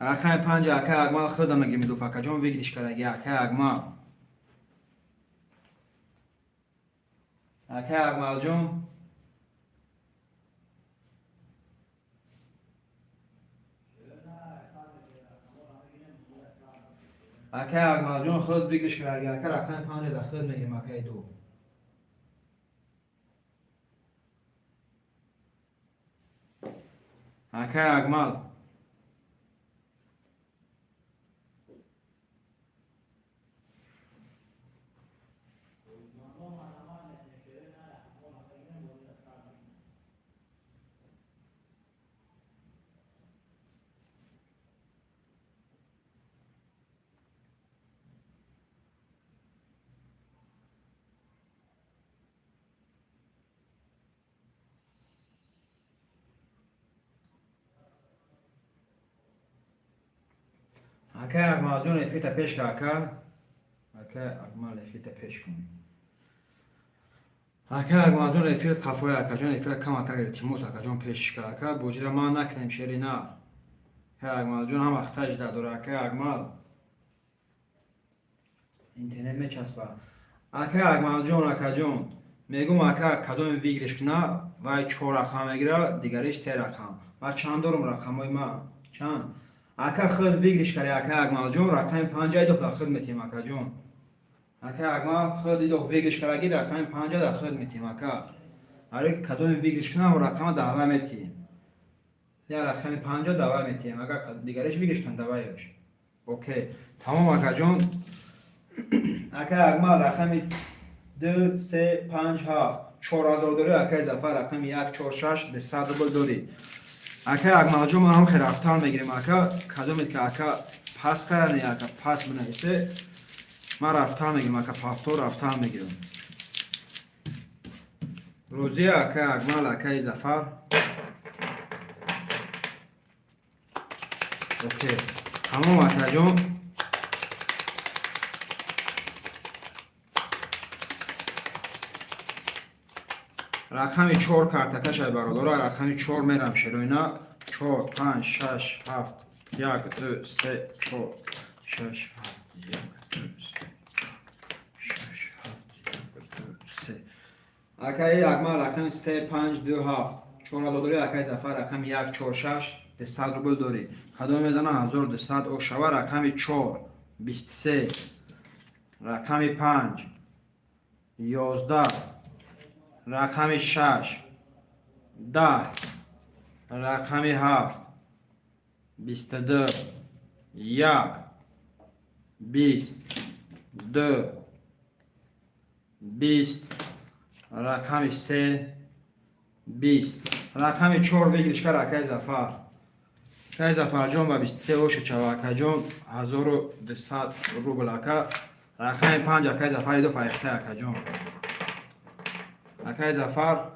Рақами 5, акай Акмал, худо мегирӣ, медуф, акаҷон, выигрыш кардаги, акай Акмал. Акай Акмалҷон, акай Акмалҷон, худ выигрыш кардаги, ака. Рақами 5 да худ мегирем, акай ду. Акай Акмал, акай Акмалҷон, эфирта пеш ка, ака. Акай Акмал, эфирта пеш кун. Акай Акмалҷон, эфир қафоя, акаҷон, эфира камакак, илтимос, акаҷон, пеш ка, ака. Боҷира ман накунем, шери на. Акай Акмалҷон ҳам вақтаҷда дора. Акай Акмал, интернет мечаспа. Акай Акмалҷон, акаҷон, мегум, ака, кадоме выигрыш куна, вай чор рақам мегира, дигариш се рақам. Ва чанд дорум рақамҳои ма, чанд, ака? Худ выигрыш карди, ака Акмалҷон, рақами 5 идоф, дар худ метиҳем, акаҷон. Ака Акмал, худ идоф выигрыш кардаги, рақами 5 дар худ метиҳем, ака. Аре, кадоме выигрыш кунам, рақама давай метиҳем. Я рақами 5 давай метиҳем, агар дигариш выигрыш кунам, давайш. Окей, тамом, акаҷон. Ака Акмал, рақами 2, 3, 5, 7, 4000 дорӣ. Акаи Зафар, рақами 1, 4, 6, 200 рубл дорӣ. Ака Акмалҷон, ман ҳам хел рафтан мегирем, ака. Кадомед ки, ака, Пас кардани, ака, пас бинависе, ман рафтан мегирам, ака, повтор рафтан мегирам. Рӯзия, ака Акмал, акаи Зафар. Окей, тамом, акаҷон. Рақами 4 картакашай, бародаро. Рақами 4 мерам, шероина. Чор, панҷ, шаш, ҳафт, як, ду, се, чор, шаш, ҳафт, як, ду, се, шаш, ҳафт, як, ду, се. Акаи Акмал, рақами се, панҷ, ду, ҳафт, 4000 дорӣ. Акаи Зафар, рақами як, чор, шаш, 200 рубл дорӣ. Кадом мезана, 1200 ошава. Рақами 4, 23, рақами 5, 11, рақами 6, 10, рақами 7, 22, як, 20, ду, 20, рақами 3, 20. Рақами 4 выигрыш кард акаи Зафар. Акаи Зафарҷон, ба 23 оша чава, акаҷон, 1200 рубл, ака. Рақами 5, акаи Зафар, иду файхта, акаҷон. Акаи Зафар,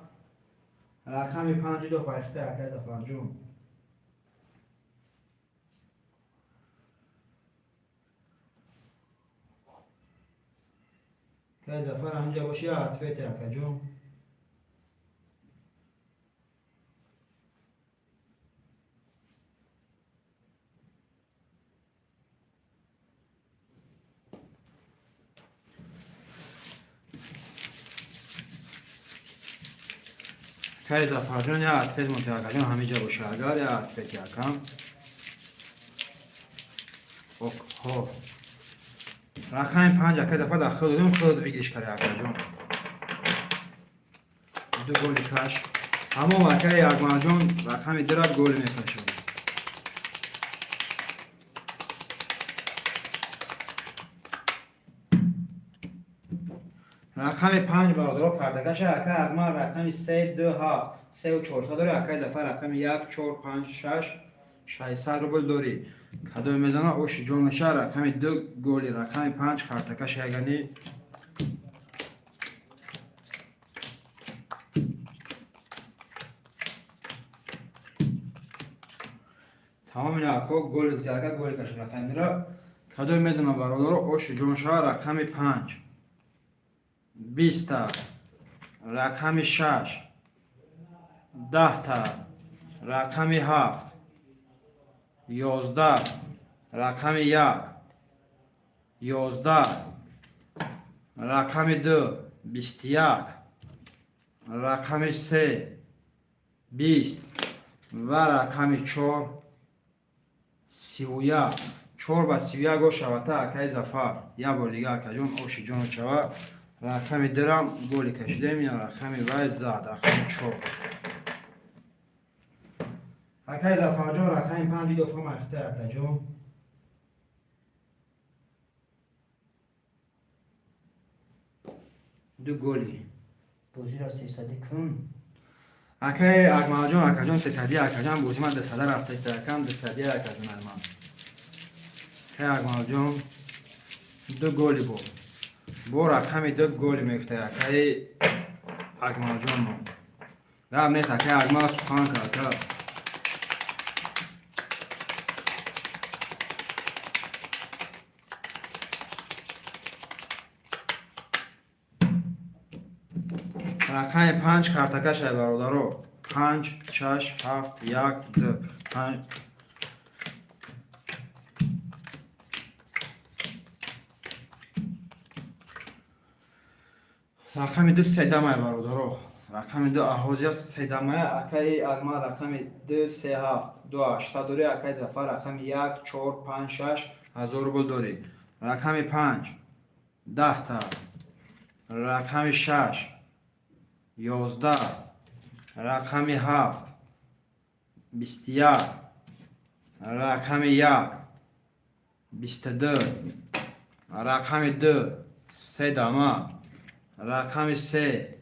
рақами 5, иду файхта, акаи Зафарҷон. Акаи Зафар, ҳаминҷа боши, я ответе, акаҷон. Акаи Зафарҷон, я ответ монте, акаҷон, ҳаминҷа боша агар, я ответи, акам. Окҳо, рақами 5, акаи Зафар, дар худ додем, худ выигрыш карди, акаҷон. Ду голи каш. Ҳамон, акаи Акмалҷон, рақами дират голи мекашад. Рақами 5, бародаро, кардакаша. Акаи Акмал, рақами се, ду, ҳафт, сеу чорсад дорӣ. Акаи Зафар, рақами як, чор, панҷ, шаш, 600 рубл дорӣ. Кадоме мезана, оши ҷон меша. Рақами 2 голи, рақами 5 картакаш ягани. Тамоми ако голи, ака голи кашид рақамира. Кадоме мезана, бародаро, оши ҷон шава. Рақами 5, 20-та, рақами 6, 10-та, рақами 7, 11, рақами 1, 11, рақами 2, 21, рақами 3, 20 ва рақами 4, 31. Чор ба 31 ошавата, акаи Зафар. Як бор дига, акаҷон, оши ҷоно чава. Рақами дирам голи кашидем, я рақами вай зад, рақами 4. Акаи Зафарҷон, рақами 5 видео фамахта, акаҷон. Ду голи. Бозиро сесадӣ кун. Акаи Акмалҷон, акаҷон, сесадӣ, акаҷон, бози ман дусада рафтаиста, акам, дусадӣ, акаҷон, ман. Акаи Акмалҷон, ду голи бо. Бо рақами 2 голи мегуфта акаи Акмалҷон мо. Гап нест, акаи Акмал сухан кард, ака. Рақами 5 картакашай, бародаро. Панҷ, шаш, ҳафт, як, ду, панҷ. Рақами 2 седамай, бародаро. Рақами 2 аҳозия седамая. Акаи Акмал, рақами 2, се, ҳафт, ду, 800 дорӣ. Акаи Зафар, рақами як, чор, панҷ, шаш, 1000 рубл дорӣ. Рақами 5, 10-та, рақами 6, 11, рақами 7, 21, рақами 1, 22, рақами 2, се дама, рақами 3,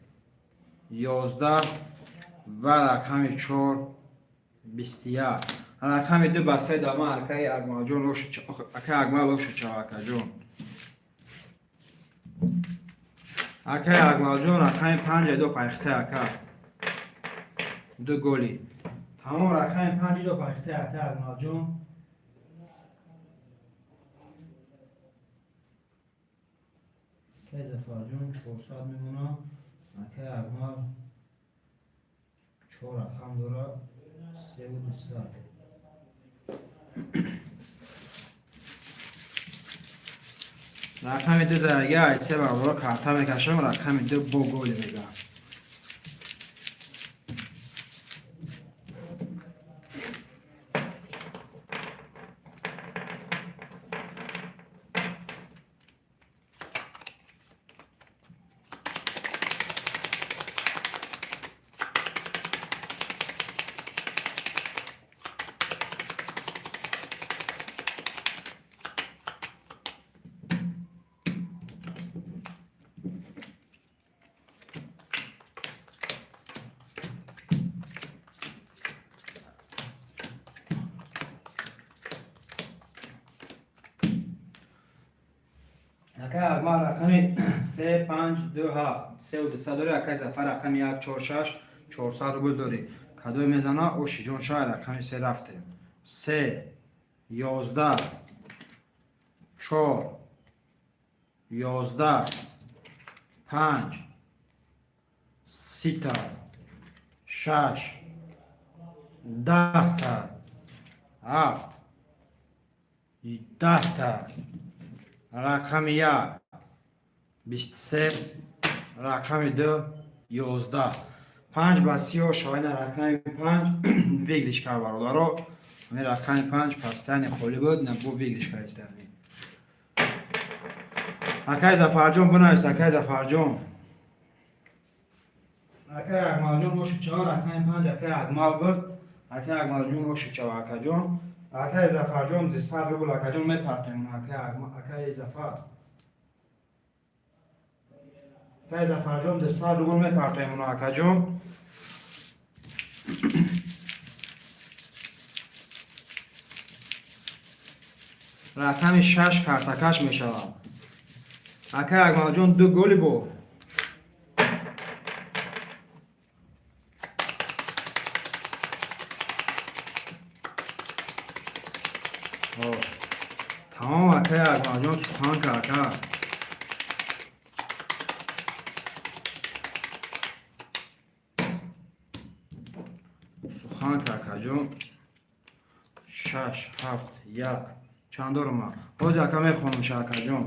11 ва рақами 4, 21. Рақами ду ба се дама, акаи Акмалҷон, акаи Акмал, ошучава, акаҷон. Акаи Акмалҷон, рақами панҷ айдо файхте, ака. Ду голи. Тамом, рақами панҷ идо файхте, акаи Акмалҷон. Акаи Зафарҷон 400 мемонад. Акаи Акмал чор рақам дора, 3200. Рақами ду зарага айсе, бародаро, карта мекашам, рақами ду бо голи мегам. Акай Акмал рақами се, панҷ, ду, ҳафт, 3200 дорӣ. Акай Зафар рақами як, чор, шаш, 400 рубл дорӣ. Кадое мезана, ошиҷон шай? Рақами се рафтем. Се, 11, чор, 11, панҷ, сита, шаш, 10-та, ҳафт, 10-та, рақами як, 23, рақами ду, 11, панҷ ба сиё шоина. Рақами панҷ выигрыш кард, бародаро. Ҳамин рақами панҷ пастани холӣ буд, на бо выигрыш кардистани. Акай Зафарҷон, бинавис, акай Зафарҷон. Акай Акмалҷон, оши чава, рақами панҷ акай Акмал буд. Акай Акмалҷон, оши чава, акаҷон. Акай Зафарҷон, 200 рубл, акаҷон, мепартоем. Акай Зафар, акай Зафарҷон, 200 рубл мепартоем уно, акаҷон. Рақами шаш картакаш мешавад. Акай Акмалҷон, ду голи бо. Тамом, акай Акмалҷон, сухан ка, ака. Сухан ка, акаҷон. Шаш, ҳафт, як, чанд дорам ман ҳозир, ака, мехонамша, акаҷон.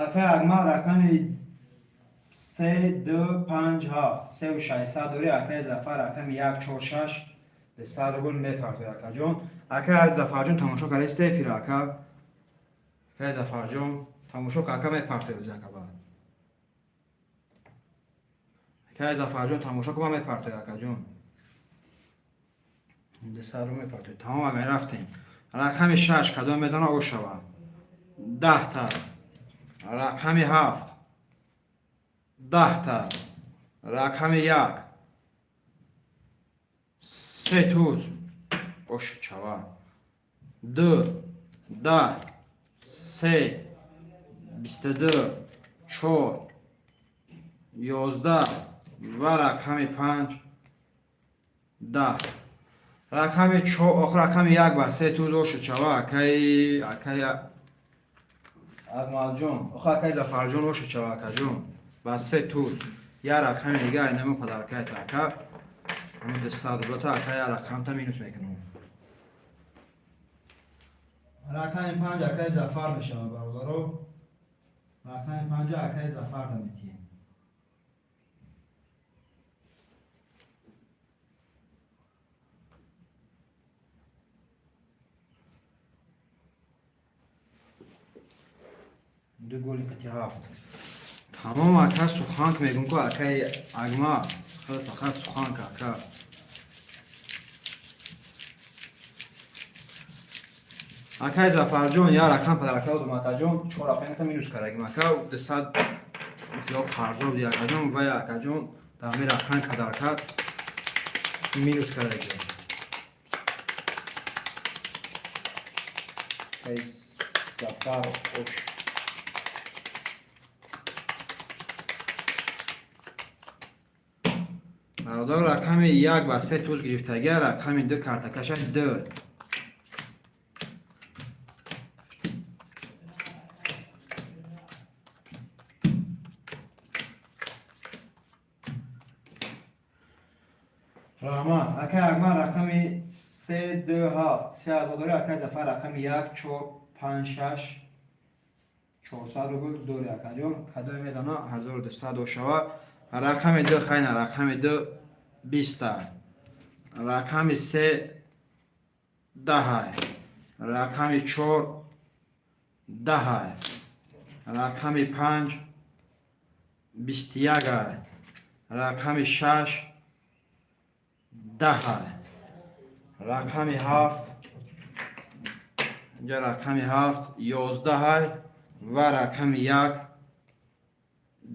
Акай Акмал рақами се, ду, панҷ, ҳафт, 3600 дорӣ. Акай Зафар рақами як, чор, шаш, 200 рубл мепартои, акаҷон. Акай Зафарҷон, тамошо кардаисте эфира, ака? Акай Зафарҷон, тамошо ка, ака, мепартои ози, ака. Ба акай Зафарҷон, тамошо ка, мепартои, акаҷон, 200 рубл мепартои. Тамом, ага, рафтем. Рақами шаш кадом мезана, о шава. 10-та, рақами ҳафт, 10-та, рақами як, се туз, ош чава. Ду, 10, се, 22, чор, 11 ва рақами панҷ, 10, рақами охир рақами як ба се туз, ошу чава. Акаи Акмалҷон, охир акаи Зафарҷон, ошу чава, акаҷон, ба се туз. Як рақами дига айнamo подаркаята, ака. Ҳамин 200 рублата, ака, як рақамта минус мекунам. Рақами панҷ акаи Зафар мешавад, бародаро. Рақами панҷа акаи Зафар наметиҳем. Ду голи қати ҳафт. Тамом, ака, суханк мегум ку, акаи Агма, фақат суханк, ака. Акаи Зафарҷон, як рақам подарка додум, акаҷон. Чор рақамата минус кардагим, ака. 200. Ё қарзор буди, акаҷон. Вай, акаҷон, дар ҳамин рақами подарка минус кардаги. Зафар ош. Бародар, рақами як ба се туз гирифтагия, рақами ду картакаша ду. Раҳмат, акай Акмал, рақами се, ду, ҳафт, 3000 дори. Акай Зафар, рақами як, чор, панҷ, шаш, 400 рубл дори. Акаҷон, кадоме мезана, 1200 дошава. Рақами ду хайна, рақами ду биста, рақами се даҳай, рақами чор даҳай, рақами панҷ 21-ай, рақами шаш даҳай, рақами ҳафт, инҷа рақами ҳафт 11-ай ва рақами як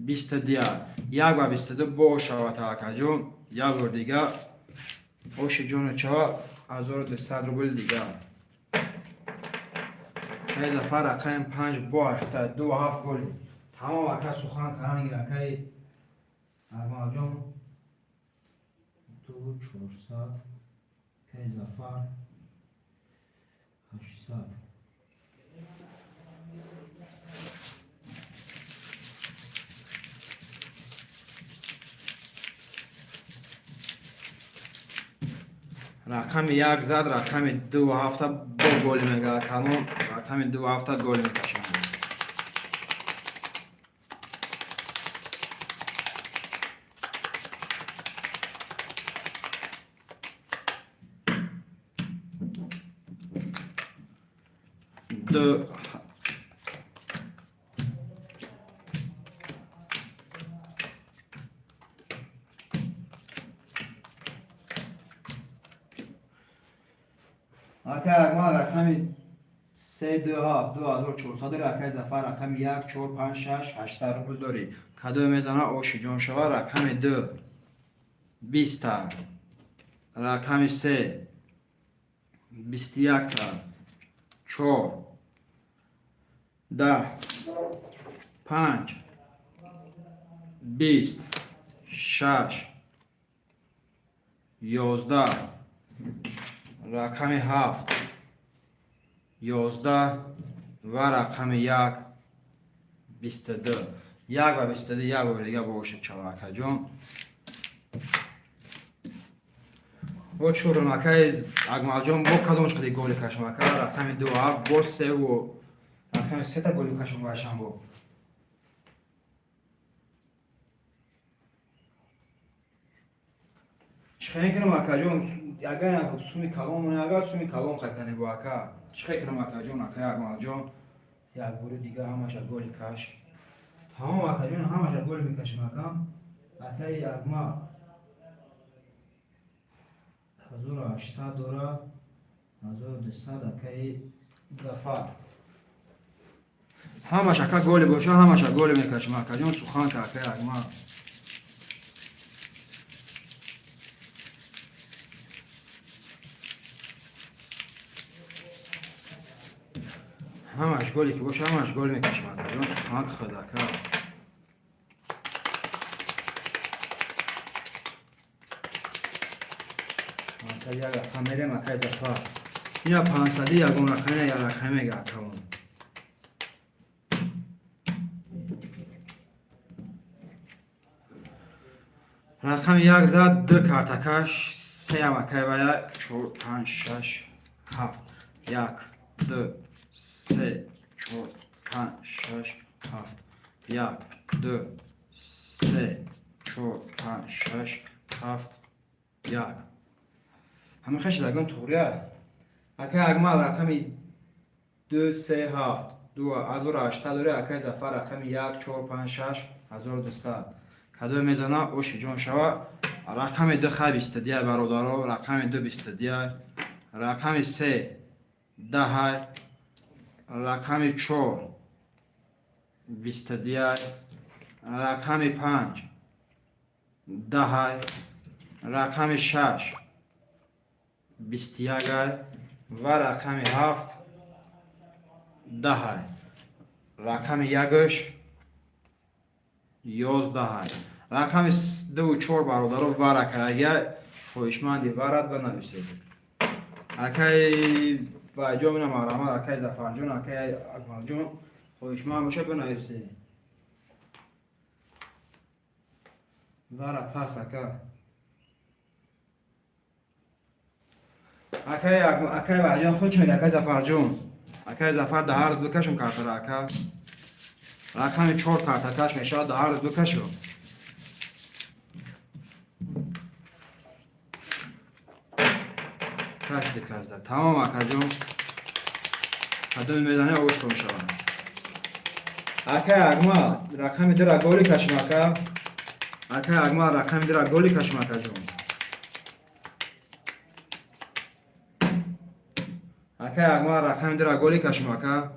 22-ай. Як ба 22 бошавад, акаҷон. Як бор дига оши ҷону чава, 1200 рубл дига. Акай Зафар, рақами панҷ бо ҳашта, ду ҳафт голи. Тамом, ака, сухан каран. Акай Акмалҷон, ду чорсад, акай Зафар 800. Рақами як зад, рақами ду ҳафта бо голи мега канон, рақами ду ҳафта голи мекашам. Ду. Акай Акмал, рақами се, ду, ҳафт, 2400 дори. Акай Зафар, рақами як, чор, панҷ, шаш, 800 рубл дорӣ. Кадоме мезана, оши ҷон шава. Рақами ду биста, рақами се 21-та, чор, 10, панҷ, 20, шаш, 11, рақами ҳафт 11 ва рақами як 22. Як ба 22, як бори дига бошед чава, акаҷон. Бо чурон, акай Акмалҷон, бо кадомш қади голи кашам, ака? Рақами ду ҳафт, бо севу рақами сета голи кашам вашам бо. Чӣ хел кунам, акаҷон? Агар суми калон, агар суми калон қайтане бо, ака, чӣ хел кунам, акаҷон? Акай Акмалҷон, як бори дига ҳамаша голи каш. Тамом, акаҷон, ҳамаша голи мекашем, акам. Акаи Акмал 1800 дора, 1200 акаи Зафар. Ҳамаш, ака, голи боша, ҳамаша голи мекашем, акаҷон. Сухан ка, акаи Акмал. Ҳамаш голе ки боша, ҳамаш гол мекашем, акаҷон. Сухан худ, ака. 500 як рақам мерем, акай Зафар. Ина 500-и ягон рақам, ина як рақам мега, акамон. Рақами як зад, ду картакаш сеам, акай вая. Чор, панҷ, шаш, ҳафт, як, ду, се, чор, панҷ, шаш, ҳафт, як, ду, се, чор, панҷ, шаш, ҳафт, як. Ҳамин хеш ягон туғрия. Акай Акмал, рақами ду, се, ҳафт, 2800 дори. Акай Зафар, рақами як, чор, панҷ, шаш, 1200. Кадоме мезана, оши ҷон шава. Рақами ду хай 22-ай, бародаро, рақами ду 22-ай, рақами се 10-ай, рақами чор 22-ай. Рақами 5 10-ай, рақами 6 21-ай ва рақами 7 10-ай. Рақами 1-ш 11-ай. Рақами 2 4, бародаро, вара карагия, хоҳишманди варат банависед. Акай Вайҷон, ина марҳамат, акай Зафарҷон, акай Акмалҷон, хоҳишманд боша, бинависед. Вара пас, ака. Акай Вайҷон, худ чӣ мега, акай Зафарҷон? Акай Зафар, даҳар бикашум картара, ака. Рақами 4 картакаш мешавад, даҳар бикашум. Кашди казда. Тамом, акаҷон. Кадоми мезане, ошко мешавад. Акай Акмал, рақами 2-ра голи кашим, ака. Акай Акмал, рақами 2-ра голи кашим, акаҷон. Акай Акмал, рақами 2-ра голи кашим, ака.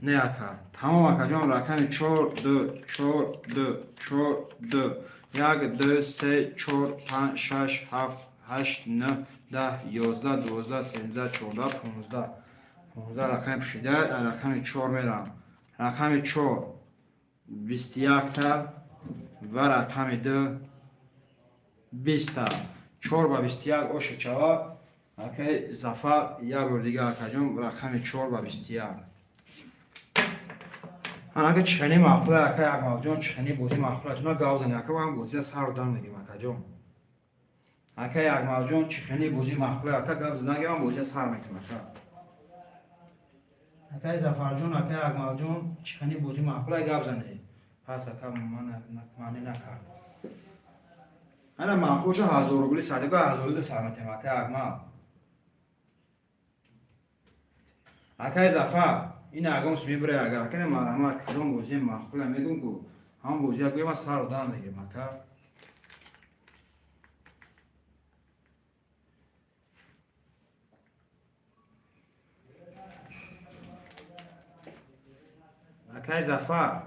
Не, ака. Тамом, акаҷон, рақами 4 2 4 2 4 2 1 2 3 4 5 6 7 8 9 10 11 12 13 14 15. 15 рақами пӯшида, рақами 4 мерам. Рақами 4 21 та ва рақами 2 20 та. 4 ба 21 оши чава. Акай Зафар, як бор дига, акаҷон, рақами 4 ба 21. Анака чихани маъқула, акай Акмалҷон, чихани бозӣ маъқула? Туна гав зани, ака, ҳам бозия сару дам мегирем, акаҷон. Акай Акмалҷон, чихани бозӣ маъқула, ака, гап задан, гам бозия сар метем, ака. Акай Зафарҷон, акай Акмалҷон, чихани бозӣ маъқула, гап зане. Пас, ака, ман накард. Ана маъқулша 1000 рубли сардига, 1000 рубли сар метем, акай Акмал. Акай Зафар, ин агон суми бире, агар ака, марҳамат, кадом бозии маъқула мегум ку, ҳам бозия гӯям, сару дам мегирем, ака. Акай Зафар,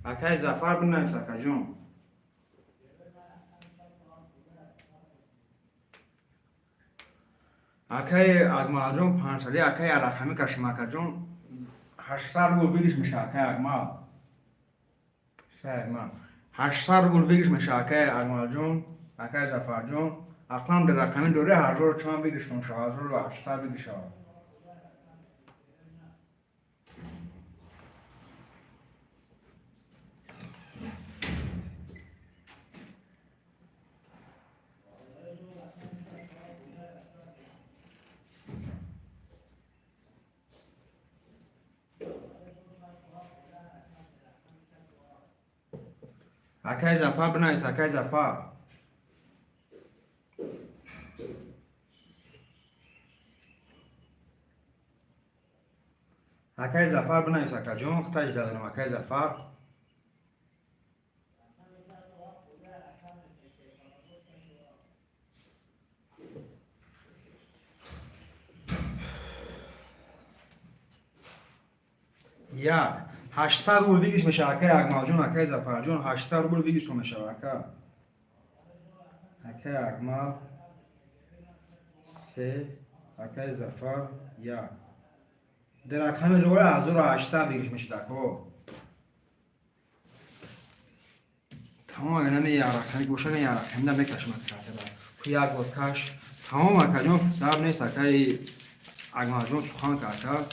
акай Зафар, бинавис, акаҷон. Акай Акмалҷон, 500, акай, рақами кашим, акаҷон, 800 рубл выигрыш меша, акай Акмал. 800 рубл выигрыш меша, акай Акмалҷон, акай Зафарҷон. Ақлан дар рақами дори ҳазору чанд выигрыш мешава, 1800 выигрыш шавад. Акай Зафар, бинавис, акай Зафар. Акай Зафар, бинавис, акаҷон, хитаҷ задам, акай Зафар. Як 800 рубл выигрыш мешава, акай Акмалҷон, акай Зафарҷон, 800 рубл выигрыш мешава, ака. Акай Акмал 3, акай Зафар 1. Дар рақами лора 1800 выигрыш мешад, ако. Тамом, агар нами як рақами боша, як рақами да мекашам, ака. Як бор каш. Тамом, акаҷон, зарб нест, акай Акмалҷон, сухан ка, ака.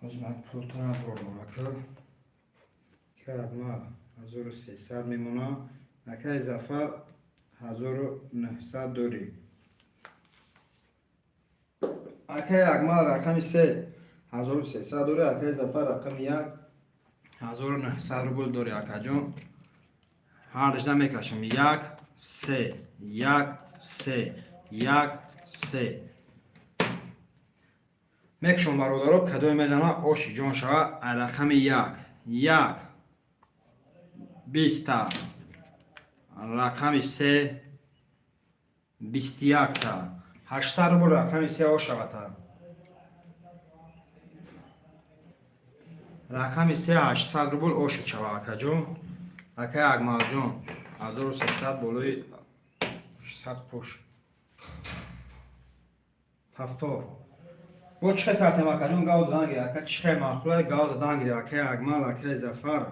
Ҳозир ман пултона бурдам, ака. Ка Акмал 1300 мемонам, акаи Зафар 1900 дорӣ. Акаи Акмал рақами се 1300 дори, акаи Зафар рақами як 1900 рубл дори, акаҷон. Ҳар мекашам: як, се, як, се, як, се мекушам, бародаро. Кадоме мезана, оши ҷон шава. Рақами як, як, 20-та, рақами се, 21-та, 800 рубл рақами се ошавата. Рақами се 800 рубл оши шава, акаҷон. Акаи Акмалҷон, 1300 болои 600 пуш ҳафтор. Бо чӣ хел сартем, акаҷон? Гав задан гир, ака, чӣ хел маъқулай, гав задан гир, акаи Акмал, акаи Зафар.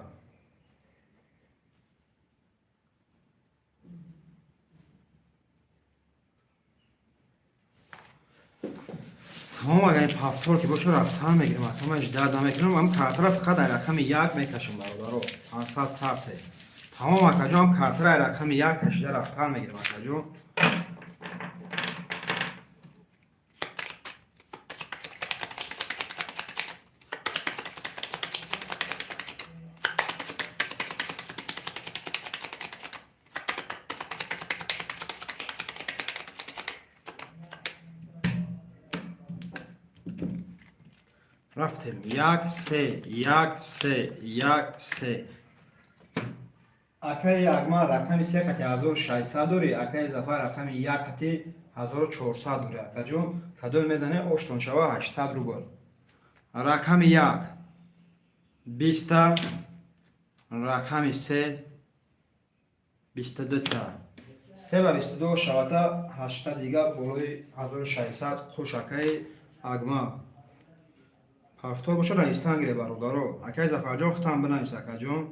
Тамом, агар ин повтор ки боша, рафтан мегирем, акамаш дард намекунам. Ам картара фақат ай рақами як мекашам, бародаро. 500 сарте. Тамом, акаҷон, ам картара ай рақами як кашида рафтан мегирем, акаҷон. Рафтем: як, се, як, се, як, се. Акаи Акмал рақами се қати 1600 дорӣ, акаи Зафар рақами як қати 1400 дорӣ, акаҷон. Кадом мезане, оштон шава. 800 рубл рақами як, 20-та, рақами се, 22-та. Се ба 22 шавата, 800 дига болои 1600 қуш, акаи Акмал. Ҳафтор боша, навистан гире, бародаро. Акаи Зафарҷон, худтам бинавис, акаҷон.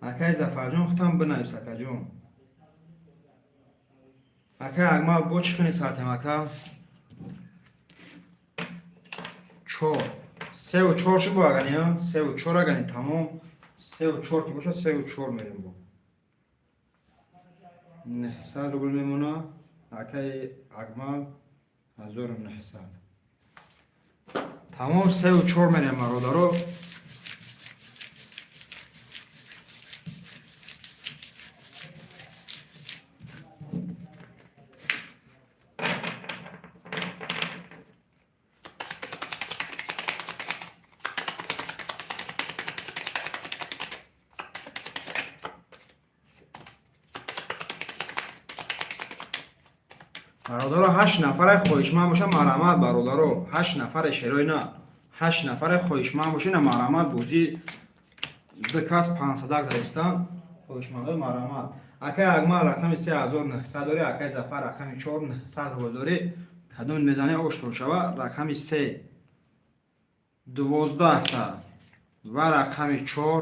Акаи Зафарҷон, худтам бинавис, акаҷон. Акаи Акмал, бо чӣ хеле сартем, ака? Чор, севу чор шуд, бо агани севу чор агани. Тамом, севу чор ки бошад, севу чор мерем. Бо 900 рубл мемона, акаи Акмал, 1900. Тамом, севу чор мерем, бародаро. Бародаро, ҳашт нафаре хоҳишманд боша, марҳамат, бародаро. Ҳашт нафаре, шерои на, ҳашт нафаре хоҳишманд боша, на, марҳамат. Бозӣ ду кас пансадак задистан. Хоҳишмандо, марҳамат. Акаи Акмал рақами се 1900 дорӣ, акаи Зафар рақами чор 900 рубл дорӣ. Кадом мезане, оштон шава. Рақами се 12-та ва рақами чор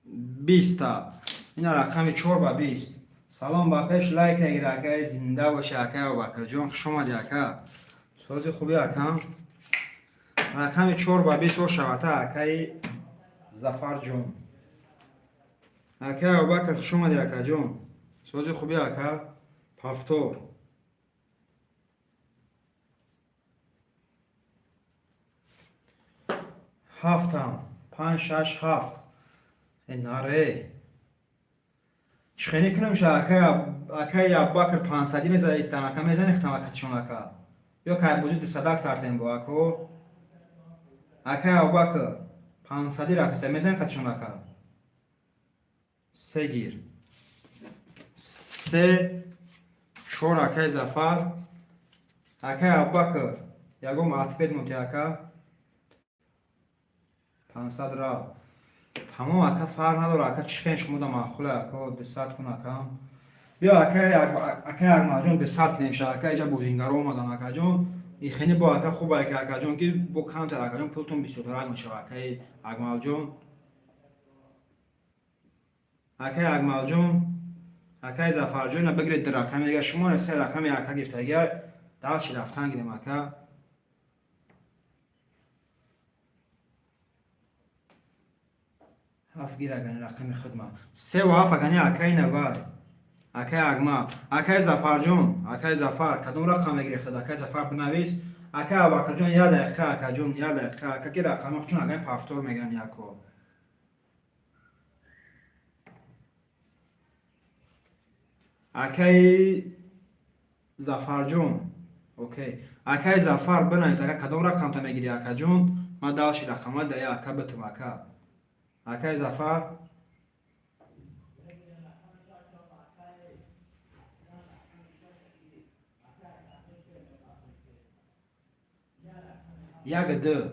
20-та. Ина рақами чор ба 20. Салом, ба пеш, лайк нагир, акай. Зинда боши, акай Абубакрҷон, хуш омади, ака. Сози хуби, акам. Рақами чор ба 20 шавата, акаи Зафарҷон. Акаи Абубакр, хуш омади, акаҷон. Сози хуби, ака. Повтор ҳафтам, панҷ, шаш, ҳафт. Наре, чихеле кунам ша, акаи Абубакр? Пансадӣ мезада истам, ака, мезани хитам акатишон, ака, ё кайбозӣ дусадак сартем бо ако. Акаи Абубакр пансадӣ рафтеста, мезани хатишон, ака. Се гир, се, чор, акаи Зафар. Акаи Абубакр, ягон ответ монти, ака? 500 ра. Тамом, ака, фарқ надора, ака, чӣ хел шумо да маъқуле, ака. 200 кун, акам. Биё, акаи Акмалҷон, 200 кунем ша, ака. Иҷа бозингаро омадан, акаҷон. Ихени бо, ака, хуб, ака, акаҷон, ки бо камтар, акаҷон, пултон бисёртарак мешава. Акаи Акмалҷон, акаи Акмалҷон, акаи Зафарҷон, ина бигиред ду рақами дига. Шумо се рақами ака гирифтагия, дальше рафтан гирем, ака. Ҳафт гир, агани рақами хидма севу ҳафт, агани, акаи навай. Акай Акмал, акай Зафарҷон, акай Зафар, кадом рақам мегири худ, акай Зафар, бинавис. Акай Абубакрҷон, як дақиқа, акаҷон, як дақиқа, ака, ки рақами чун акай повтор меган яко. Акаи Зафарҷон, окей. Акаи Зафар, бинавис, ака, кадом рақамта мегири, акаҷон? Ман дальше рақама да ака битум, ака. Акаи Зафар, як, ду,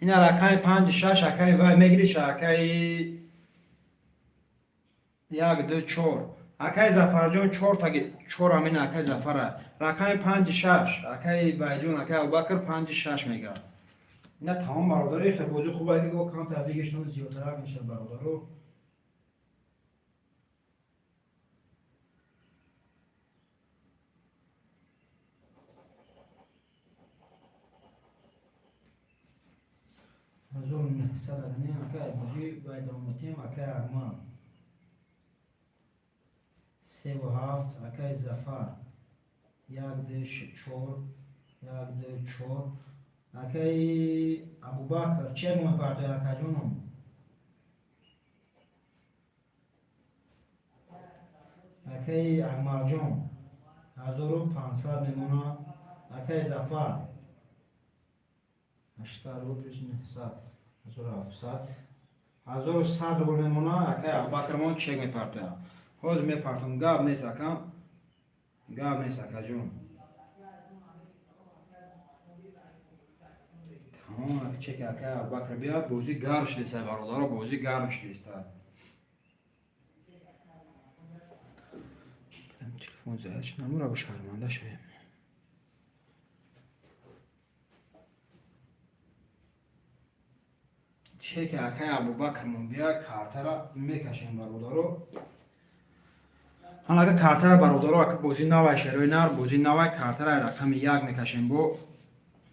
ина рақами панҷ, шаш, акаи вай мегириш, акаи, як, ду, чор, акаи Зафарҷон, чортаги, чор амин, акаи Зафара. Рақами панҷи шаш, акаи вайҷон, акаи Абубакр панҷи шаш мега. Ина тамом, бародари, хел бозӣ хуб ки го кам тафигиштон зиёдтарак мешавад, бародаро. 1900 агнем, акай, бозӣ бояд давом метиҳем. Акай Акмал, севу ҳафт, акай Зафар, як, ду, чор, як, ду, чор. Акаи Абубакр, чек мепартои, акаҷоном? Акаи Акмалҷон, 1500 мемонад. Акаи Зафар, 800 рубл плюс 900, 1700, 1100 рубл мемонад. Акаи Абубакрмон чек мепартояд. Ҳозир мепартом, гап нест, акам, гап нест, акаҷон. Тамом, чеки акаи Абубакр биёд, бозӣ гарм шудеста, бародаро, бозӣ гарм шудеста. Телефон заяд намура, бо шарманда шавем. Чеки акаи Абубакрмон биёд, картара мекашем, бародаро. Ҳан, ака, картара, бародаро, ака, бозӣ навай, шерои нар, бозӣ навай, картара рақами як мекашем. Бо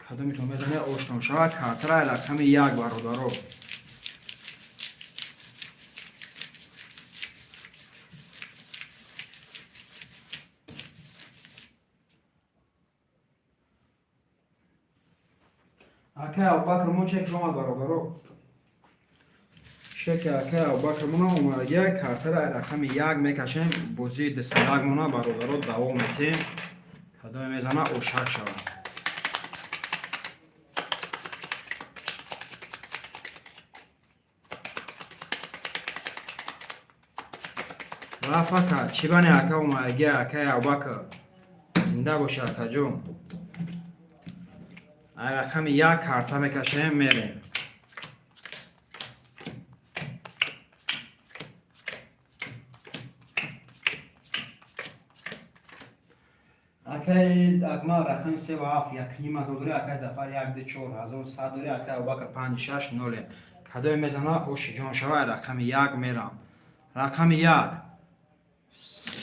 кадомитон мезане, ошно шавад. Картара рақами як, бародаро. Акаи Абубакр мо чек омад, бародаро. Чеки акаи Абубакр мона омадагия, картара рақами як мекашем. Бозии дусадак мона, бародаро, давом метиҳем. Кадоме мезана, ошак шавад. Рафака чӣ бани, ака, омадагия, акаи Абубакр, зинда боши, акаҷон. Рақами як карта мекашем, мерем. Акаи Акмал, рақами севу ҳафт, якним ҳазор дори. Акаи Зафар, як, ду, чор, 1100 дори. Акаи Абубакр, панҷ, шаш, ноле. Кадоме мезана, оши ҷон шава. Рақами як мерам. Рақами як,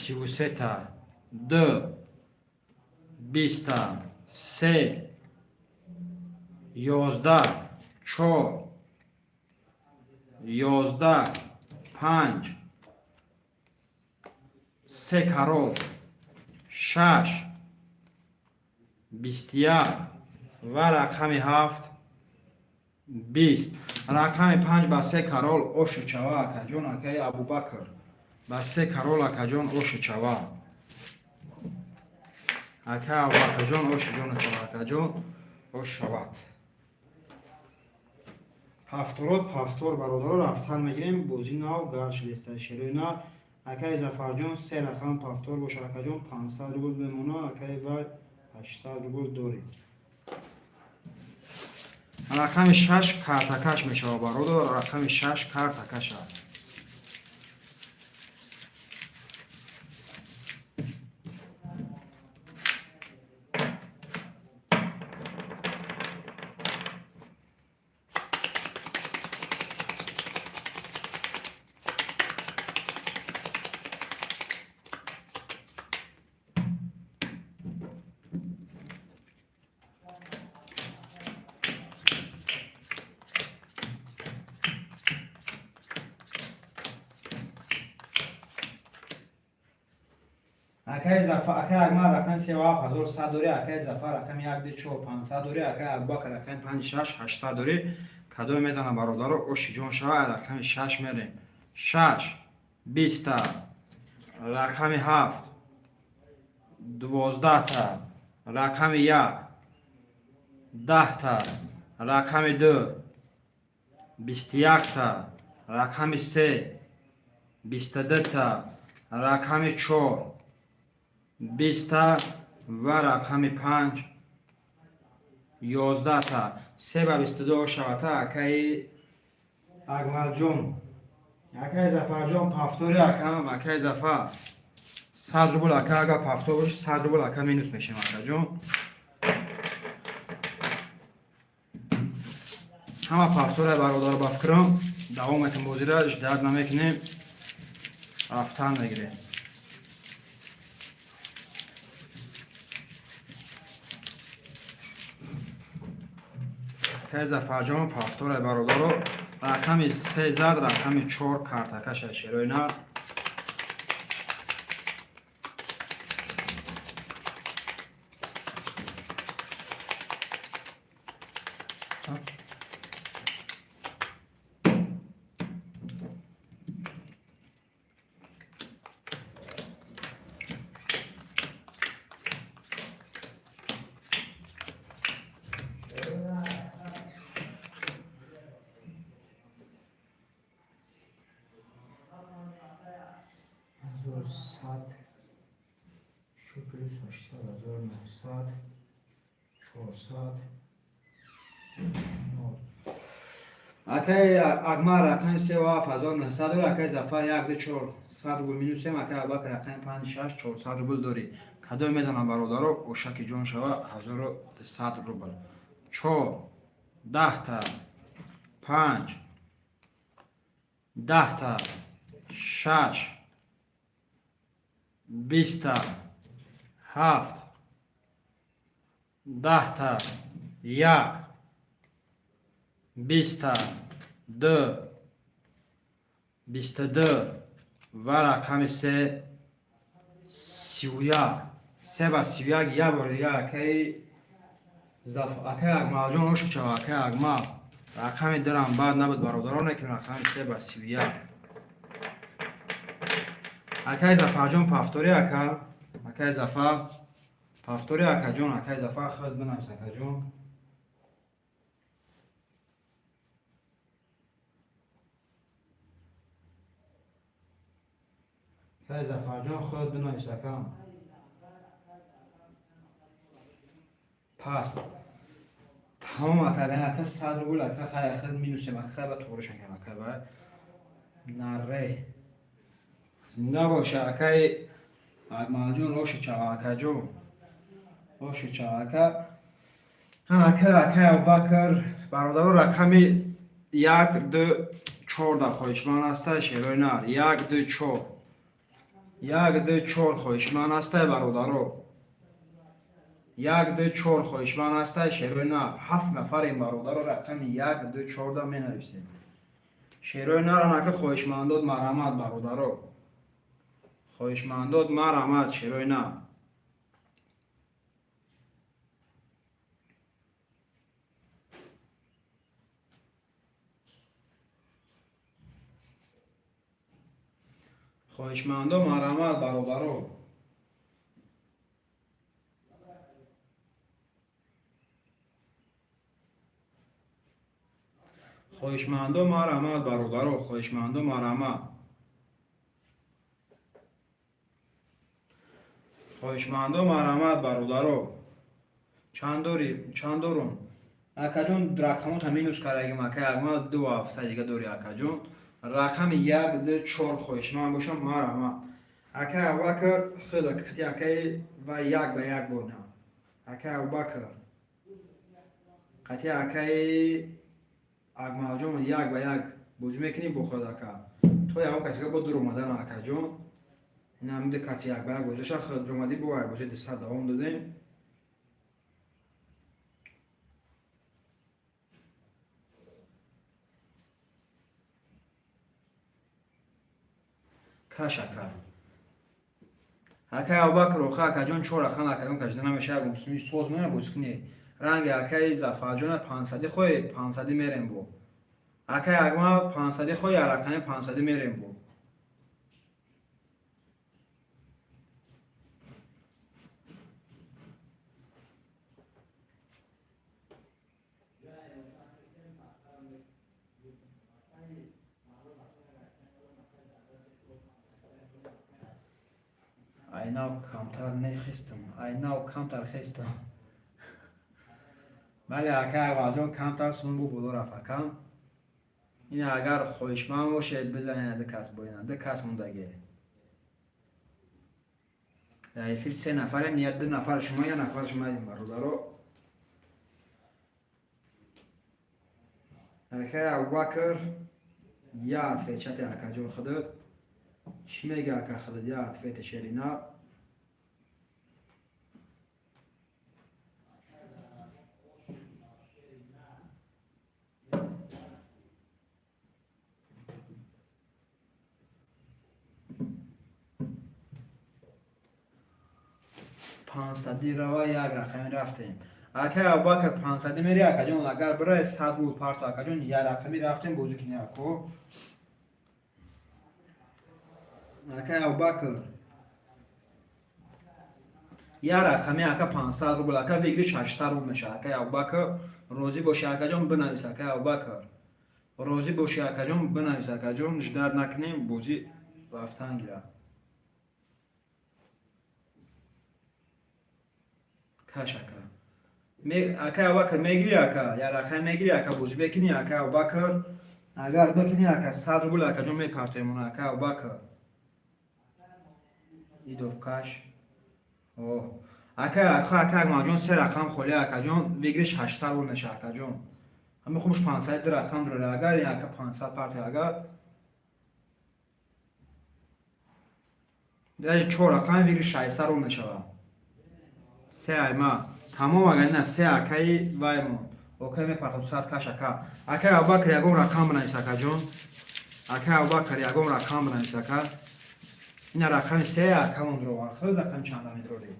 33-та, ду, 20-та, се, 11, чор, 11, панҷ, се карол, шаш, 21 ва рақами ҳафт, 20. Рақами панҷ ба се карол, оши чава, акаҷон. Акаи Абубакр, ба се карол, акаҷон, оши чава. Ака Абубакрҷон, оши ҷону чава, акаҷон, ош шавад. Ҳафторот повтор, бародаро, рафтан мегирем. Бозӣ нав гарм шудеста, шерои нар. Акаи Зафарҷон, се рақам повтор боша, акаҷон, 500 рубл мемона. Акаи вай, 800 рубл дорӣ. Рақами шаш картакаш мешавад, бародар, рақами шаш картакаш аст. Акаи Зафар, акаи Акмал рақами 3 7100 дорӣ, акаи Зафар рақами 1 2 4 500 дорӣ, акаи Абубакр рақами 5 6 800 дорӣ. Кадоме мезана, бародаро, оши ҷон шава, рақами 6 мерем. 6 20 та, рақами 7 12 та, рақами 1 10 та, рақами 2 21 та, рақами 3 22 та, рақами 4 20 та ва рақами 5 11 та. 3 ба 22 шавата, акаи Акмалҷон. Акаи Зафарҷон, повтори, акам, акаи Зафар. 100 рубл, ака, агар повтор боши, 100 рубл, ака, минус мешем, акаҷон. Ҳама повтора, бародаро, ба фикрам давом метем бозира, ждать намекунем, рафтан мегирем. Акаи Зафарҷон, повтора, бародаро, рақами се зад, рақами чор картакаша, шерои нар. 1100 шу плюс 800, 1900, 400, нол. Акаи Акмал рақами се ва 7900 дорӣ, акаи Зафар як ду чор сад рубл минусем, акаи Абубакр рақами панҷ шаш 400 рубл дорӣ. Кадоме мезанам, бародаро, ошаки ҷон шава, 1100 рубл. Чор 10 та, панҷ 10 та, шаш 20 та, ҳафт 10 та, як 20 та, ду 22 ва рақами се 31. Се ба 31, як бори дигар, акаи акаи Акмалҷон, оши чава, акаи Акмал. Рақами дурам бад набуд, бародарон, лекин рақами се ба 31. Акаи Зафарҷон, повтори, ака. Акаи Зафар, повтори, акаҷон, акаи Зафар, худ бинавис, акаҷон. Акаи Зафарҷон, худ бинавис, акам. Паст. Тамом, ака, ака, 100 рубл, ака, хай, худ минусем, ака, хай, ба туғришан кам, ака, ба. Наре. Зинда боша, акаи Акмалҷон, оши чава, акаҷон. Оши чава, ака. Ака, акаи Абубакр, бародаро, рақами як, ду, чорда хоҳишманд аста, шерои нар. Як, ду, чор. Як, ду, чор хоҳишманд аста, бародаро. Як, ду, чор хоҳишманд аста, шерои нар. Ҳафт нафарем, бародаро, рақами як, ду, чорда менависем. Шерои нар, анака, хоҳишмандод, марҳамат, бародаро. Хоҳишмандод, марҳамат, шерои нар. Хоҳишмандо, марҳамат, бародаро. Хоҳишмандо, марҳамат, бародаро, хоҳишмандо, марҳамат. Хоҳишмандо, марҳамат, бародаро. Чанд дорӣ? Чанд дорум? Акаҷон, рақамота минус кардагим, акай Акмал, ду ҳафта дига дорӣ, акаҷон. Рақами як, ду, чор хоҳишманд бошам, марҳамат. Акай Абубакр, худ қити акаи ва як ба як бона. Акай Абубакр қати акаи Акмалҷон як ба як бозӣ мекунӣ бо худ, ака. То ягон касига бо дур омадан, акаҷон. Ин ҳамида каси як ба як бозӣ доша, худ дуромадӣ, бо як бозӣ 200 давом додем. Каш, ака. Акай Абубакр, охи, акаҷон, чор рақам, акаҷон, кашида намешава. Гумсуми соз мена бозӣ кунӣ. Ранги акаи Зафарҷона 500-ӣ хоҳӣ, 500-ӣ мерем бо. Акай Акмал, 500-ӣ хоҳӣ, як рақами 500-ӣ мерем бо. Айнав камтар нехестам, айнав камтар хестам. Бале, акай Акмалҷон, камтар сум бу боло рафт, акам. Ин агар хоҳишманд бошед, бизанед, ду кас бо, ина ду кас мондагӣ. Дар эфир се нафарем, я ду нафар шумо, я нафар шумоем, бародаро. Акай Абубакр, я отвечать, акаҷон, худат чӣ мега, ака, худат я ответе шерина. 500-ӣ рава, як рақами рафтем. Акай Абубакр, 500-ӣ мери, акаҷон? Агар бирай, 100 рубл парто, акаҷон, як рақами рафтем, бозӣ кунӣ, ако. Акай Абубакр, як рақами, ака, 500 рубл, ака, выигрыш 800 рубл мешавад. Акай Абубакр, розӣ бошӣ, акаҷон, бинавис. Акай Абубакр, розӣ бошӣ, акаҷон, бинавис, акаҷон, ждать накунем, бозӣ рафтан гирад. Каш, ака. Акай Абубакр, мегирӣ, ака, як рақам мегирӣ, ака, бозӣ мекунӣ, акай Абубакр? Агар бикунӣ, ака, 100 рубл, акаҷон, мепартоем она, акай Абубакр. Идов каш. О ака, ака Акмалҷон, се рақам холӣ, акаҷон, выигрыш 800 рубл меша, акаҷон. Ҳами хубш 500, ду рақам дорад. Агар ака 500 парто, агар даже чор рақам, выигрыш 600 рубл мешавад. Се айма тамом, агар ина се акаи ваймон окай, мепартом 100 каш, ака. Акай Абубакр, ягон рақам бинавис, акаҷон. Акай Абубакр, ягон рақам бинавис, ака. Ина рақами се акамон дрован. Худ рақами чанда медрорӣ?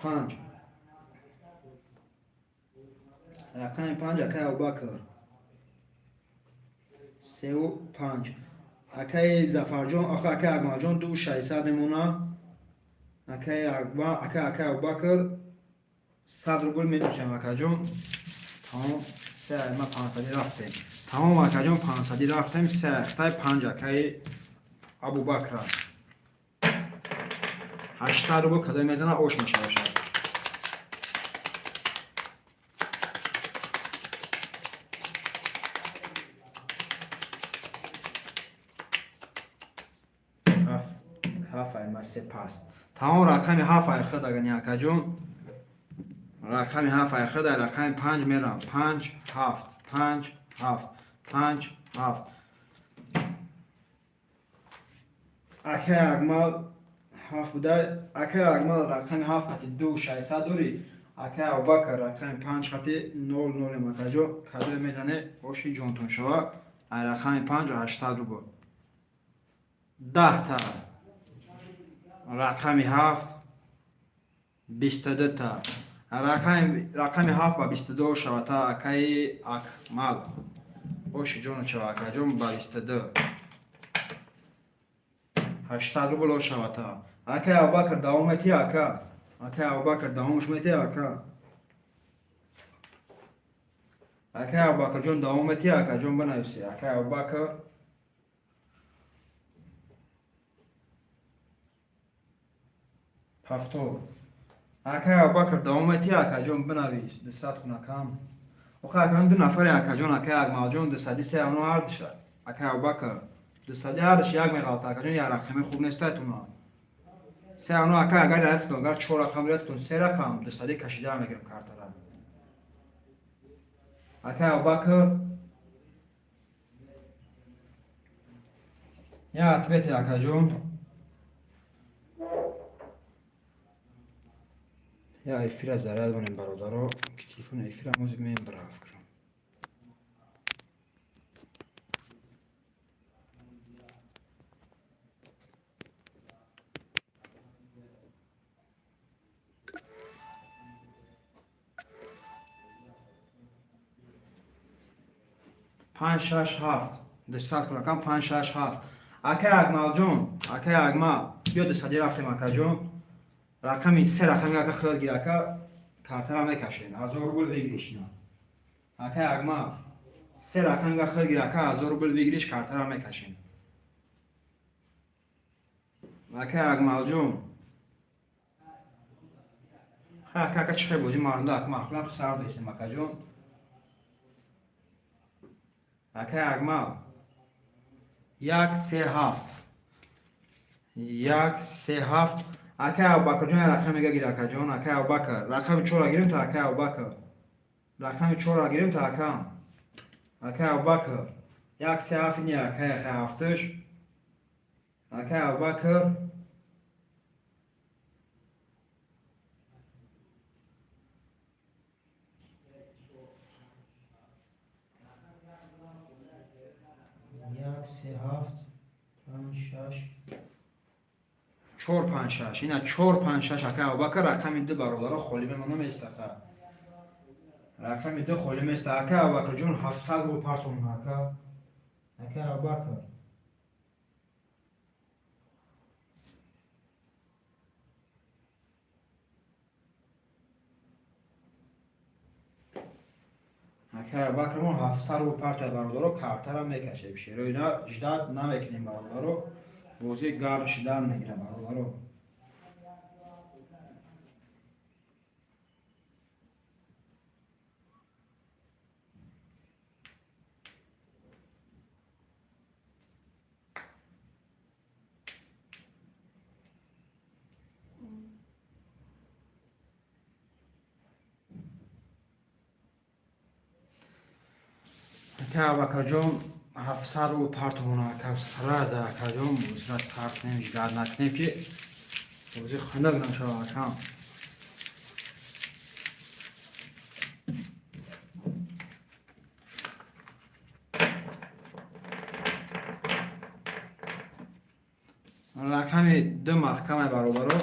Панҷ, рақами панҷ, акай Абубакр. Сеу панҷ, акаи Зафарҷон. Охи, акаи Акмалҷон, ду 600 мемона. Акаи ака, акаи Абубакр, 100 рубл менӯсем, акаҷон. Тамом, се ма 500-ӣ рафтем. Тамом, акаҷон, 500-ӣ рафтем. Се ахтай панҷ акаи Абубакра. 800 рубл кадое мезана, ош мешавашад. Ҳафт айма се паст. Тамом, рақами ҳафт ай худ, агани, акаҷон. Рақами ҳафт ай худ, ай рақами панҷ мерам. Панҷ, ҳафт, панҷ, ҳафт, панҷ, ҳафт. Акай Акмал, ҳафт буда. Акай Акмал, рақами ҳафт хати ду 600 дорӣ. Акай Абубакр, рақами панҷ хати нол нолем, акаҷон. Кадое мезане, оши ҷонтон шава. Ай рақами панҷ 800 рубл. 10 та рақами ҳафт, 22 та рақами ҳафт ба 22 шавата, акаи Акмал. Оши ҷоно шава, акаҷон, ба 22 800 рубл ош шавата. Акаи Абубакр, давом метиҳ, ака? Акаи Абубакр, давомш метиҳ, ака? Акаи Абубакрҷон, давом метиҳ, акаҷон, бинависӣ, акаи Абубакр. Ҳафтод. Акаи Абубакр, давом метиҳ, акаҷон, бинавис. 200 кунакам. Охи, акаҷон, ду нафаре, акаҷон, акаи Акмалҷон, 200-ӣ се оно ҳардуша. Акаи Абубакр, 200-ӣ ҳардуш як меғалта, акаҷон, як рақами хуб нестайтуна. Се оно, ака, агар риятитон, агар чор рақам риятитон, се рақам 200-ӣ кашида мегирам картара. Акаи Абубакр, я ответе, акаҷон. Я эфира заряд монем, бародаро, ки телефони эфира мози мебара, фикрам. 5 6 7 200 рақам 5 6 7. Акай Акмалҷон, акай Акмал, биё, 200 рафтем, акаҷон. Рақами се, рақами ака хиёл гир, ака, картара мекашем, 1000 рубл выигрыш ина. Акай Акмал, се рақами хиёл гир, ака, 1000 рубл выигрыш, картара мекашем. Акай Акмалҷон, ака, ака, чӣ хел бозӣ марунда, ака, махлам сар дестем, акаҷон. Акай Акмал, як, се, ҳафт, як, се, ҳафт. Акай Абубакрҷон, рақам мега гир, акаҷон. Акай Абубакр, рақами чора гирем та. Акай Абубакр, рақами чора гирем та, акам. Акай Абубакр, як, се, ҳафт. Не, акай, акай, ҳафташ. Акай Абубакр, як, се, ҳафт, панҷ, шаш, чор, панҷ, шаш. Ина чор, панҷ, шаш. Акай Абубакр, рақами ду, бародаро, холӣ мемонам естаха. Рақами ду холӣ места. Акай Абубакрҷон, 700 рубл партомон, ака. Акай Абубакр, акай Абубакрмон 700 рубл партоя, бародаро, картара мекашем. Шеро, ина ждать намекунем, бародаро, бозӣ гарм шидан мегира, бародаро. Ака Абакарҷон, 700 рубл партомона, ака, сразу, акаҷон. Бозира сар кунем, ждать накунем, ки бозӣ хунак нашава, акам. Рақами ду маҳкаме, бародаро.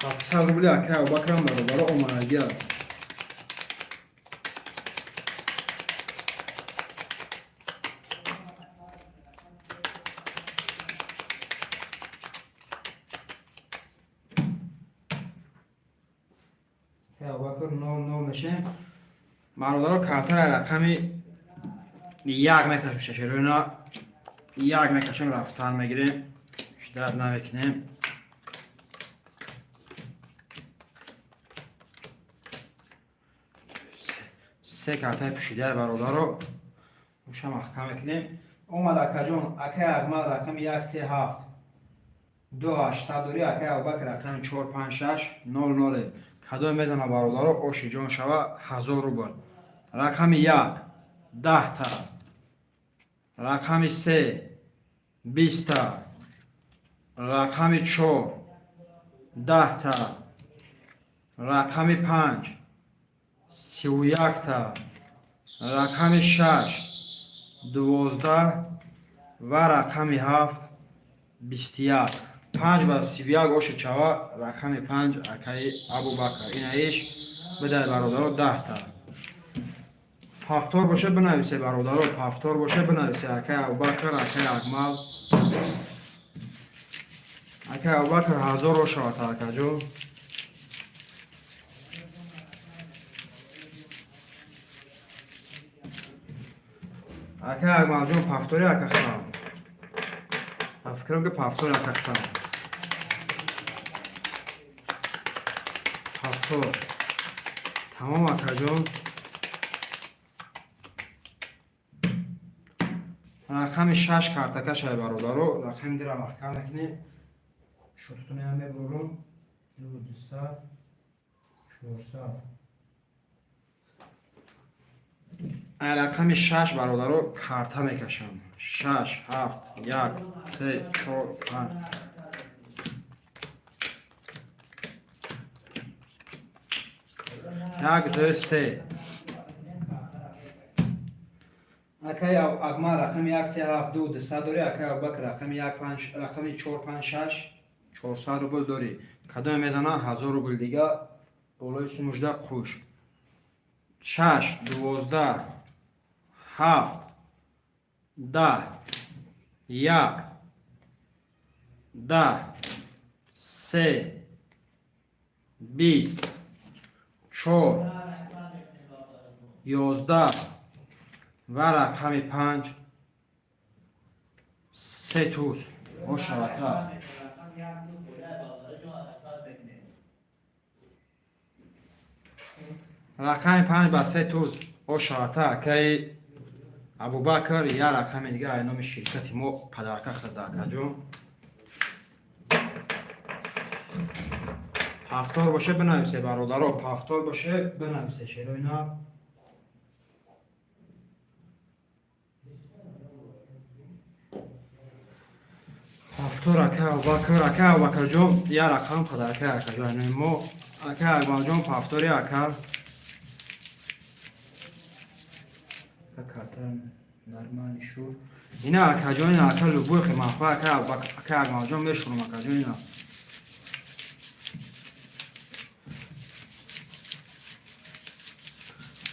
700 рубли акай Абубакрам, бародаро, омадагиа. Абубакр, нол нол мешем, бародаро. Картара рақами як мекашем, шашероина як мекашем, рафтан мегирем, ждать намекунем. Се картаи пӯшидаи, бародаро, уша маҳкам мекунем. Омад, акаҷон. Акай Акмал, рақами як, се, ҳафт, ду, 800 дорӣ. Акай Абубакр, рақами чор, панҷ, шаш, нол ноле. Кадоме мезана, бародаро, оши ҷон шава, 1000 рубл. Рақами як 10-та, рақами се 20-та, рақами чор 10-та, рақами панҷ 31-та, рақами шаш 12 ва рақами ҳафт 21. Панҷ ба 31 оши чава. Рақами панҷ, акаи Абубакр, инаиш бидай, бародаро, 10-та. Повтор боше, бинависе, бародаро, повтор боше, бинависе. Акаи Абубакр, акаи Акмал, акаи Абубакр, 1000 ошавад, акаҷон. Акаи Акмалҷон, повтори, ака хам, фикрам ки повтор, ака хам, повтор. Тамом, акаҷон. Рақами шаш картакашай, бародаро. Рақами дира маҳкам мекунем. Шотутунаям мебурум. Ду, 200, 400. Рақами шаш, бародаро, карта мекашам. Шаш, ҳафт, як, се, чор, панҷ. Як, ду, се. Акаи Акмал, рақами як, се, ҳафт, ду, 200 дорӣ. Акаи Абубакр, рақами як, панҷ, рақами чор, панҷ, шаш, 400 рубл дорӣ. Кадоме мезана, 1000 рубл дига. Болои сумужда қуш. 6, 12, 7, 10, 1, 10, 3, 20, 4, 11 ва рақами 5, се туз. Ошавата. Рақами 5 ба се туз. Ошавата, акаи Абубакр, я рақами дига ай номи ширкати мо подарка хӯрда, акаҷон. Повтор боше, бинависе, бародаро, повтор боше, бинависе, шерои нав. Повтор, ака Абубакр, ака Абубакрҷон, я рақам подарка, акаҷон, ай номи мо. Ака Акмалҷон, повтори, ака. Карта нормальный шур. Ина, акаҷон, ина, ака, любой хемахва, ака Акмалҷон, мешурам, акаҷон, ина.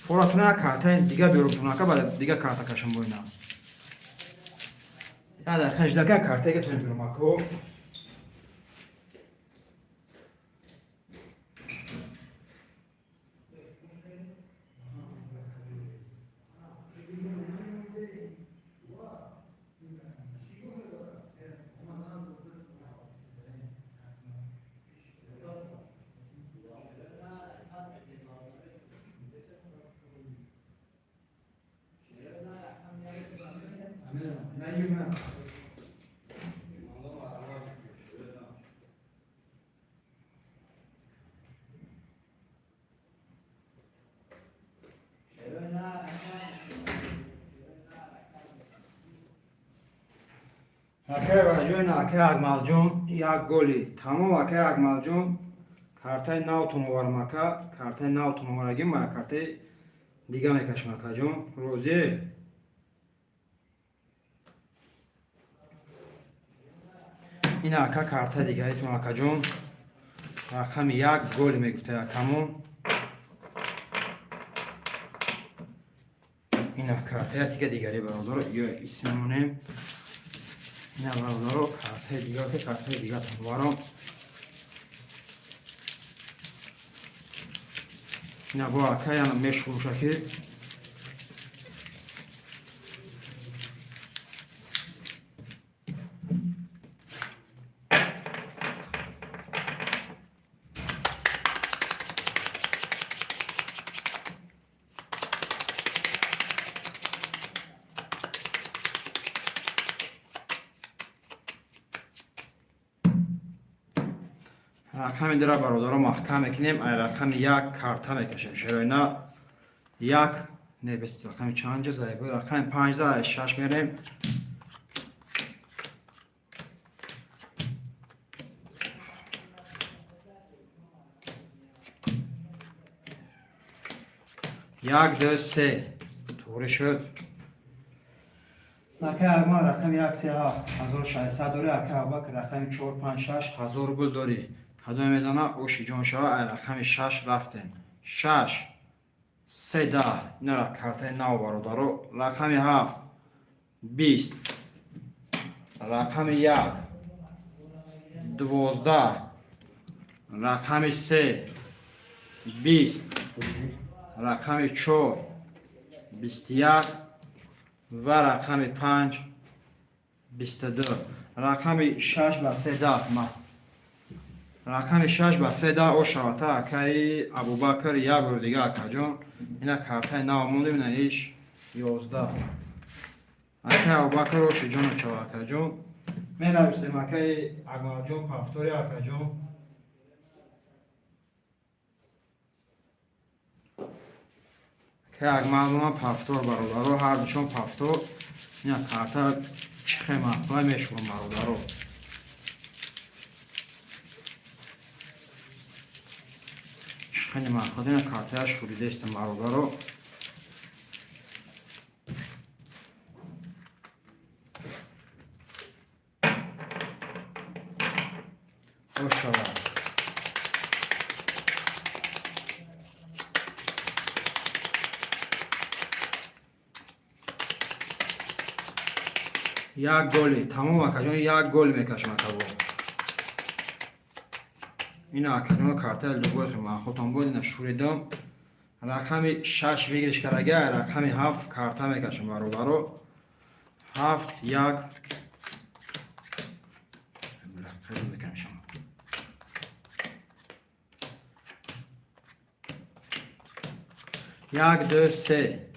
Форатуна як картаи дига биёрумтун, ака, баъд дига карта кашам бо ина. Я дақиқа ждака, картаи дига тон биёрум, ако. Акай Ваҷон, акай Акмалҷон, як голи. Тамом, акай Акмалҷон, картаи навтон оварам, ака, картаи навтон оварагим, ма картаи дига мекашам, акаҷон. Розие? Ина, ака, картаи дигаритон, акаҷон. Рақами як голи мегуфта акамон. Ина картаи тига дигари, бародаро, ё исмемонем. Ина, бародаро, картаи дигар, ки картаи дигар оварам. Ина бо ака яна мешурӯша ки. Рақами дира, бародаро, маҳкам мекунем, ай рақами як карта мекашем. Шероина як не бес, рақами чанд ҷа зай буд? Рақами панҷ за, ай шаш мерем. Як, ду, се. Туғри шуд. Ака Акмал, рақами як, се, ҳафт, 1600 дорӣ. Ака Абубакр, рақами чор, панҷ, шаш, 1000 рубл дорӣ. Кадоме мезана, оши ҷон шава. Ай рақами шаш рафтем. Шаш, се, 10. Ина картаи нав, бародаро. Рақами ҳафт, 20, рақами як, 12, рақами се, 20, рақами чор, 21 ва рақами панҷ, 22. Рақами шаш ба се 10. Рақами шаш ба се 10. Ошавата, акаи Абубакр, як бор дига, акаҷон. Ина картаи нав мондем, ина иш 11. Акаи Абубакр, оши ҷону чав, акаҷон. Менависем, акаи Акмалҷон, повтори, акаҷон. Акаи Акмалмон, повтор, бародаро, ҳардушон повтор. Ина карта чӣ хема мешурам, бародаро. Хеле маход, ина картая шуридестам, бародаро. Ошава. Як голи тамом, акаҷон, як гол мекашам, акабо. Ина, акаҷон, картаи любой ман хотам буд, ина шуридам. Рақами 6 выигрыш карага, рақами 7 карта мекашам, бародаро. Ҳафт, як мекунам шумо. Як, ду, се.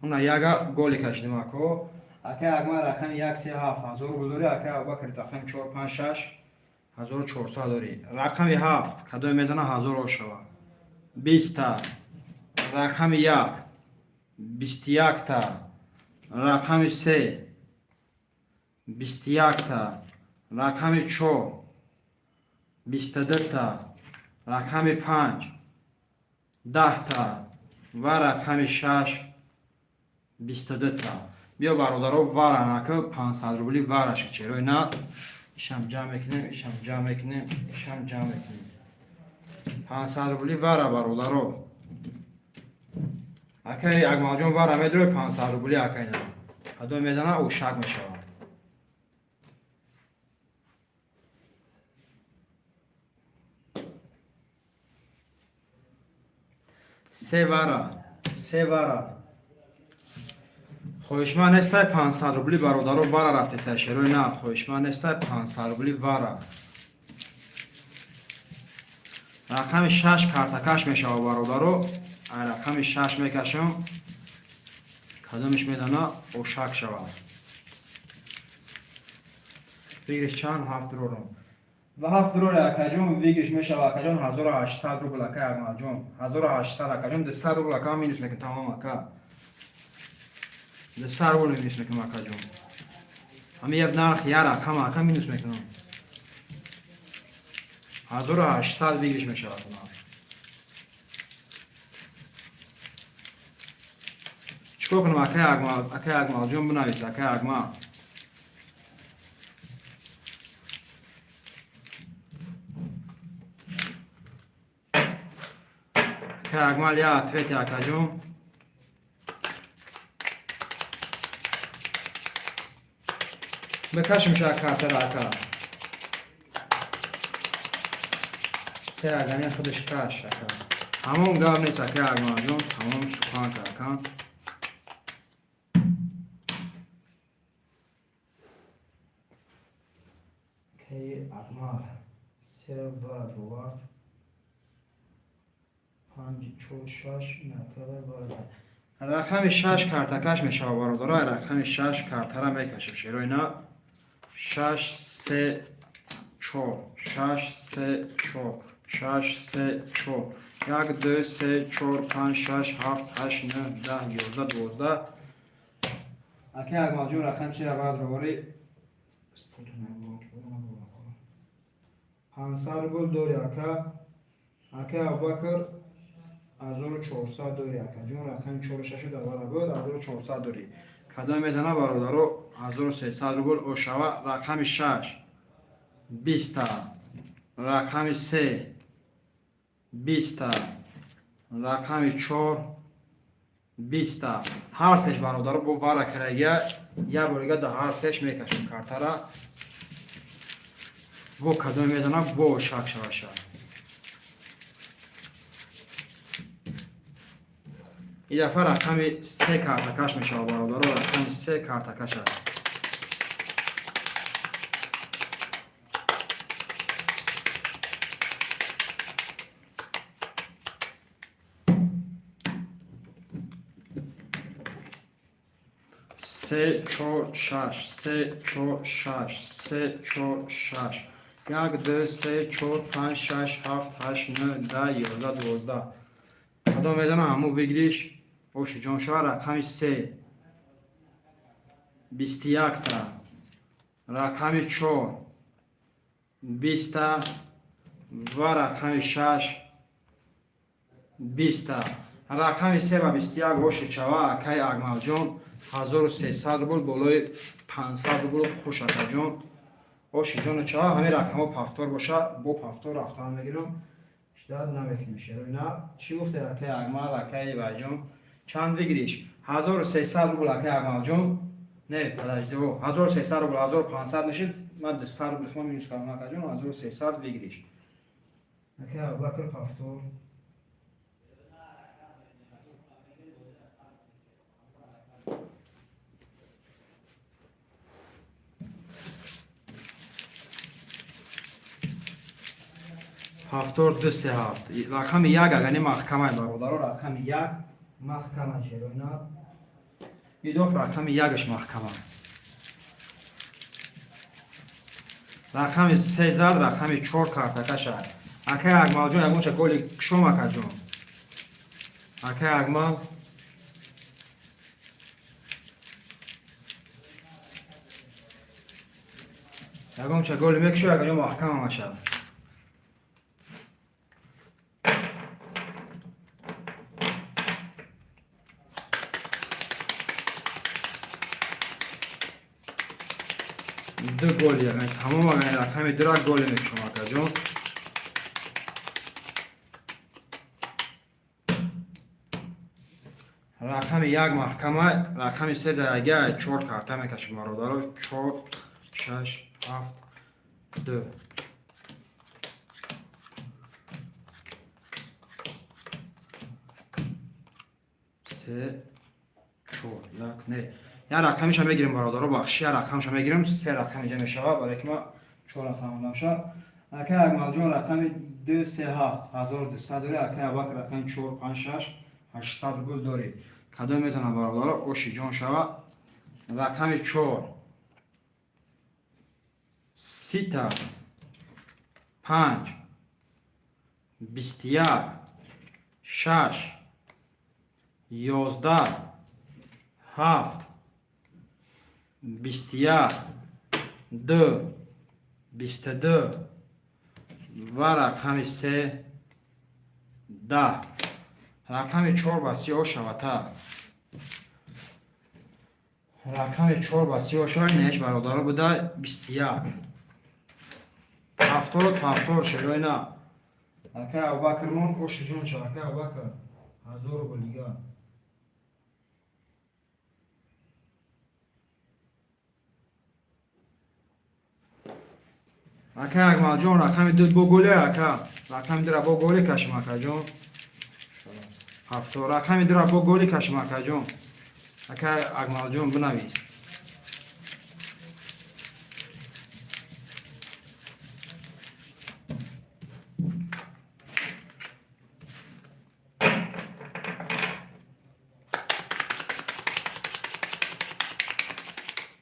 Уна яга голи кашидим, ако. Акай Акмал, рақами як, се, ҳафт, 1000 рубл дорӣ. Акай Абубакр, рақами чор, панҷ, шаш, 1400 дорӣ. Рақами 7 кадоме мезана, 1000 ошава. 20-та. Рақами 1, 21-та. Рақами 3, 21-та. Рақами 4, 22-та. Рақами 5, 10-та ва рақами 6, 22-та. Биё, бародаро, варанака 500 рубли вараши, черои на. Ишам ҷамъ мекунем, ишам ҷамъ мекунем, ишам ҷамъ мекунем. 500 рубли вара, бародаро. Акай Акмалҷон, вара медрои 500 рубли, акай на. Кадом мезана, ушак мешавад. Се вара, се вара. Хоҳишманд нестай 500 рубли, бародаро, вара рафтестай, шерои на. Хоҳишманд нестай 500 рубли вара. Рақами 6 картакаш мешава, бародаро. Ай рақами 6 мекашам. Кадомиш медана, ошак шавад. Выигрыш чанд? Ҳафт рором. Ва ҳафт рори, акаҷон, выигрыш мешава, акаҷон, 1800 рубл, акай Акмалҷон. 1800, акаҷон, 200 рубл, ака, минус мекунем, тамом, ака. 200 рубл минус мекунем, акаҷон. Ҳами як нарх, як рақам, ака, минус мекунам. 1800 выигрыш мешавад. Чикор кунам, акай Акмал, акай Акмалҷон, бинавис, акай Акмал. Акай Акмал, я ответе, акаҷон. Бикашим ша картара, ака. Се агане худаш каш, ака. Ҳамон гап нест, акай Акмалҷон, тамом сухан ака. Кей Акмал се варад овард, панҷ, чор, шаш, накава варад. Рақами 6 картакаш мешава, бародаро. Рақами 6 картара мекашем, шерои на. Шаш, се, чор, шаш, се, чор, шаш, се, чор. Як, ду, се, чор, панҷ, шаш, ҳафт, ҳашт, нӯҳ, 10, 11, 12. Акай Акмалҷон, рақами сера варад роварӣ. 500 рубл дори, ака. Акай Абубакр, 1400 дори, акаҷон. Рақами чору шашу дар вара буд, 1400 дорӣ. Кадом мезана, бародаро, 1300 рубл ошава. Рақами 6, 20-та. Рақами 3, 20-та. Рақами 4, 20-та. Ҳар сеш, бародаро, бо вара карагия, як борига да ҳар сеш мекашем картара. Бо кадом мезана, бо шак шаваша. Ин дафъа рақами 3 картакаш мешавад, бародаро. Рақами 3 картакаш аст. Се, чор, шаш, се, чор, шаш, се, чор, шаш. Як, ду, се, чор, панҷ, шаш, ҳафт, ҳашт, нӯҳ, 10, 11, 12. Кадом мезанам, ҳамун выигрыш оши ҷон шава. Рақами 3, 21-та. Рақами 4, 20-та ва рақами 6, 20-та. Рақами 3 ва 21 оши чава, акай Акмалҷон, 1300 рубл болои 500 рубл. Хуш, акаҷон, оши ҷону чава. Ҳамин рақамҳо повтор боша, бо повтор рафтан мегирам. Ждать намекунем, шерои на. Чӣ гуфте, акай Акмал, акай Ивайҷон? Чанд выигрыш? 1300 рубл, акай Акмалҷон. Не, подожди, о, 1300 рубл, 1500 мешид, ман 200 рубл хума минус кардам, акаҷон, 1300 выигрыш. Ака Абубакр, повтор. Повтор ду се ҳафт. Рақами як агани маҳкамай, бародаро, рақами як. Маҳкама шероина. Идоф рақами якаш маҳкама. Рақами се зад, рақами чор картакаша. Акай Акмалҷон, ягонча голи кушом, акаҷон. Акай Акмал. Ягонча голи мекушо, акаҷон, маҳкама машад. Ду голи яган тамом, аган рақами дура голи мекушом, акаҷон. Рақами як маҳкама, рақами се заяга чор карта мекашем, бародаро. Чор, шаш, ҳафт, ду. Се, чор, як, не. Як рақамиша мегирем, бародаро, бахши, як рақамиша мегирем, се рақам инҷа мешавад, барое ки ма чор рақам мондам ша. Ака Акмалҷон, рақами ду се ҳафт, 1200 дорӣ, ака Абубакр, рақами чор панҷ шаш, 800 рубл дорӣ. Кадом мезанам, бародаро, оши ҷон шава. Рақами чор. Сита. Панҷ. 21. Шаш. 11. Ҳафт. 21. Ду. 22. Ва рақами се. 10. Рақами чор ба сиёҳ шавата. Рақами чор ба сиёҳ шава, инеш, бародаро, буда 21. Повтору повтор шероина. Ака Абубакрмон оши ҷон шава, ака Абубакр, 1000 рубл дига. Ака Акмалҷон, рақами ду бо голе, ака. Рақами дура бо голе кашим, акаҷон. Повтор рақами дура бо голи кашим, акаҷон. Ака Акмалҷон, бинавис.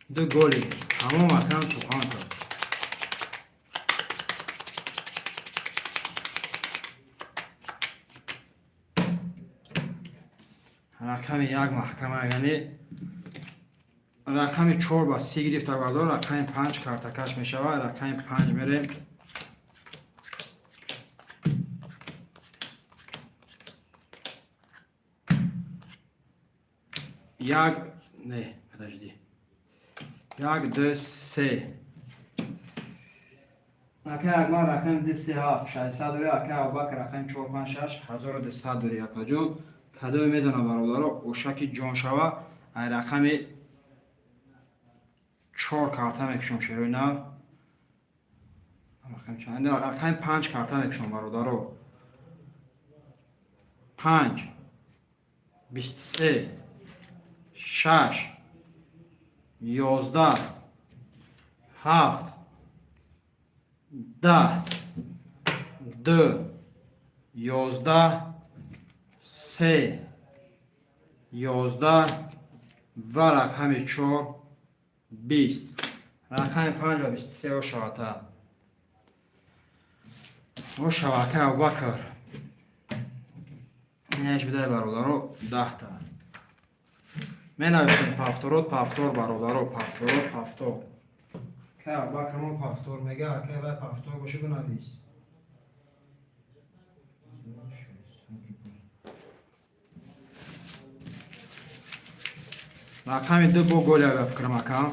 Ду голи. Тамом, акам, сухан кард. Рақами як маҳкама, яъне рақами чор ба си гирифта, бардор, рақами панҷ картакаш мешавад. Рақами панҷ мерем. Як, не, подожди, як, ду, се. Ака Акмал, рақами ду се ҳафт, 600 дорӣ, ака Абубакр, рақами чор панҷ шаш, 1200 дорӣ, акаҷон. Кадоме мезана, бародаро, ошаки ҷон шава. Ай рақами чор карта мекушом, шерои нав. Рақами панҷ карта мекушом, бародаро. Панҷ, 23, шаш, 11, ҳафт, 10, ду, 11, се, 11 ва рақами чор, 20. Рақами панҷ ва 23 ошавата. Ошава, ака Абубакр. Инаш бидай, бародаро, 10-та. Менависем повторот, повтор, бародаро, повторот, повтор. Ака Абубакрмо повтор мега, ака вай повтор боши, бинавис. Рақами ду бо голи, агар фикрам, ака.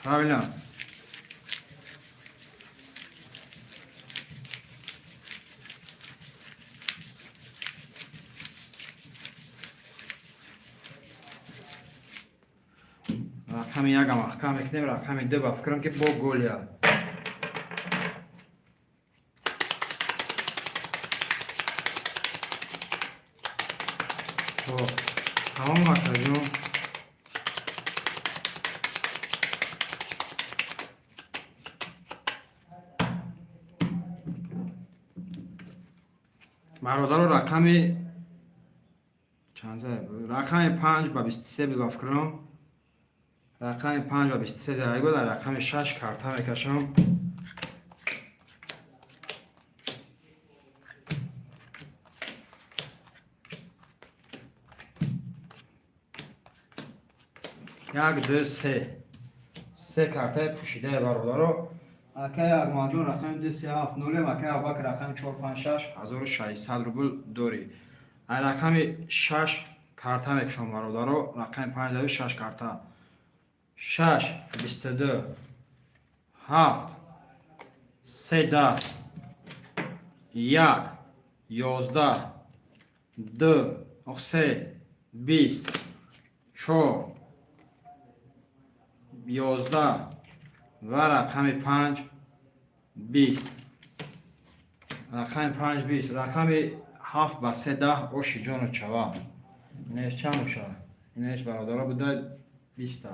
Правильно? Рақами 1 маҳкам мекунем, рақами 2 ба фикрам ки бо голия. Хоб, тамом акаҷон. Бародаро, рақами чанд зада буд? Рақами 5 ба 23 буд ба фикрам. Рақами 5 ба 23 зада буд, дар рақами 6 карта мекашам. Як, ду, се. Се картаи пӯшидае, бародаро. Акаи Акмалҷон, рақами 2, 3, 7, 0, акаи Абубакр, рақами 4, 5, 6, 1600 рубл дорӣ. Ай рақами 6 карта мекушам, бародаро, рақами 5 дави 6 карта. 6, 22, 7, 3, 10, 1, 11, 2, 3, 20, 4, 11 ва рақами 5, 20. Рақами 5, 20. Рақами 7 ба 3, 10, оши ҷону чава. Инеш чанд мешавад? Инеш, бародаро, буда 20.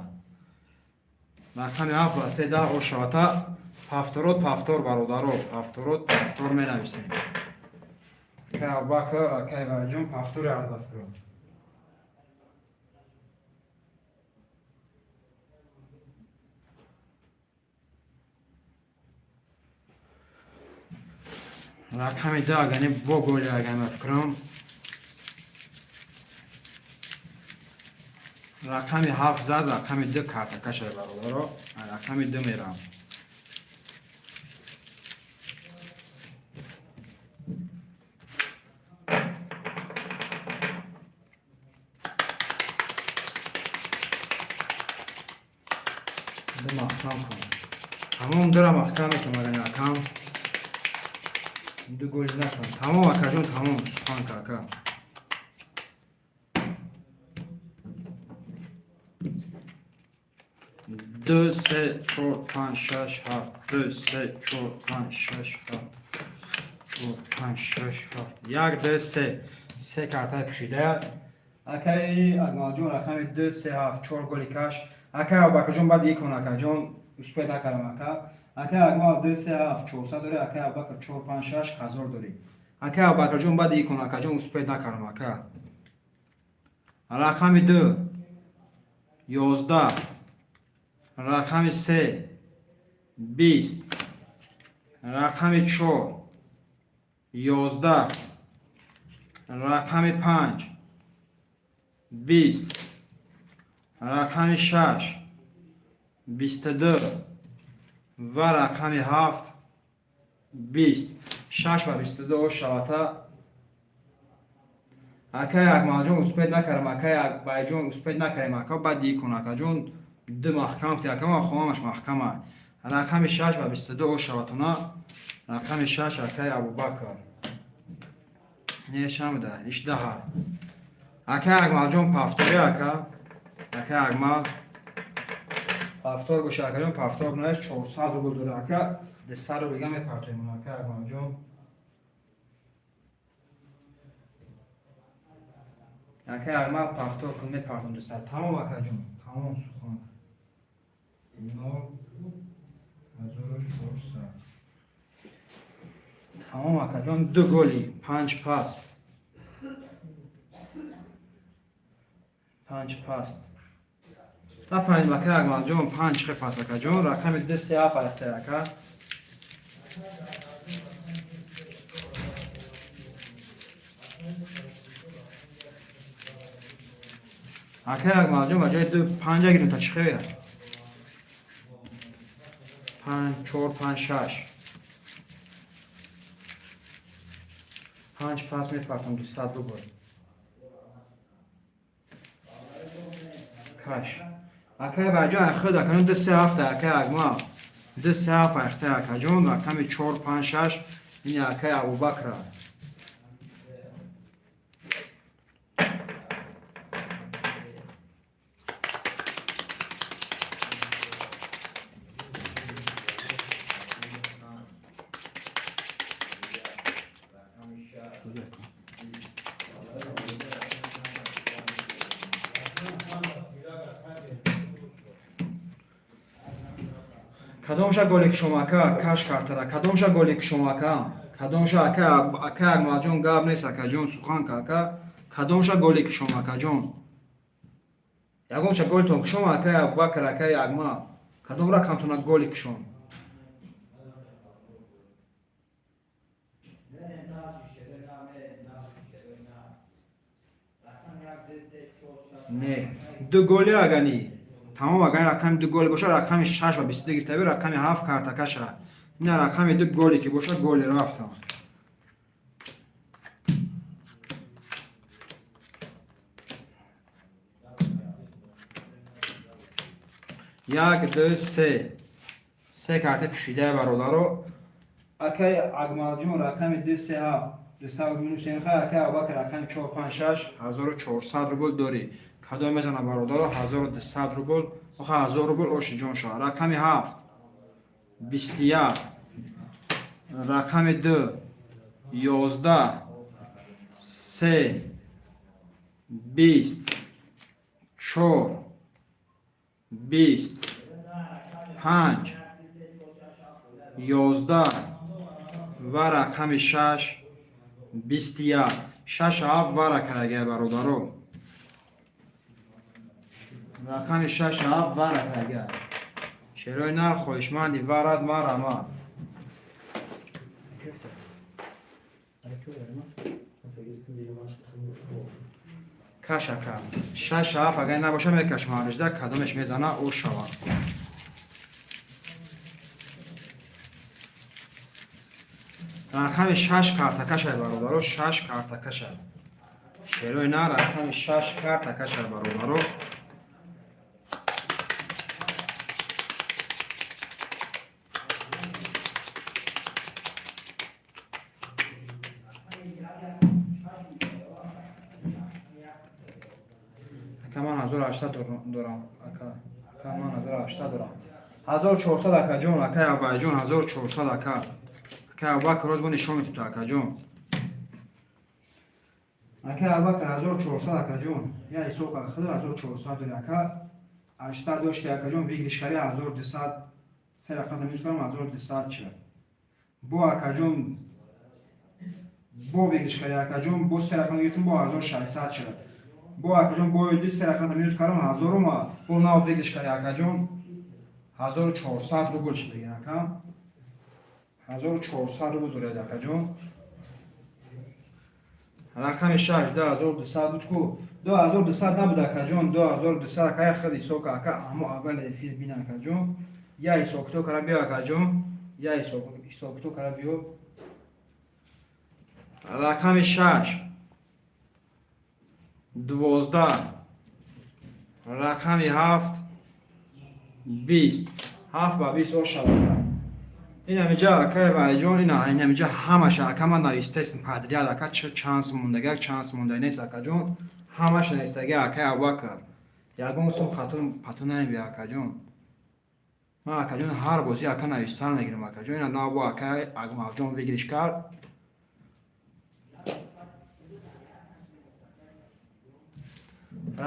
Рақами 7 ба 3, 10 ош шавата. Повторот, повтор, бародаро, повторот, повтор менависем. Акай Абубакр, акай Валиҷон, повтори ардафкро. Рақами 2 агани бо голи агани фикрам. Рақами 7 зад, рақами 2 картакаша, бародаро. Рақами 2 мерам. Ду маҳкам кун. Тамом, дура маҳкам мекунам агани акам. Ду голи накун. Тамом, акаҷон, тамом, сухан кака. Ду, се, чор, панҷ, шаш, ҳафт. Ду, се, чор, панҷ, шаш, ҳафт. Чор, панҷ, шаш, ҳафт. Як, ду, се. Се картаи пӯшидая. Акаи Акмалҷон, рақами 2, 3, 7, 4 голи каш. Акаи Абубакрҷон, баъд икон, акаҷон, успеть накардам, ака. Акаи Акмал, 2, 3, 7, 400 дорӣ, акаи Абубакр, 4, 5, 6, 1000 дорӣ. Акаи Абубакрҷон, баъд икон, акаҷон, успеть накардам, ака. Рақами 2, 11, рақами 3, 20, рақами 4, 11, рақами 5, 20, рақами 6, 22 ва рақами 7, 20. 6 ва 22 ош шавата. Акаи Акмалҷон, успеть накардам, акаи Акбайҷон, успеть накардем, ака, баъд икон, акаҷон, ду маҳкам фти, ака, ман хонамаш маҳкама. Рақами 6 ва 22 ош шаватона. Рақами 6, акаи Абубакр. Не, чанд буда? 18. Акаи Акмалҷон, повтори, ака. Акаи Акмал, повтор боша, акаҷон, повтор наеш, 400 рубл дора, ака. 200 рубл дига мепартоем, ака Акмалҷон. Акаи Акмал, повтор кун, мепартом 200. Тамом, акаҷон, тамом, сухан. 0, 1400. Тамом, акаҷон, ду голи, панҷ паст. Панҷ паст. Нафаҳмидем, акаи Акмалҷон, панҷ хе паст, акаҷон. Рақами 2, 3, 7 айхте, ака. Акаи Акмалҷон, ба ҷои ду панҷа гирем та чӣ хебера? Панҷ, чор, панҷ, шаш. Панҷ пас мепартам, 200 рубл. Каш. Акаи Баҷон, худ акаҷон, 2, 3, 7, акаи Акмал. 2, 3, 7 айхте, акаҷон, рақами 4, 5, 6, ин акаи Абубакра. Кадомша голик шумо, ака, каш картара? Кадомша голик шумо, ака? Кадомша, ака? Ака Акмалҷон, гап нест, акаҷон, сухан ка, ака. Кадомша голик шумо, акаҷон? Ягонша голитон шумо, ака Абубакр, ака Акмал? Кадом рақамтона голик шумо? Не, ду голи агани. Тамом, агар рақами ду голи боша, рақами шаш ба 22 гирифтаби, рақами ҳафт картакаша. Ина рақами ду голи ки боша, голи рафтам. Як, ду, се. Се карта пӯшидаи, бародаро. Акай Акмалҷон, рақами ду, се, ҳафт. Дусад минус хай, акай Абубакр, рақами чор, панҷ, шаш, 1400 рубл дорӣ. Кадом мезана, бародаро? 1200 рубл. Оха, 1000 рубл оши ҷон шава. Рақами ҳафт. 21. Рақами ду. 11. Се. 20. Чор. 20. Панҷ. 11 ва рақами шаш. 21. Шаш, ҳафт вара карагай, бародаро. Рақами шаш, ҳафт вара карагай. Шерои нар, хоҳишманди варад марама. Köfte. Каш, ака. Шаш, ҳафт агар набоша, мекашам ҳажда. Кадомеш мезана, ӯ шава. Рақами шаш картакашай, бародаро, шаш картакашай. Шерои нар, рақами шаш картакашай, бародаро. Ака, ман 1800 дорам, ака. Ака, ман 1800 дорам. 1400, акаҷон, акай Абайҷон, 1400, ака. Акай Абубакр, роз мо нишон метем то, акаҷон. Акай Абубакр, 1400, акаҷон. Я ҳисоб кар, худ 1400 дори, ака. 800 дошти, акаҷон, выигрыш кари 1200, се рақам минус кардам, 1200 шуд. Бо, акаҷон, бо выигрыш кари, акаҷон, бо се рақам гирифтем, бо 1600 шуд. Бо, акаҷон, бо ду се рақам минус кардам, 1000 омад. Бо нав выигрыш кари, акаҷон, 1400 рубл шуд, ака. 1400 рубл доред, акаҷон. Рақами шаш 2200 буд ку? 2200 набуд, акаҷон, 2200, ака, я хел ҳисоб кар, ака, ҳамо аввали эфир бин, акаҷон. Я ҳисобкитоб кара биё, акаҷон. Я ҳисобкитоб кара биё. Рақами шаш 12, рақами ҳафт 20, ҳафт ба 20 о шавад. Ин ҳамиҷа, акай Валиҷон, ин ҳамиҷа ҳамаша, ака, ман навистаистам подряд, ака, чанд сум мондага, чанд сум монда нест, акаҷон, ҳамаша навистага, акай Абубакр. Ягон сум хато пату намебия, акаҷон. Ман, акаҷон, ҳар бозӣ, ака, навистан мегирам, акаҷон. Ина нав бо акай Акмалҷон выигрыш кард.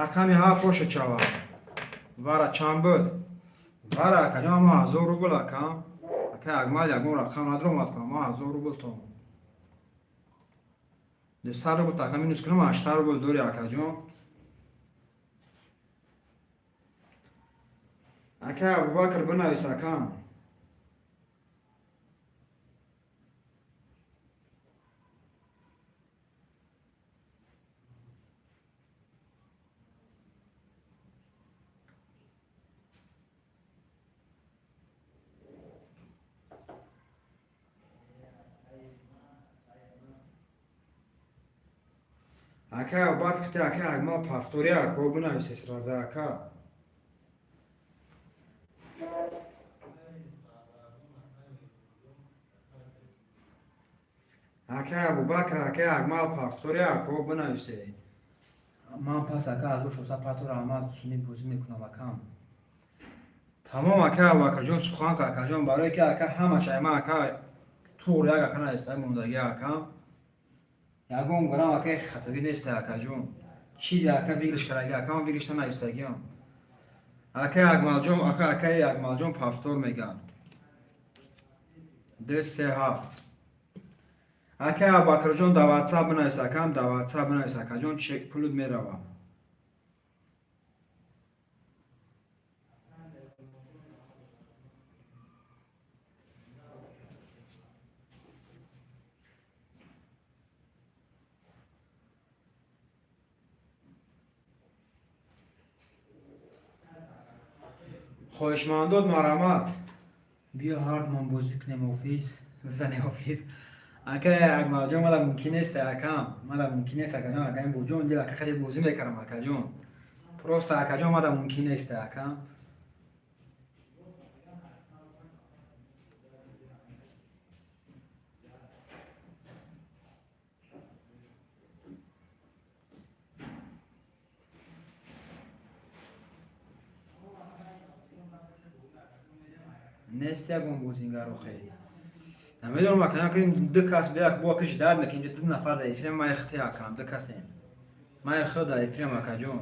Рақами ҳафт боша чава. Вара чанд буд? Вара, акаҷон, ама 1000 рубл, ака. Акай Акмал, ягон рақам надромад ку, ама 1000 рубл то. 200 рубл така минус кунам, 800 рубл дори, акаҷон. Акай Абубакр, бинавис, акам. Акай Абубакр, ките акай Акмал повтори, ако бинависе сразу, ака. Акай Абубакр, акай Акмал повтори, ако бинависе. Ман пас, ака, 1600 пату раҳмат, суни бозӣ мекунам, акам. Тамом, ака Абубакрҷон, сухан ка, акаҷон, барое ки, ака, ҳамаша ман, ака, туғри як, ака, нависта мондагӣ, акам. Ягон грам, ака, хатогӣ нест, акаҷон. Чизе, ака, выигрыш кардаги, ака, ман выигрыш навистагиам. Акай Акмалҷон, ака, акай Акмалҷон повтор меган. 2 3 7. Ака Абубакрҷон, дар Ватсап бинавис, акам, дар Ватсап бинавис, акаҷон, чек пулут мерава. Хоҳишмандод, марҳамат. Биё, ҳардумон бозӣ кунем, офис бизанем, офис. Ака Акмалҷон, мада мумкин нест, акам, мада мумкин нест, акаҷон. Акаим боҷон дил, ака, хеле бозӣ мекардам, акаҷон. Просто, акаҷон, мада мумкин нест, акам. Нест ягон бозингар охе. Намедонам, ака, ду кас бияк бо киш дард мекунем. Инҷа ду нафар дар эфирем, ман ихте, акам, ду касем. Ман ихе дар эфирем, акаҷон.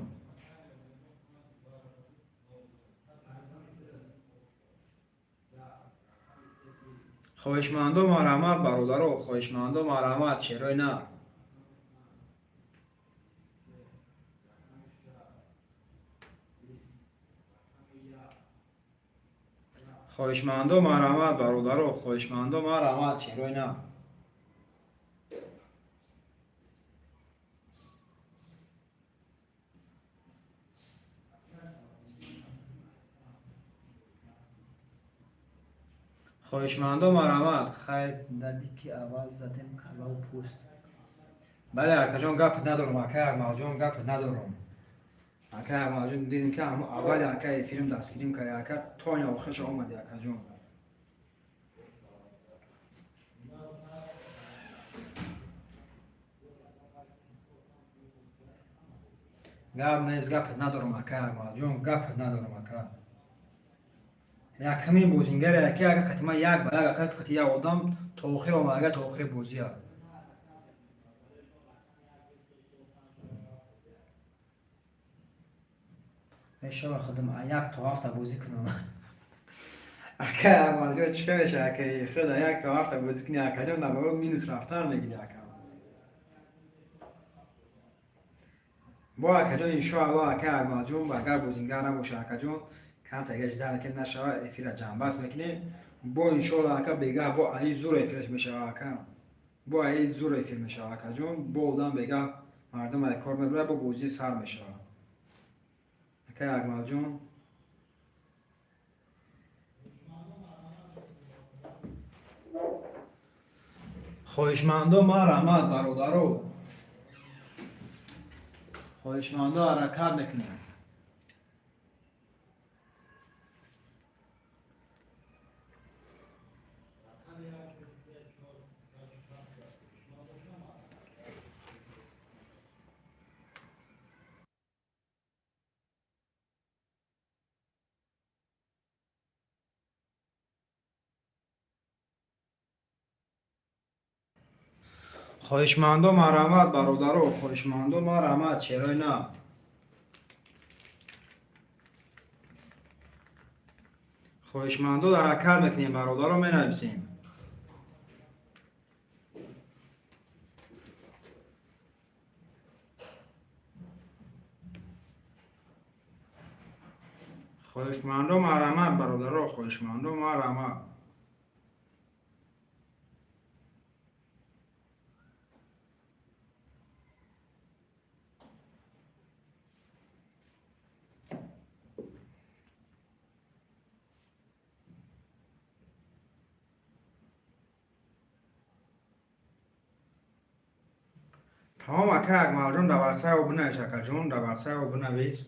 Хоҳишмандо, марҳамат, бародаро, хоҳишмандо, марҳамат, шерои нар. Хоҳишмандо, марҳамат, бародаро, хоҳишмандо, марҳамат, шерои нар. Хоҳишмандо, марҳамат. Хайр, дади ки аввал задем, каллаву пӯст. Бале, акаҷон, гап надорам, ака Акмалҷон, гап надорам. Ака Акмалҷон, дидем ки ҳамо аввали, ака, эфирим дастгирим карди, ака, то ин охирша омади, акаҷон. Гап нест, гап надорам, ака Акмалҷон, гап надорам, ака. Якумин бозингаре, аки, ака, хати як ба як, ака, хати як одам то охир омад, ака, то охири бозия. Мешава худам як то ҳафта бозӣ кунам. Ака Акмалҷон, чӣ меша, ака, худа як то ҳафта бозӣ кунӣ, акаҷон, наоборот, минус рафтан мегирӣ, ака. Бо, акаҷон, иншоалло, ака Акмалҷон, агар бозингар набоша, акаҷон, камтар ждать ки нашава, эфира ҷамъбаст мекунем. Бо, иншоалло, ака, бегаҳ бо аи зур эфираш мешава, ака. Бо аи зур эфир мешава, акаҷон. Бо одам бегаҳ мардум ай кор мебарад, бо бозӣ сар мешава. Ака Акмалҷон, хоҳишмандо, марҳамат, бародаро, хоҳишмандо, ҳаракат мекунем. Хоҳишмандо, марҳамат, бародаро, хоҳишмандо, марҳамат, шерои на. Хоҳишмандо, ҳаракат мекунем, бародаро, менависем. Хоҳишмандо, марҳамат, бародаро, хоҳишмандо, марҳамат. Тамом, ака Акмалҷон, дар ватсапо бинавис, акаҷон, дар ватсапо бинавис.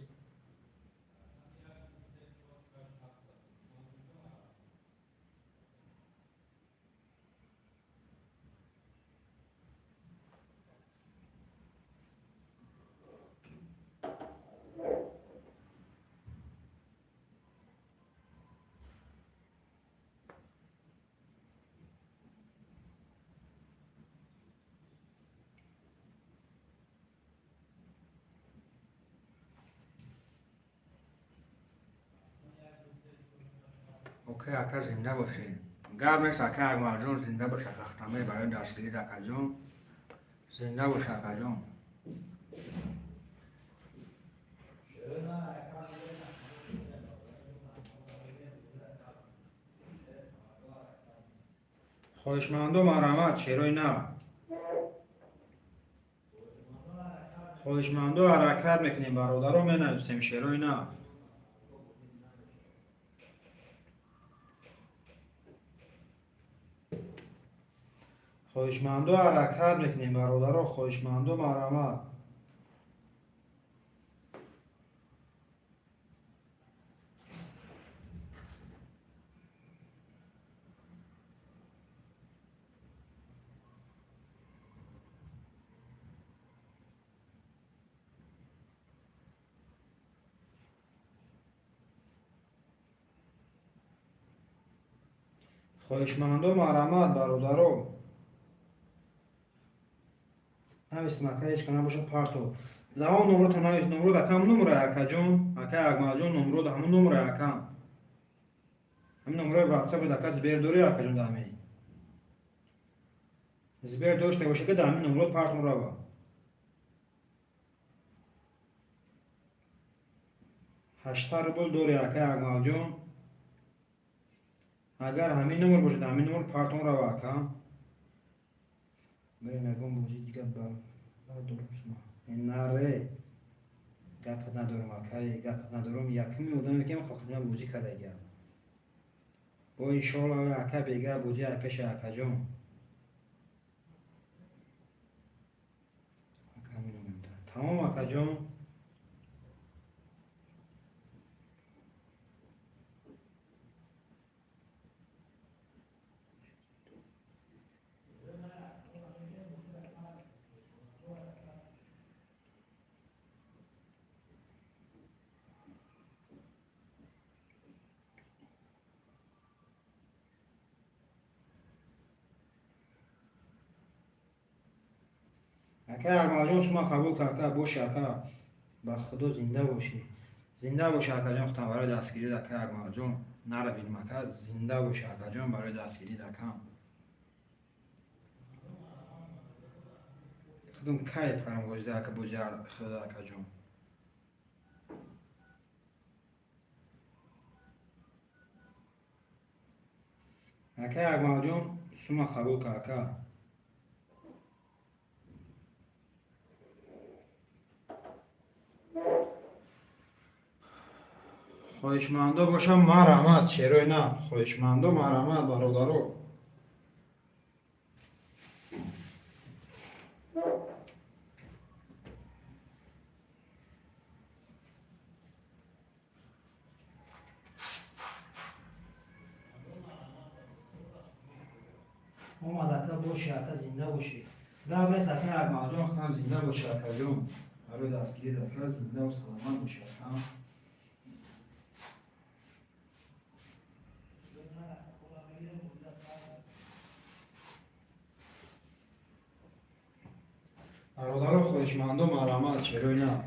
Окей, ака, зинда бошед. Гап нест, ака Акмалҷон, зинда бош, ака Хтамир, барои дастгирит, акаҷон. Зинда бош, акаҷон. Хоҳишмандо, марҳамат, шерои нав. Хоҳишмандо, ҳаракат мекунем, бародаро, менависем, шерои нав. Хоҳишмандо, ҳаракат мекунем, бародаро, хоҳишмандо, марҳамат. Хоҳишмандо, марҳамат, бародаро. Навистем, ака, ҳеч ка набоша, парто. Заҳон номрото навист, номрод акам номра, акаҷон, ака Акмалҷон, номрод ҳамун номра, акам. Ҳамин номрои ватсап ака Сбер дорӣ, акаҷон, да ҳамин. Сбер дошта боша, ки да ҳамин номрод партон рава. 800 рубл дорӣ, ака Акмалҷон. Агар ҳамин номер бошад, ҳамин номер партон рава, ака. Мерем ягон бозӣ дига бардорум сума. Наре. Гапат надорум, акай, гапат надорум. Якуми одаме ки хохима бозӣ кардагиам. Бо иншоалло, ака, бега бозӣ ай пеши акаҷон. Ака, ҳамин номер. Тамом, акаҷон. Ака Акмалҷон, сума қабул кар, ака, боши, ака. Ба Худо, зинда бошӣ. Зинда боши, акаҷон, худам барои дастгирит, ака Акмалҷон. Наравидим, ака, зинда боши, акаҷон, барои дастгирит, ака. Худам кайф кардам бозида, ака, бози худа, акаҷон. Ака Акмалҷон, сума қабул кар, ака. Хоҳишмандо бошам, марҳамат, шерои нав. Хоҳишмандо, марҳамат, бародаро. Омад, ака, боши, ака, зинда бошӣ. Гап нест, ака Акмалҷон, худам зинда боши, акаҷон. Барои дастгирит, ака, зиндаву саломат боши, ака. Бародаро, хоҳишмандо, марҳамат, шерои нав.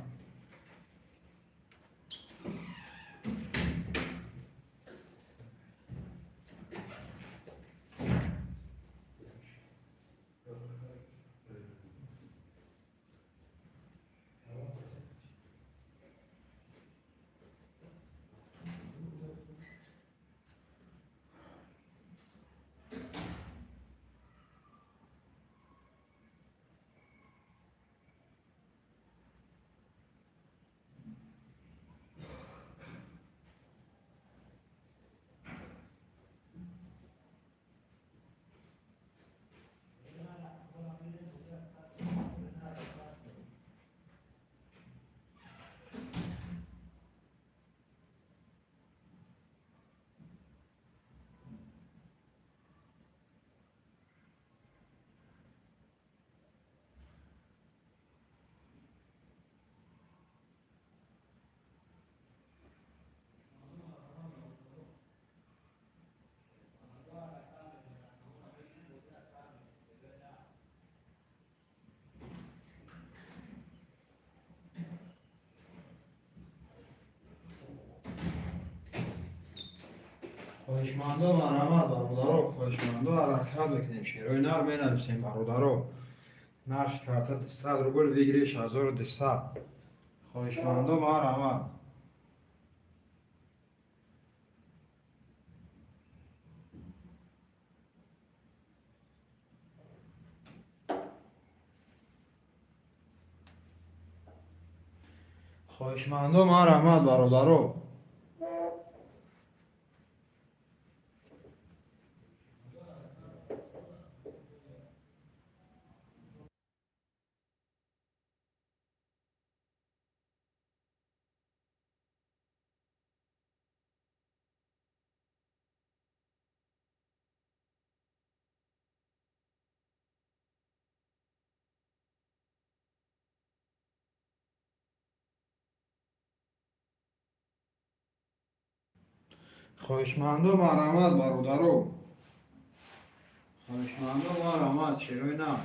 Хоҳишмандо, марҳамат, бародаро, хоҳишмандо, ҳаракат мекунем, шерои нар менависем, бародаро. Нархи карта 200 рубл, выигрыш 1200. Хоҳишмандо, марҳамат. Хоҳишмандо, марҳамат, бародаро. Хоҳишмандо, марҳамат, бародаро. Хоҳишмандо, марҳамат, шерои нар.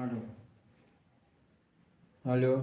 Алло. Алло.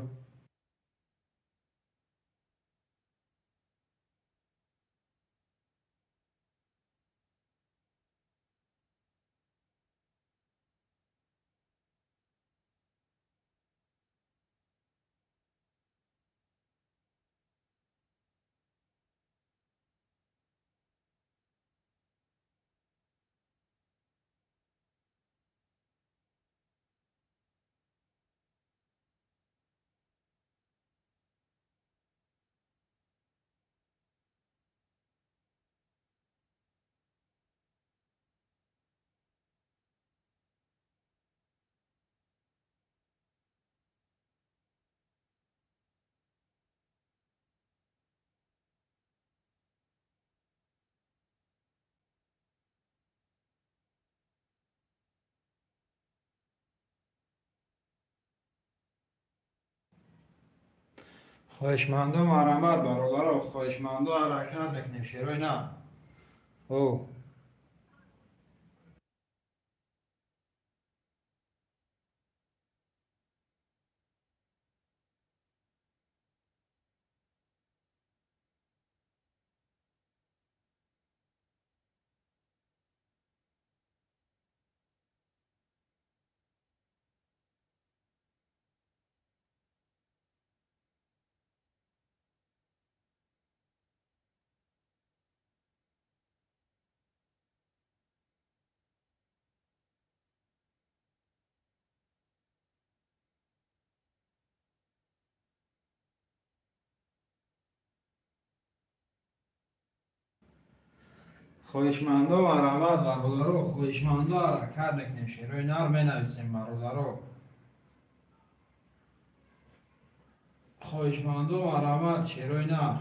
Хоҳишмандо, марҳамат, бародаро, хоҳишмандо, ҳаракат мекунем, шерои нар. О. Хоҳишмандо, марҳамат, бародаро, хоҳишмандо, ҳаракат мекунем, шерои нар менависем, бародаро. Хоҳишмандо, марҳамат, шерои нар.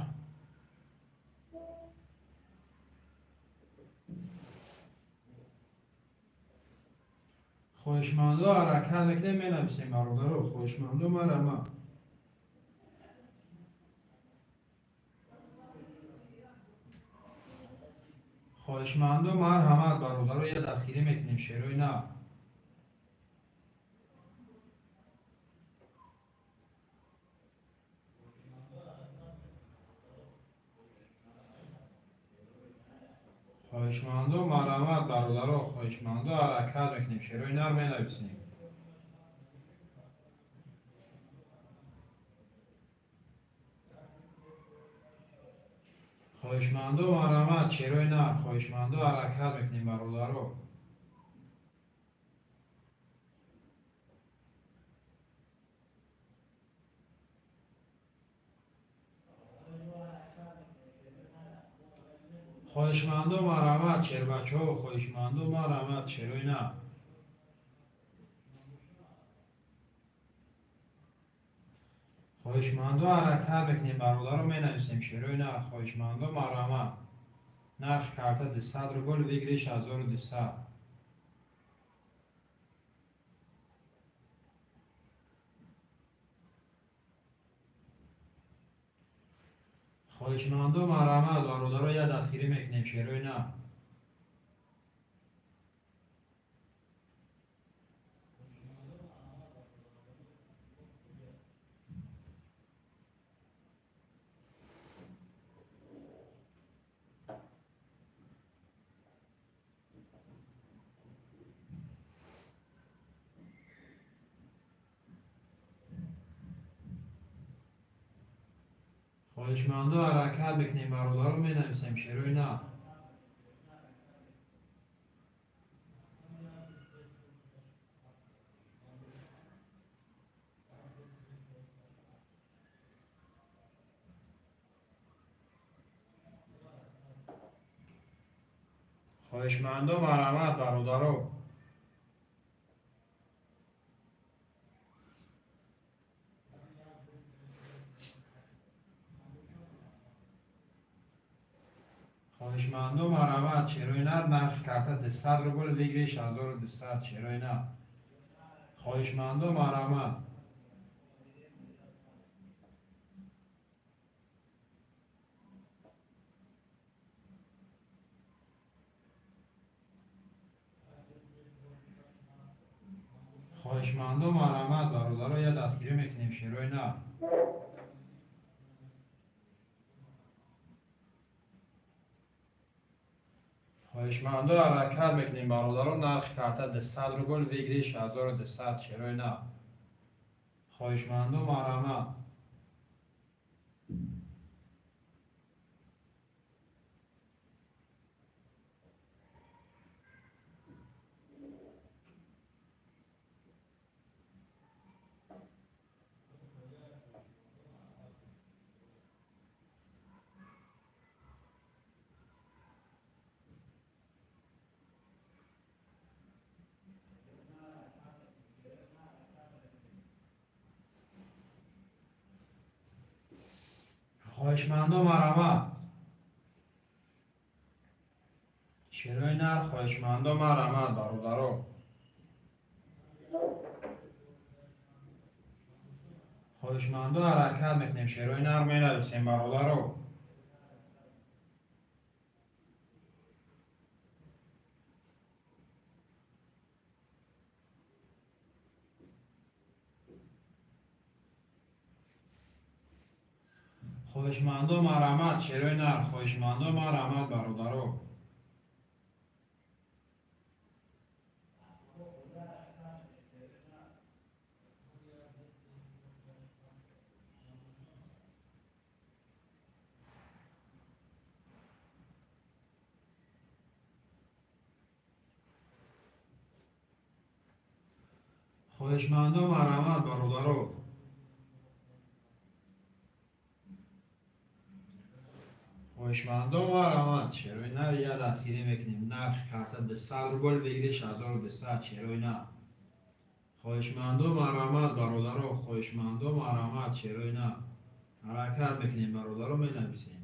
Хоҳишмандо, ҳаракат мекунем, менависем, бародаро, хоҳишмандо, марҳамат. Хоҳишмандо, марҳамат, бародаро, я дастгирӣ мекунем, шерои нар. Хоҳишмандо, марҳамат, бародаро, хоҳишмандо, ҳаракат мекунем, шерои нар менависем. Хоҳишмандо, марҳамат, шерои нар, хоҳишмандо, ҳаракат мекунем, бародаро. Хоҳишмандо, марҳамат, шербачаҳо, хоҳишмандо, марҳамат, шерои нар. Хоҳишмандо, ҳаракат мекунем, бародаро, менависем, шерои нар, хоҳишмандо, марҳамат. Нархи карта 200 рубл, выигрыш 1200. Хоҳишмандо, марҳамат, бародаро, я дастгирӣ мекунем, шерои нар. Хоҳишмандо, ҳаракат мекунем, бародаро, менависем, шерои нар. Хоҳишмандо, марҳамат, бародаро. Хоҳишмандо, марҳамат, шерои нар. Нархи карта 200 рубл, выигрыш 1200, шерои нар. Хоҳишмандо, марҳамат. Хоҳишмандо, марҳамат, бародаро, я дастгирӣ мекунем, шерои нар. Хоҳишмандо, ҳаракат мекунем, бародаро. Нархи карта 200 рубл, выигрыш 1200, шерои нар. Хоҳишмандо, марҳамат. Хоҳишмандо, марҳамат, шерои нар. Хоҳишмандо, марҳамат, бародаро. Хоҳишмандо, ҳаракат мекунем, шерои нар, менависем, бародаро. Хоҳишмандо, марҳамат, шерои нар. Хоҳишмандо, марҳамат, бародаро. Хоҳишмандо, марҳамат, бародаро. Хоҳишмандо, марҳамат, шерои нар. Я дастгирӣ мекунем. Нархи карта 200 рубл, выигрыш 1200, шерои нар. Хоҳишмандо, марҳамат, бародаро. Хоҳишмандо, марҳамат, шерои нар. Ҳаракат мекунем, бародаро, менависем.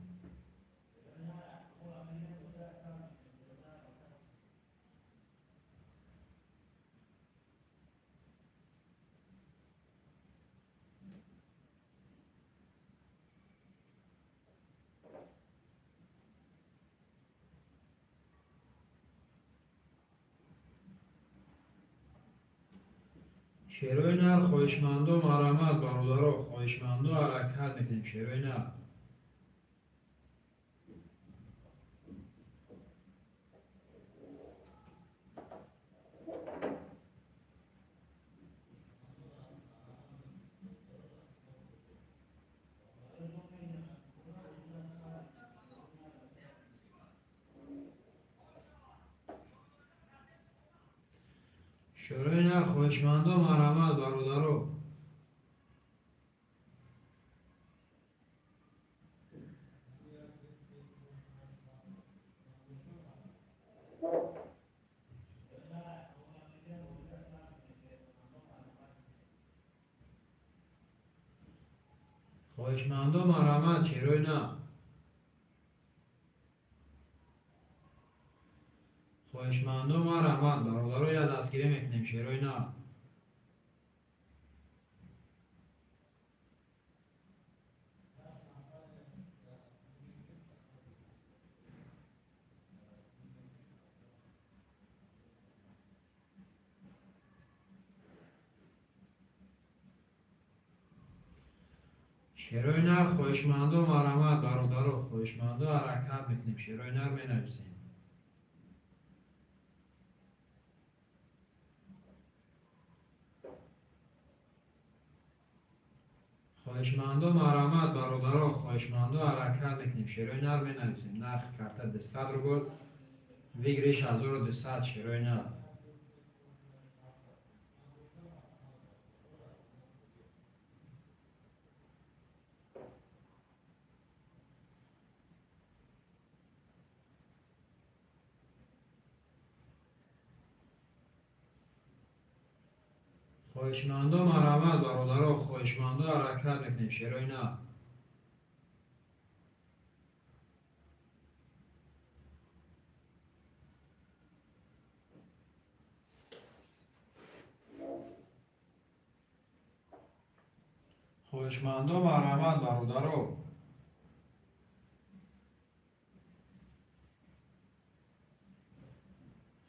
Шерои нар. Хоҳишмандо, марҳамат, бародаро. Хоҳишмандо, ҳаракат мекунем, шерои нар. Шерои нар. Хоҳишмандо, марҳамат, бародаро. Хоҳишмандо, марҳамат, шерои нар. Хоҳишмандо, марҳамат, бародаро, я дастгирӣ мекунем, шерои нар. Шерои нар. Хоҳишмандо, марҳамат, бародаро. Хоҳишмандо, ҳаракат мекунем, шерои нар, менависем. Хоҳишмандо марҳамат, бародаро, хоҳишмандо, ҳаракат мекунем. Шерои нар менависем. Нархи карта 200 рубл, выигрыш 1200, шерои нар. Хоҳишмандо марҳамат, бародаро, хоҳишмандо, ҳаракат мекунем. Шерои нар. Хоҳишмандо марҳамат, бародаро.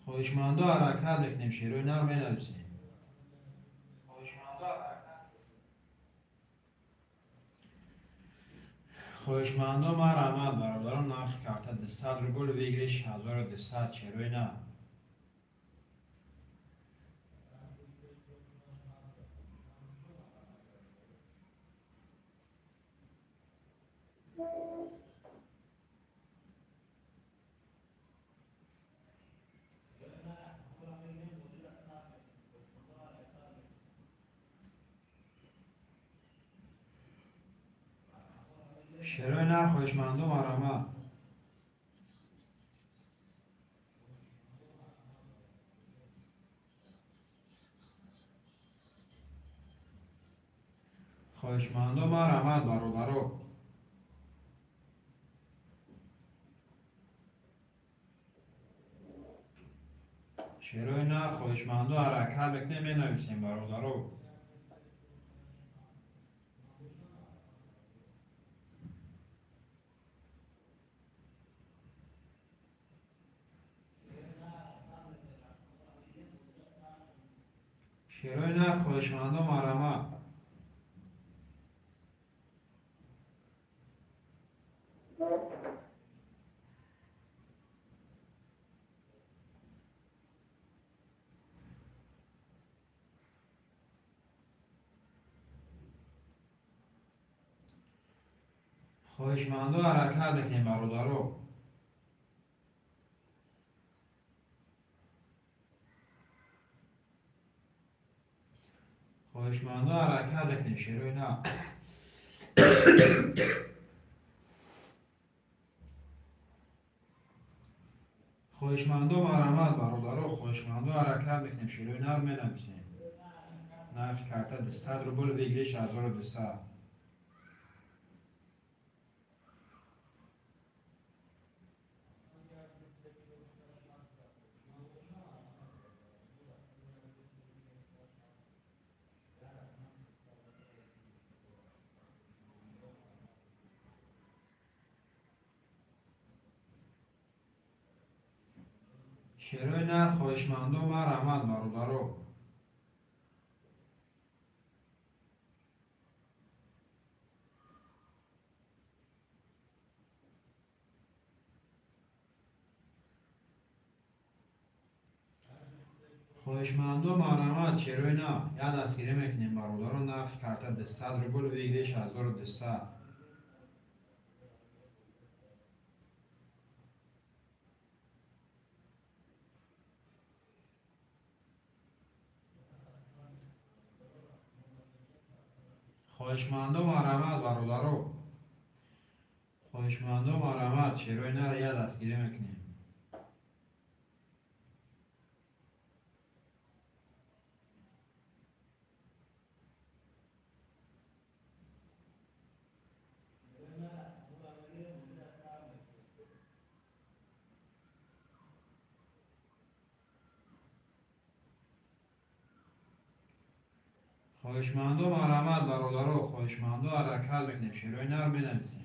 Хоҳишмандо, ҳаракат мекунем. Шерои нар менависем. Хоҳишмандо марҳамат, бародарон, нархи карта 200 рубл, выигрыш 1200, шерои нар. Шерои нар, хоҳишмандо марҳамат. Хоҳишмандо марҳамат, бародаро. Шерои нар, хоҳишмандо, ҳаракат мекунем, менависем, бародаро. Шерои нар, хоҳишмандо марҳамат. Хоҳишмандо ҳаракат мекунем, бародаро. Хоҳишмандо ҳаракат мекунем. Шерои нар. Хоҳишмандо марҳамат, бародаро, хоҳишмандо, ҳаракат мекунем. Шерои нар менависем. Нархи карта 200 рубл, выигрыш 1200. Шерои нар, хоҳишмандо марҳамат, бародаро. Хоҳишмандо марҳамат, шерои нар. Як дастгирӣ мекунем, бародаро. Нархи карта 200 рубл, выигрыш 1200. Хоҳишмандо марҳамат, бародаро. Хоҳишмандо марҳамат, шерои нар, як дастгирӣ мекунем. Хоҳишмандо марҳамат, бародаро, хоҳишмандо, ҳаракат мекунем. Шерои нар менависем.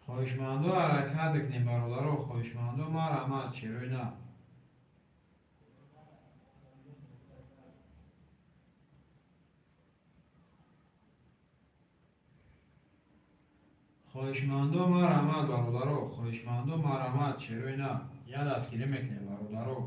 Хоҳишмандо ҳаракат мекунем, бародаро, хоҳишмандо марҳамат, шерои нар. Хоҳишмандо, марҳамат, бародаро, хоҳишмандо, марҳамат, шерои нар. Я дастгирӣ мекунем, бародаро.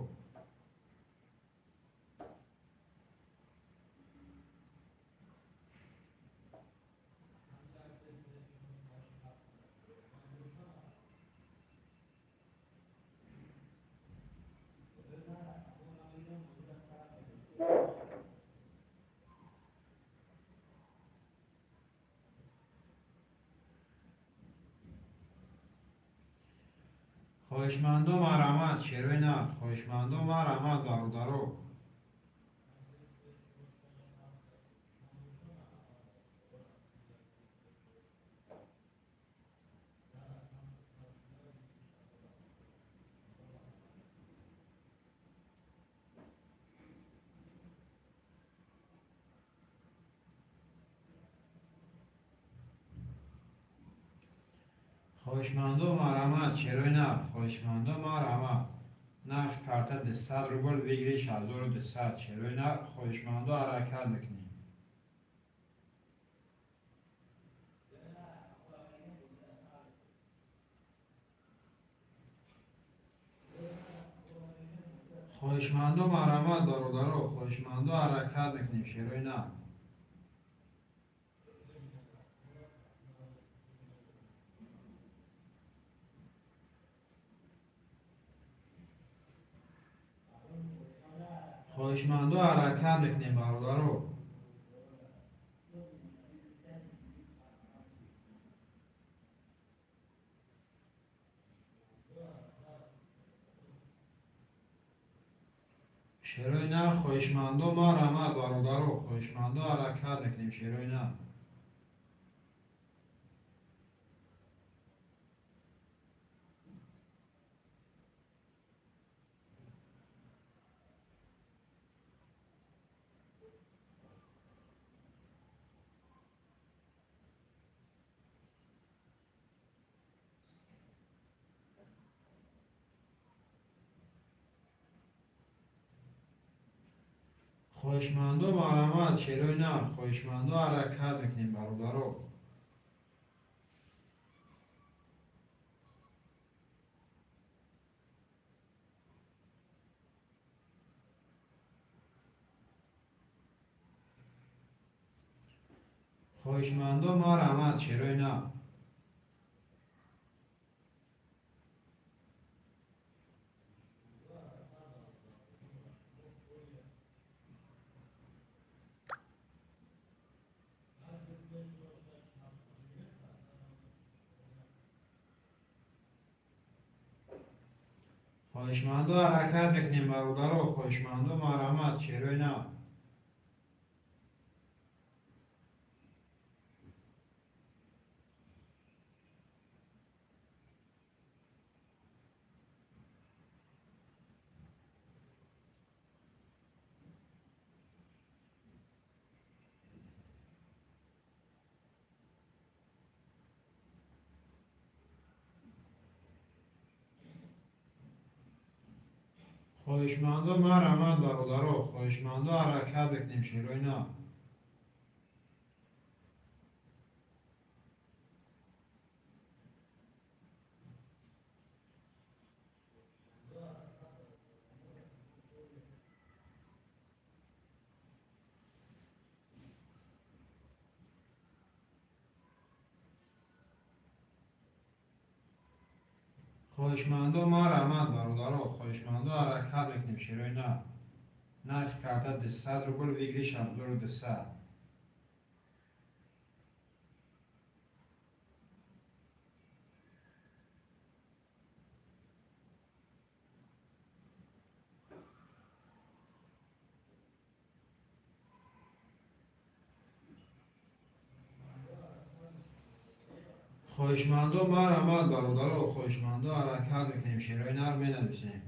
Хоҳишмандо, марҳамат, шерои нар. Хоҳишмандо, марҳамат, бародаро. Хоҳишмандо, марҳамат, шерои нар. Хоҳишмандо, марҳамат. Нархи карта 200 рубл, выигрыш 1200. Шерои нар, хоҳишмандо, ҳаракат мекунем. Хоҳишмандо, марҳамат, бародаро, хоҳишмандо, ҳаракат мекунем, шерои нар. Хоҳишмандо, ҳаракат мекунем, бародаро. Шерои нар, хоҳишмандо, марҳамат, бародаро, хоҳишмандо, ҳаракат мекунем, шерои нар. Хоҳишмандо, марҳамат, шерои нар. Хоҳишмандо, ҳаракат мекунем, бародаро. Хоҳишмандо, марҳамат, шерои нар. Хоҳишмандо, ҳаракат мекунем, бародаро. Хоҳишмандо, марҳамат, шерои нар. Хоҳишмандо, марҳамат, бародаро. Хоҳишмандо, ҳаракат мекунем, шерои нар. Хоҳишмандо, марҳамат, бародаро. Хоҳишмандо, ҳаракат мекунем, шерои нар. Нархи карта 200 рубл, выигрыш 1200. Хоҳишмандо, марҳамат, бародаро. Хоҳишмандо, ҳаракат мекунем, шерои нар менависем.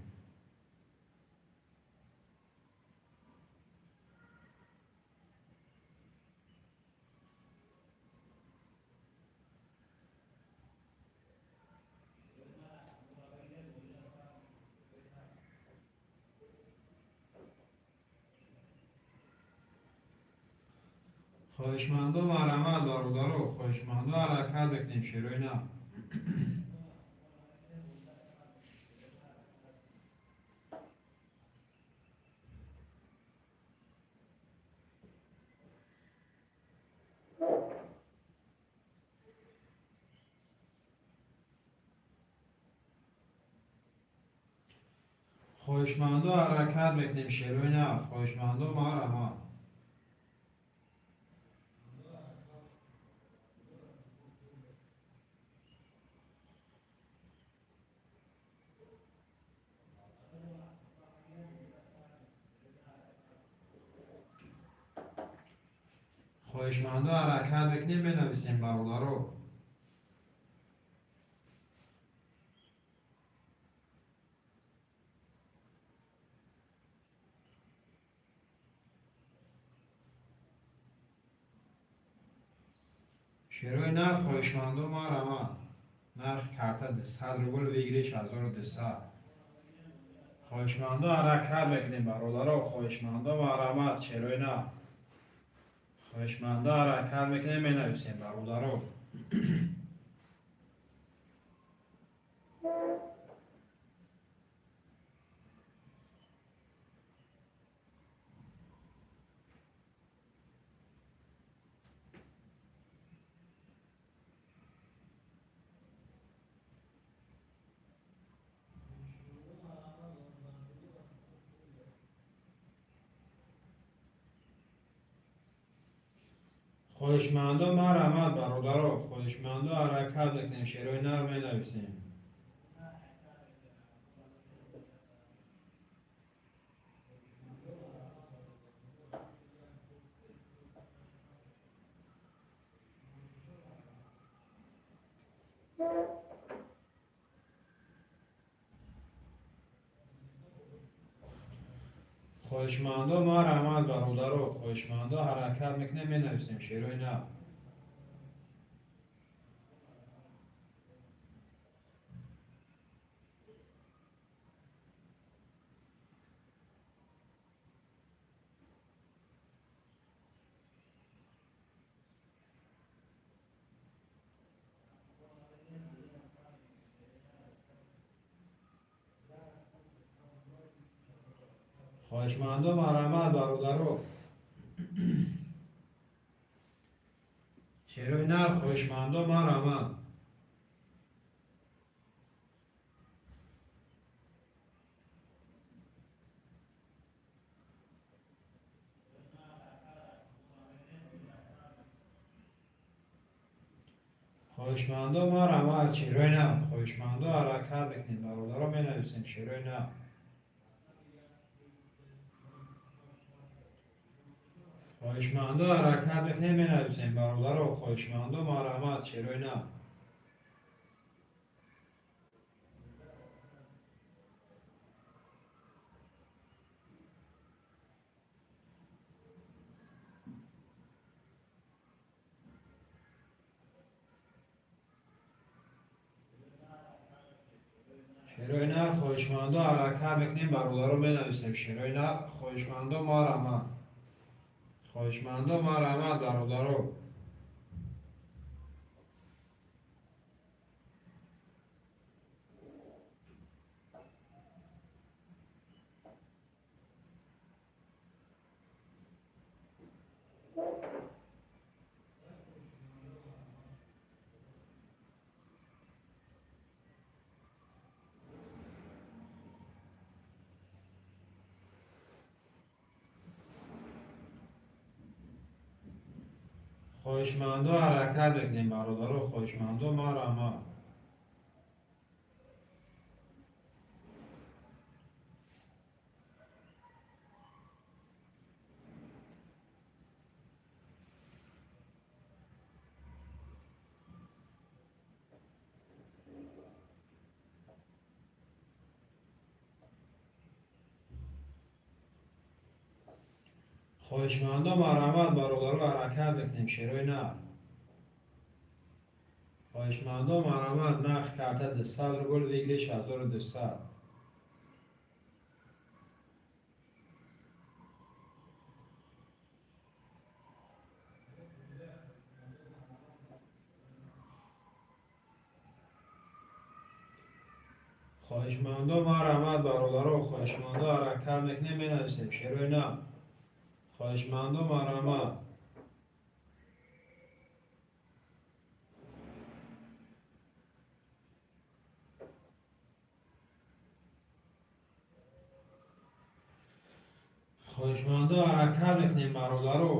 Хоҳишмандо, марҳамат, бародаро, хоҳишмандо, ҳаракат мекунем, шерои нар. Хоҳишмандо, ҳаракат мекунем, шерои нар. Хоҳишмандо, марҳамат. Хоҳишмандо, ҳаракат мекунем, менависем, бародаро. Шерои нар, хоҳишмандо, марҳамат. Нархи карта 200 рубл, выигрыш 1200. Хоҳишмандо, ҳаракат мекунем, бародаро, хоҳишмандо, марҳамат, шерои нар. Хоҳишмандо, ҳаракат мекунем, менависем, бародаро. Хоҳишмандо, марҳамат, бародаро, хоҳишмандо, ҳаракат мекунем, шерои нар, менависем. Хоҳишмандо, марҳамат, бародаро, хоҳишмандо, ҳаракат мекунем, менависем, шерои нар. Хоҳишмандо, марҳамат, бародаро, шерои нар. Хоҳишмандо, марҳамат. Хоҳишмандо, марҳамат, шерои нар. Хоҳишмандо, ҳаракат мекунем, бародаро, менависем, шерои нар. Хоҳишмандо, ҳаракат мекунем, менависем, бародаро, хоҳишмандо, марҳамат, шерои нар. Шерои нар, хоҳишмандо, ҳаракат мекунем, бародаро, менависем, шерои нар. Хоҳишмандо, марҳамат. Хоҳишмандо, марҳамат, бародаро. Хоҳишмандо, ҳаракат мекунем, бародаро, хоҳишмандо, марҳамат. Хоҳишмандо, марҳамат, бародаро, ҳаракат мекунем, шерои нар. Хоҳишмандо, марҳамат. Нархи карта 200 рубл, выигрыш 1200. Хоҳишмандо, марҳамат, бародаро, хоҳишмандо, ҳаракат мекунем, менависем шерои нар. Хоҳишмандо, марҳамат. Хоҳишмандо, ҳаракат мекунем, бародаро.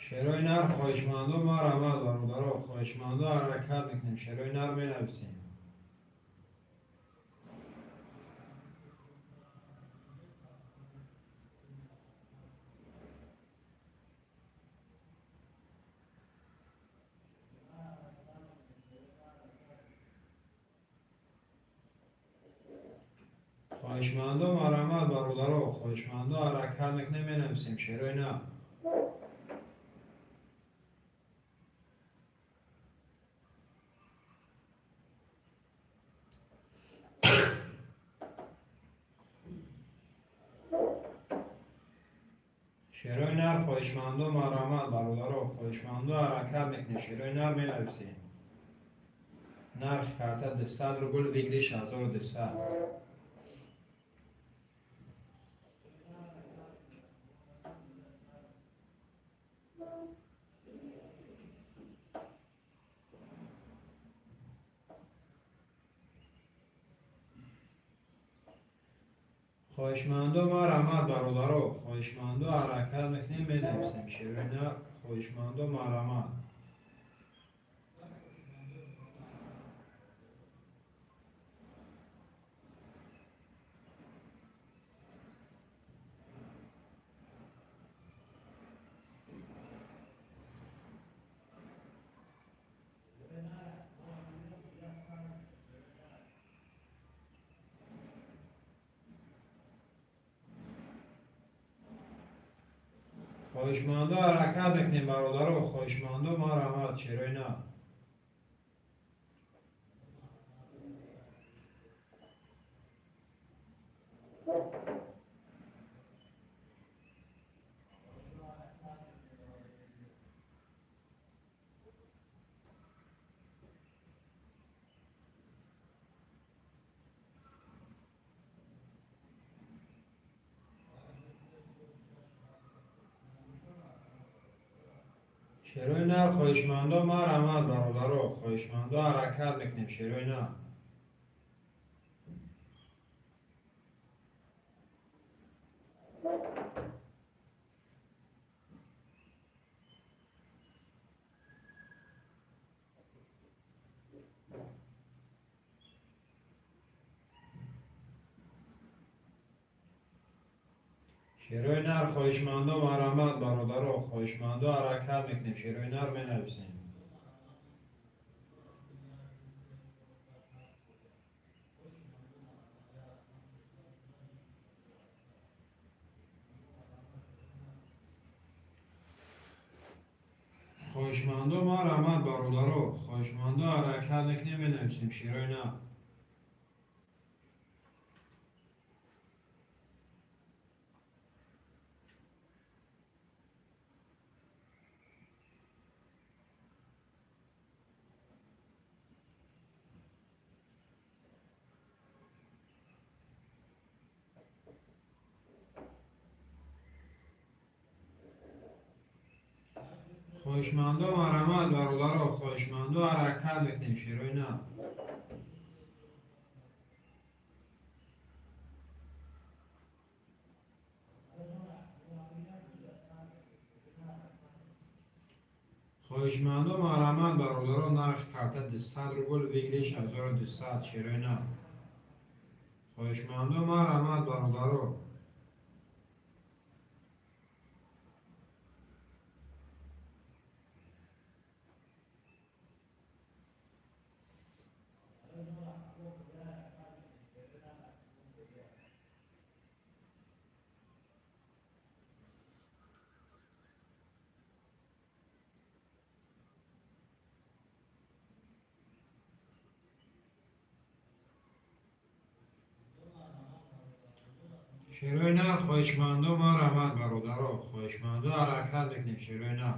Шерои нар, хоҳишмандо, марҳамат, бародаро, хоҳишмандо, ҳаракат мекунем, шерои нар менависем. Хоҳишмандо, марҳамат, бародаро, хоҳишмандо, ҳаракат мекунем, менависем шерои нар. Шерои нар, хоҳишмандо, марҳамат, бародаро, хоҳишмандо, ҳаракат мекунем, шерои нар менависем. Нархи карта 200 рубл, выигрыш 1200. Хоҳишмандо, марҳамат, бародаро, хоҳишмандо, ҳаракат мекунем, менависем шерои нар, хоҳишмандо, марҳамат. Хоҳишмандо, ҳаракат мекунем, бародаро, хоҳишмандо, марҳамат, шерои нар. Шерои нар, хоҳишмандо, марҳамат, бародаро, хоҳишмандо, ҳаракат мекунем, шерои нар. Шерои нар, хоҳишмандо, марҳамат, бародаро, хоҳишмандо, ҳаракат мекунем, шерои нар менависем. Хоҳишмандо, марҳамат, бародаро, хоҳишмандо, ҳаракат мекунем, менависем шерои нар. Хоҳишмандо, марҳамат, бародаро, хоҳишмандо, ҳаракат мекунем, шерои нар. Хоҳишмандо, марҳамат, бародаро, нархи карта 200 рубл, выигрыш 1200, шерои нар. Хоҳишмандо, марҳамат, бародаро. Шерои нар, хоҳишмандо, марҳамат, бародаро, хоҳишмандо, ҳаракат мекунем, шерои нар.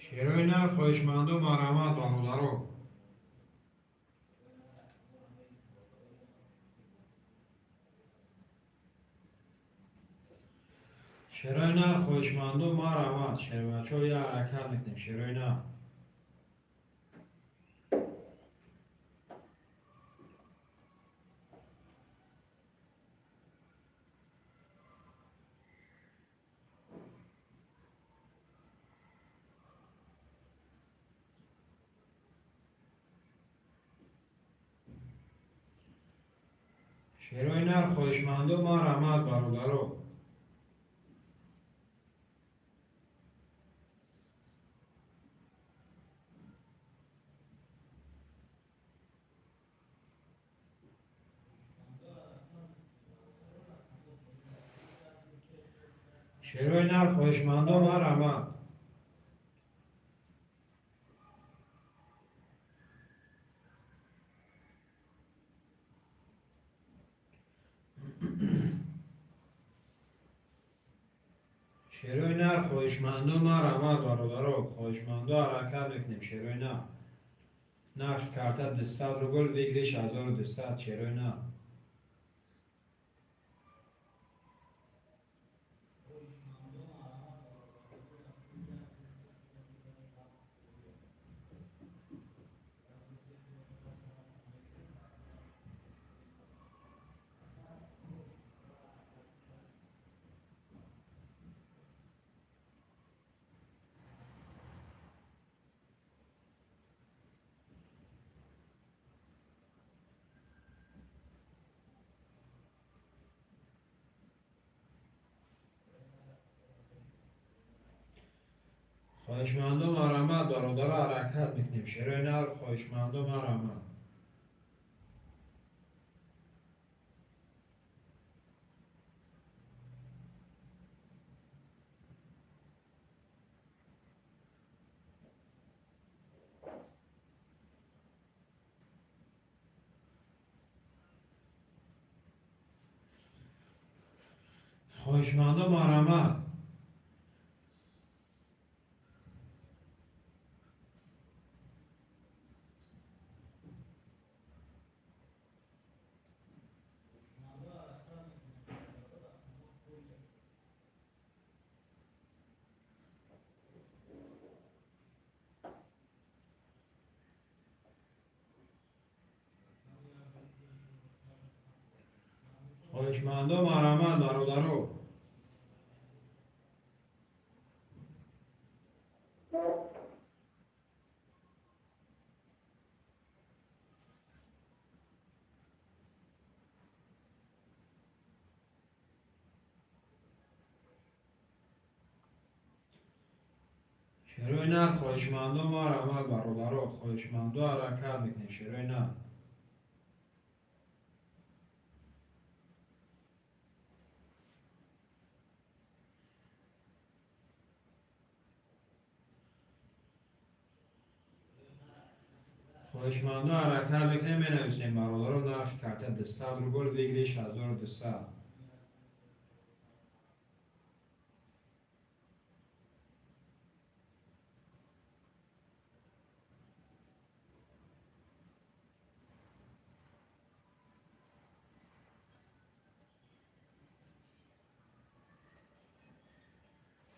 Шерои нар, хоҳишмандо, марҳамат, бародаро. Шерои нар, хоҳишмандо, марҳамат, шербачаҳо, я ҳаракат мекунем, шерои нар. Шерои нар, хоҳишмандо, марҳамат, бародаро. Шерои нар, хоҳишмандо, марҳамат. Шерои нар, хоҳишмандо, марҳамат, бародаро, хоҳишмандо, ҳаракат мекунем, шерои нар. Нархи карта 200 рубл, выигрыш 1200, шерои нар. Хоҳишмандо, марҳамат, бародаро, ҳаракат мекунем, шерои нар, хоҳишмандо, марҳамат. Хоҳишмандо, марҳамат. Хоҳишмандо, марҳамат, бародаро. Шерои нар, хоҳишмандо, марҳамат, бародаро, хоҳишмандо, ҳаракат мекунем, шерои нар. Хоҳишмандо, ҳаракат мекунем, менависем, бародаро, нархи карта 200 рубл, выигрыш 1200.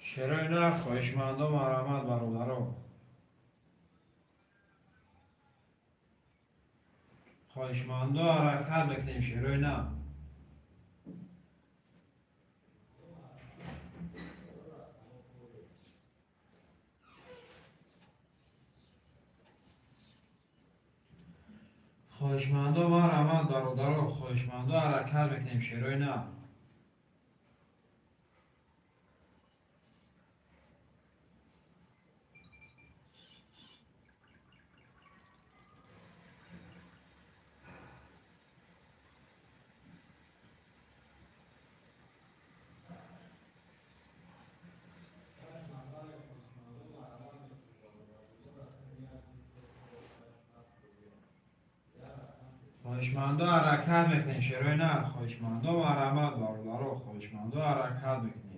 Шерои нар, хоҳишмандо, марҳамат, бародаро. Хоҳишмандо, ҳаракат мекунем, шерои нар. Хоҳишмандо, марҳамат, бародаро, хоҳишмандо, ҳаракат мекунем, шерои нар. Хоҳишмандо, ҳаракат мекунем, шерои нар. Хоҳишмандо, марҳамат, бародаро, хоҳишмандо, ҳаракат мекунем.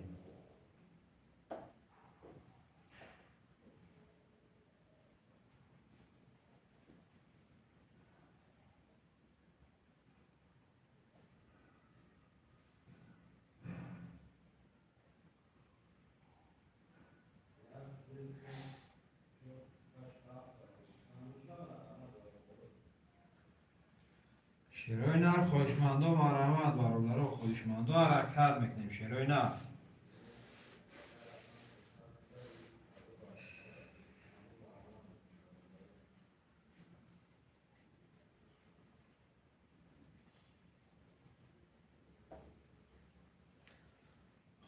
Шерои нар, хоҳишмандо, марҳамат, бародаро, хоҳишмандо, ҳаракат мекунем, шерои нар.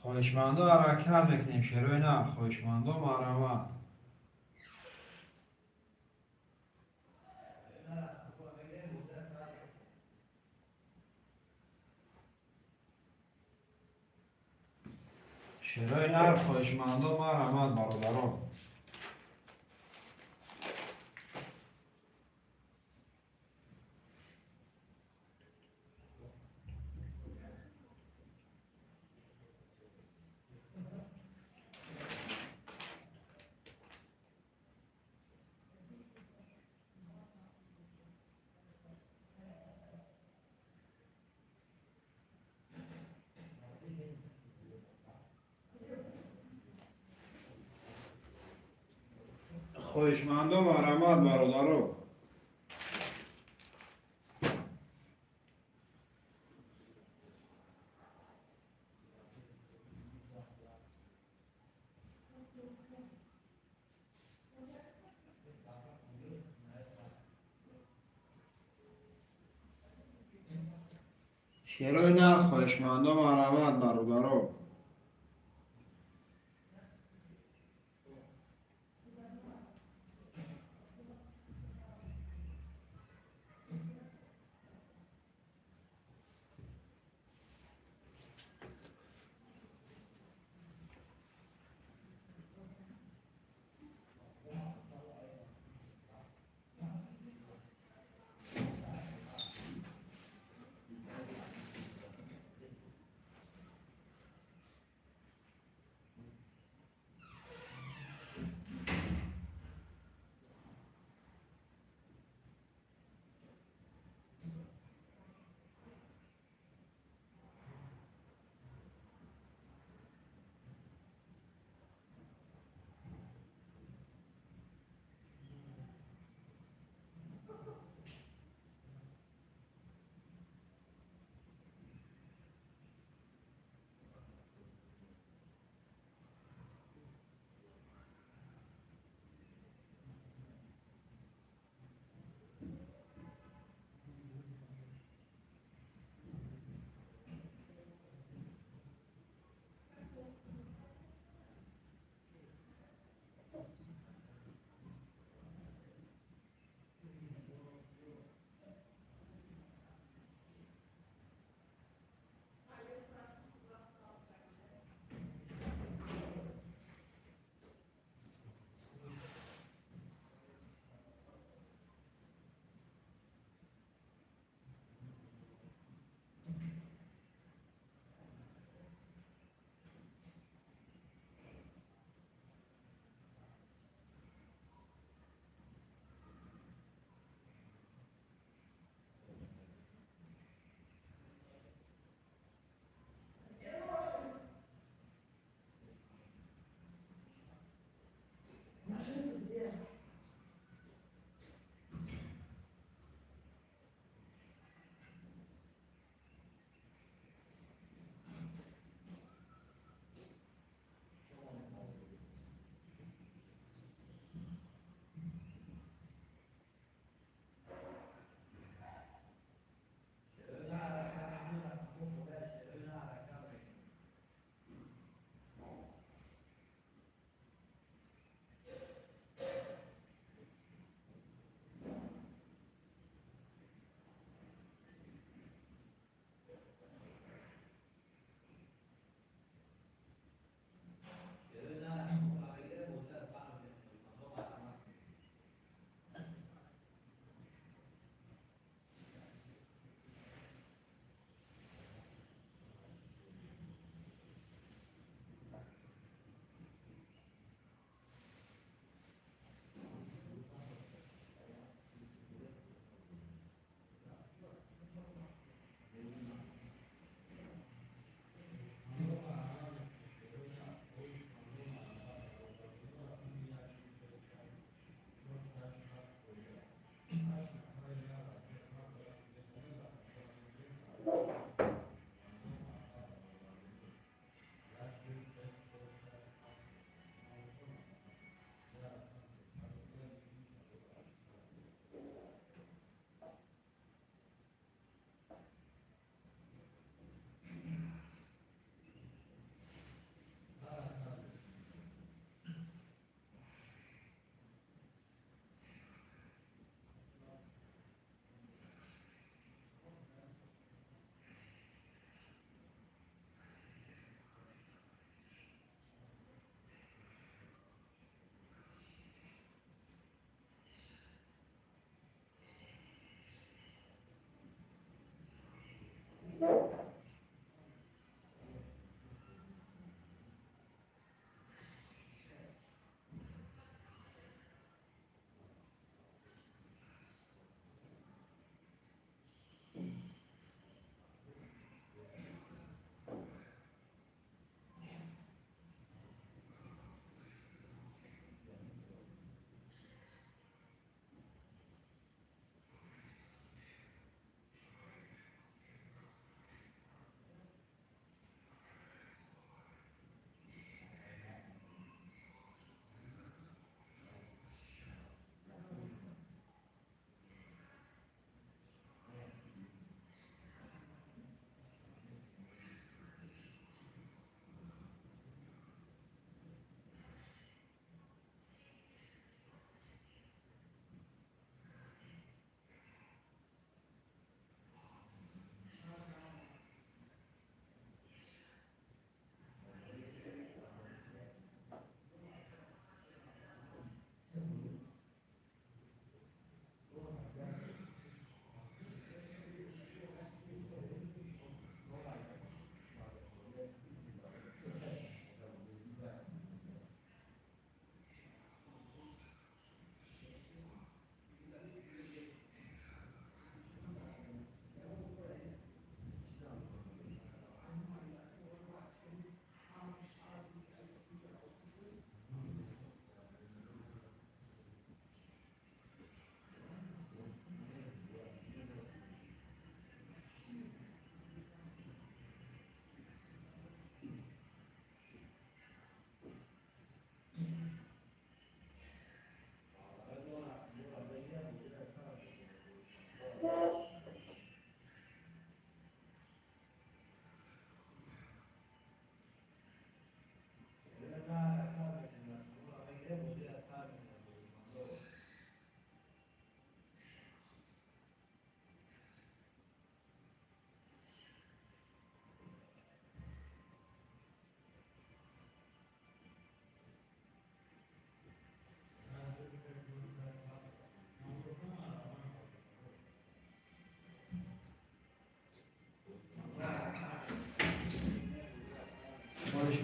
Хоҳишмандо, ҳаракат мекунем, шерои нар, хоҳишмандо, марҳамат. Шерои нар, хоҳишмандо, марҳамат, бародарон. Хоҳишмандо, марҳамат, бародаро. Шерои нар, хоҳишмандо, марҳамат, бародаро.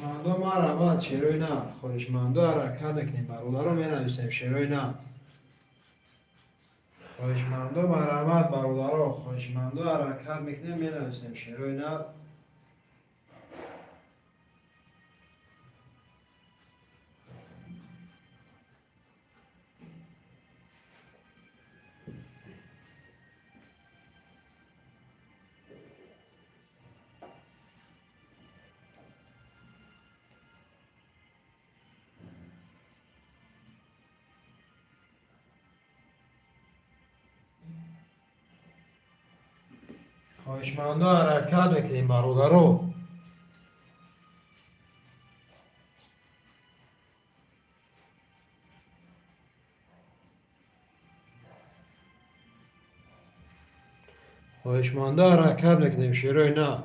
Хоҳишмандо, марҳамат, шерои нар. Хоҳишмандо, ҳаракат мекунем, бародаро, менависем шерои нар. Хоҳишмандо, марҳамат, бародаро, хоҳишмандо, ҳаракат мекунем, менависем шерои нар. Хоҳишмандо, ҳаракат мекунем, бародаро. Хоҳишмандо, ҳаракат мекунем, шерои нар.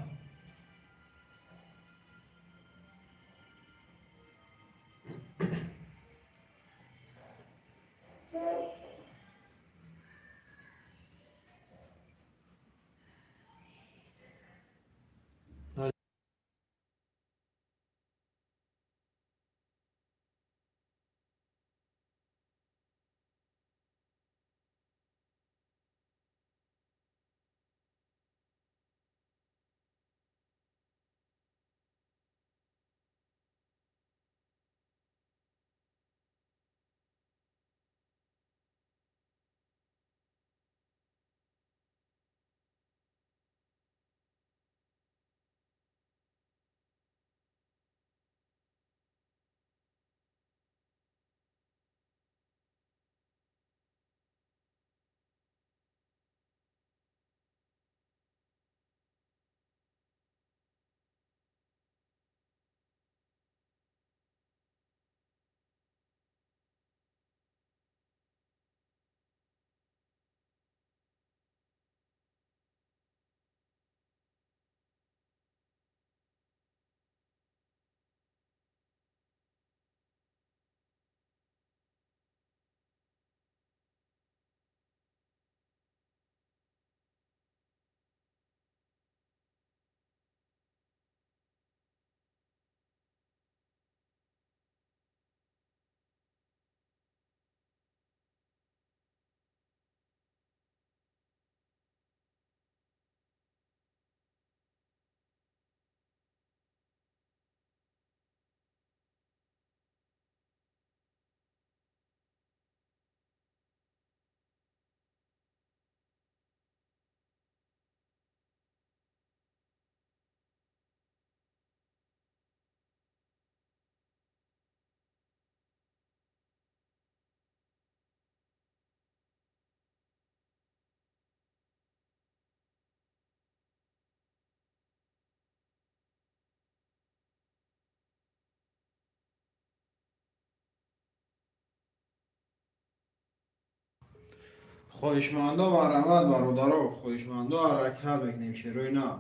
Хоҳишмандо, марҳамат, бародаро, хоҳишмандо, ҳаракат мекунем, шерои нар.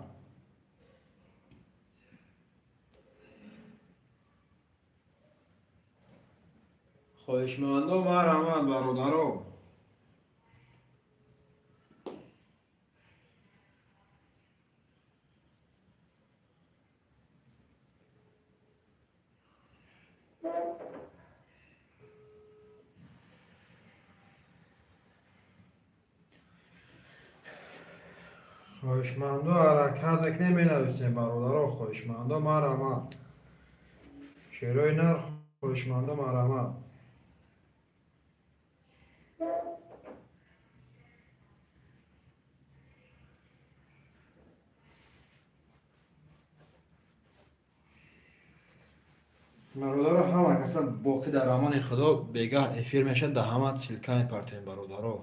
Хоҳишмандо, марҳамат, бародаро. Хоҳишмандо, ҳаракат мекунем, менависем, бародаро, хоҳишмандо, марҳамат. Шерои нар, хоҳишмандо, марҳамат. Бародаро, ҳама каса боқӣ дар амони Худо, бегаҳ эфир мешавад, да ҳама ссылка мепартоем, бародаро.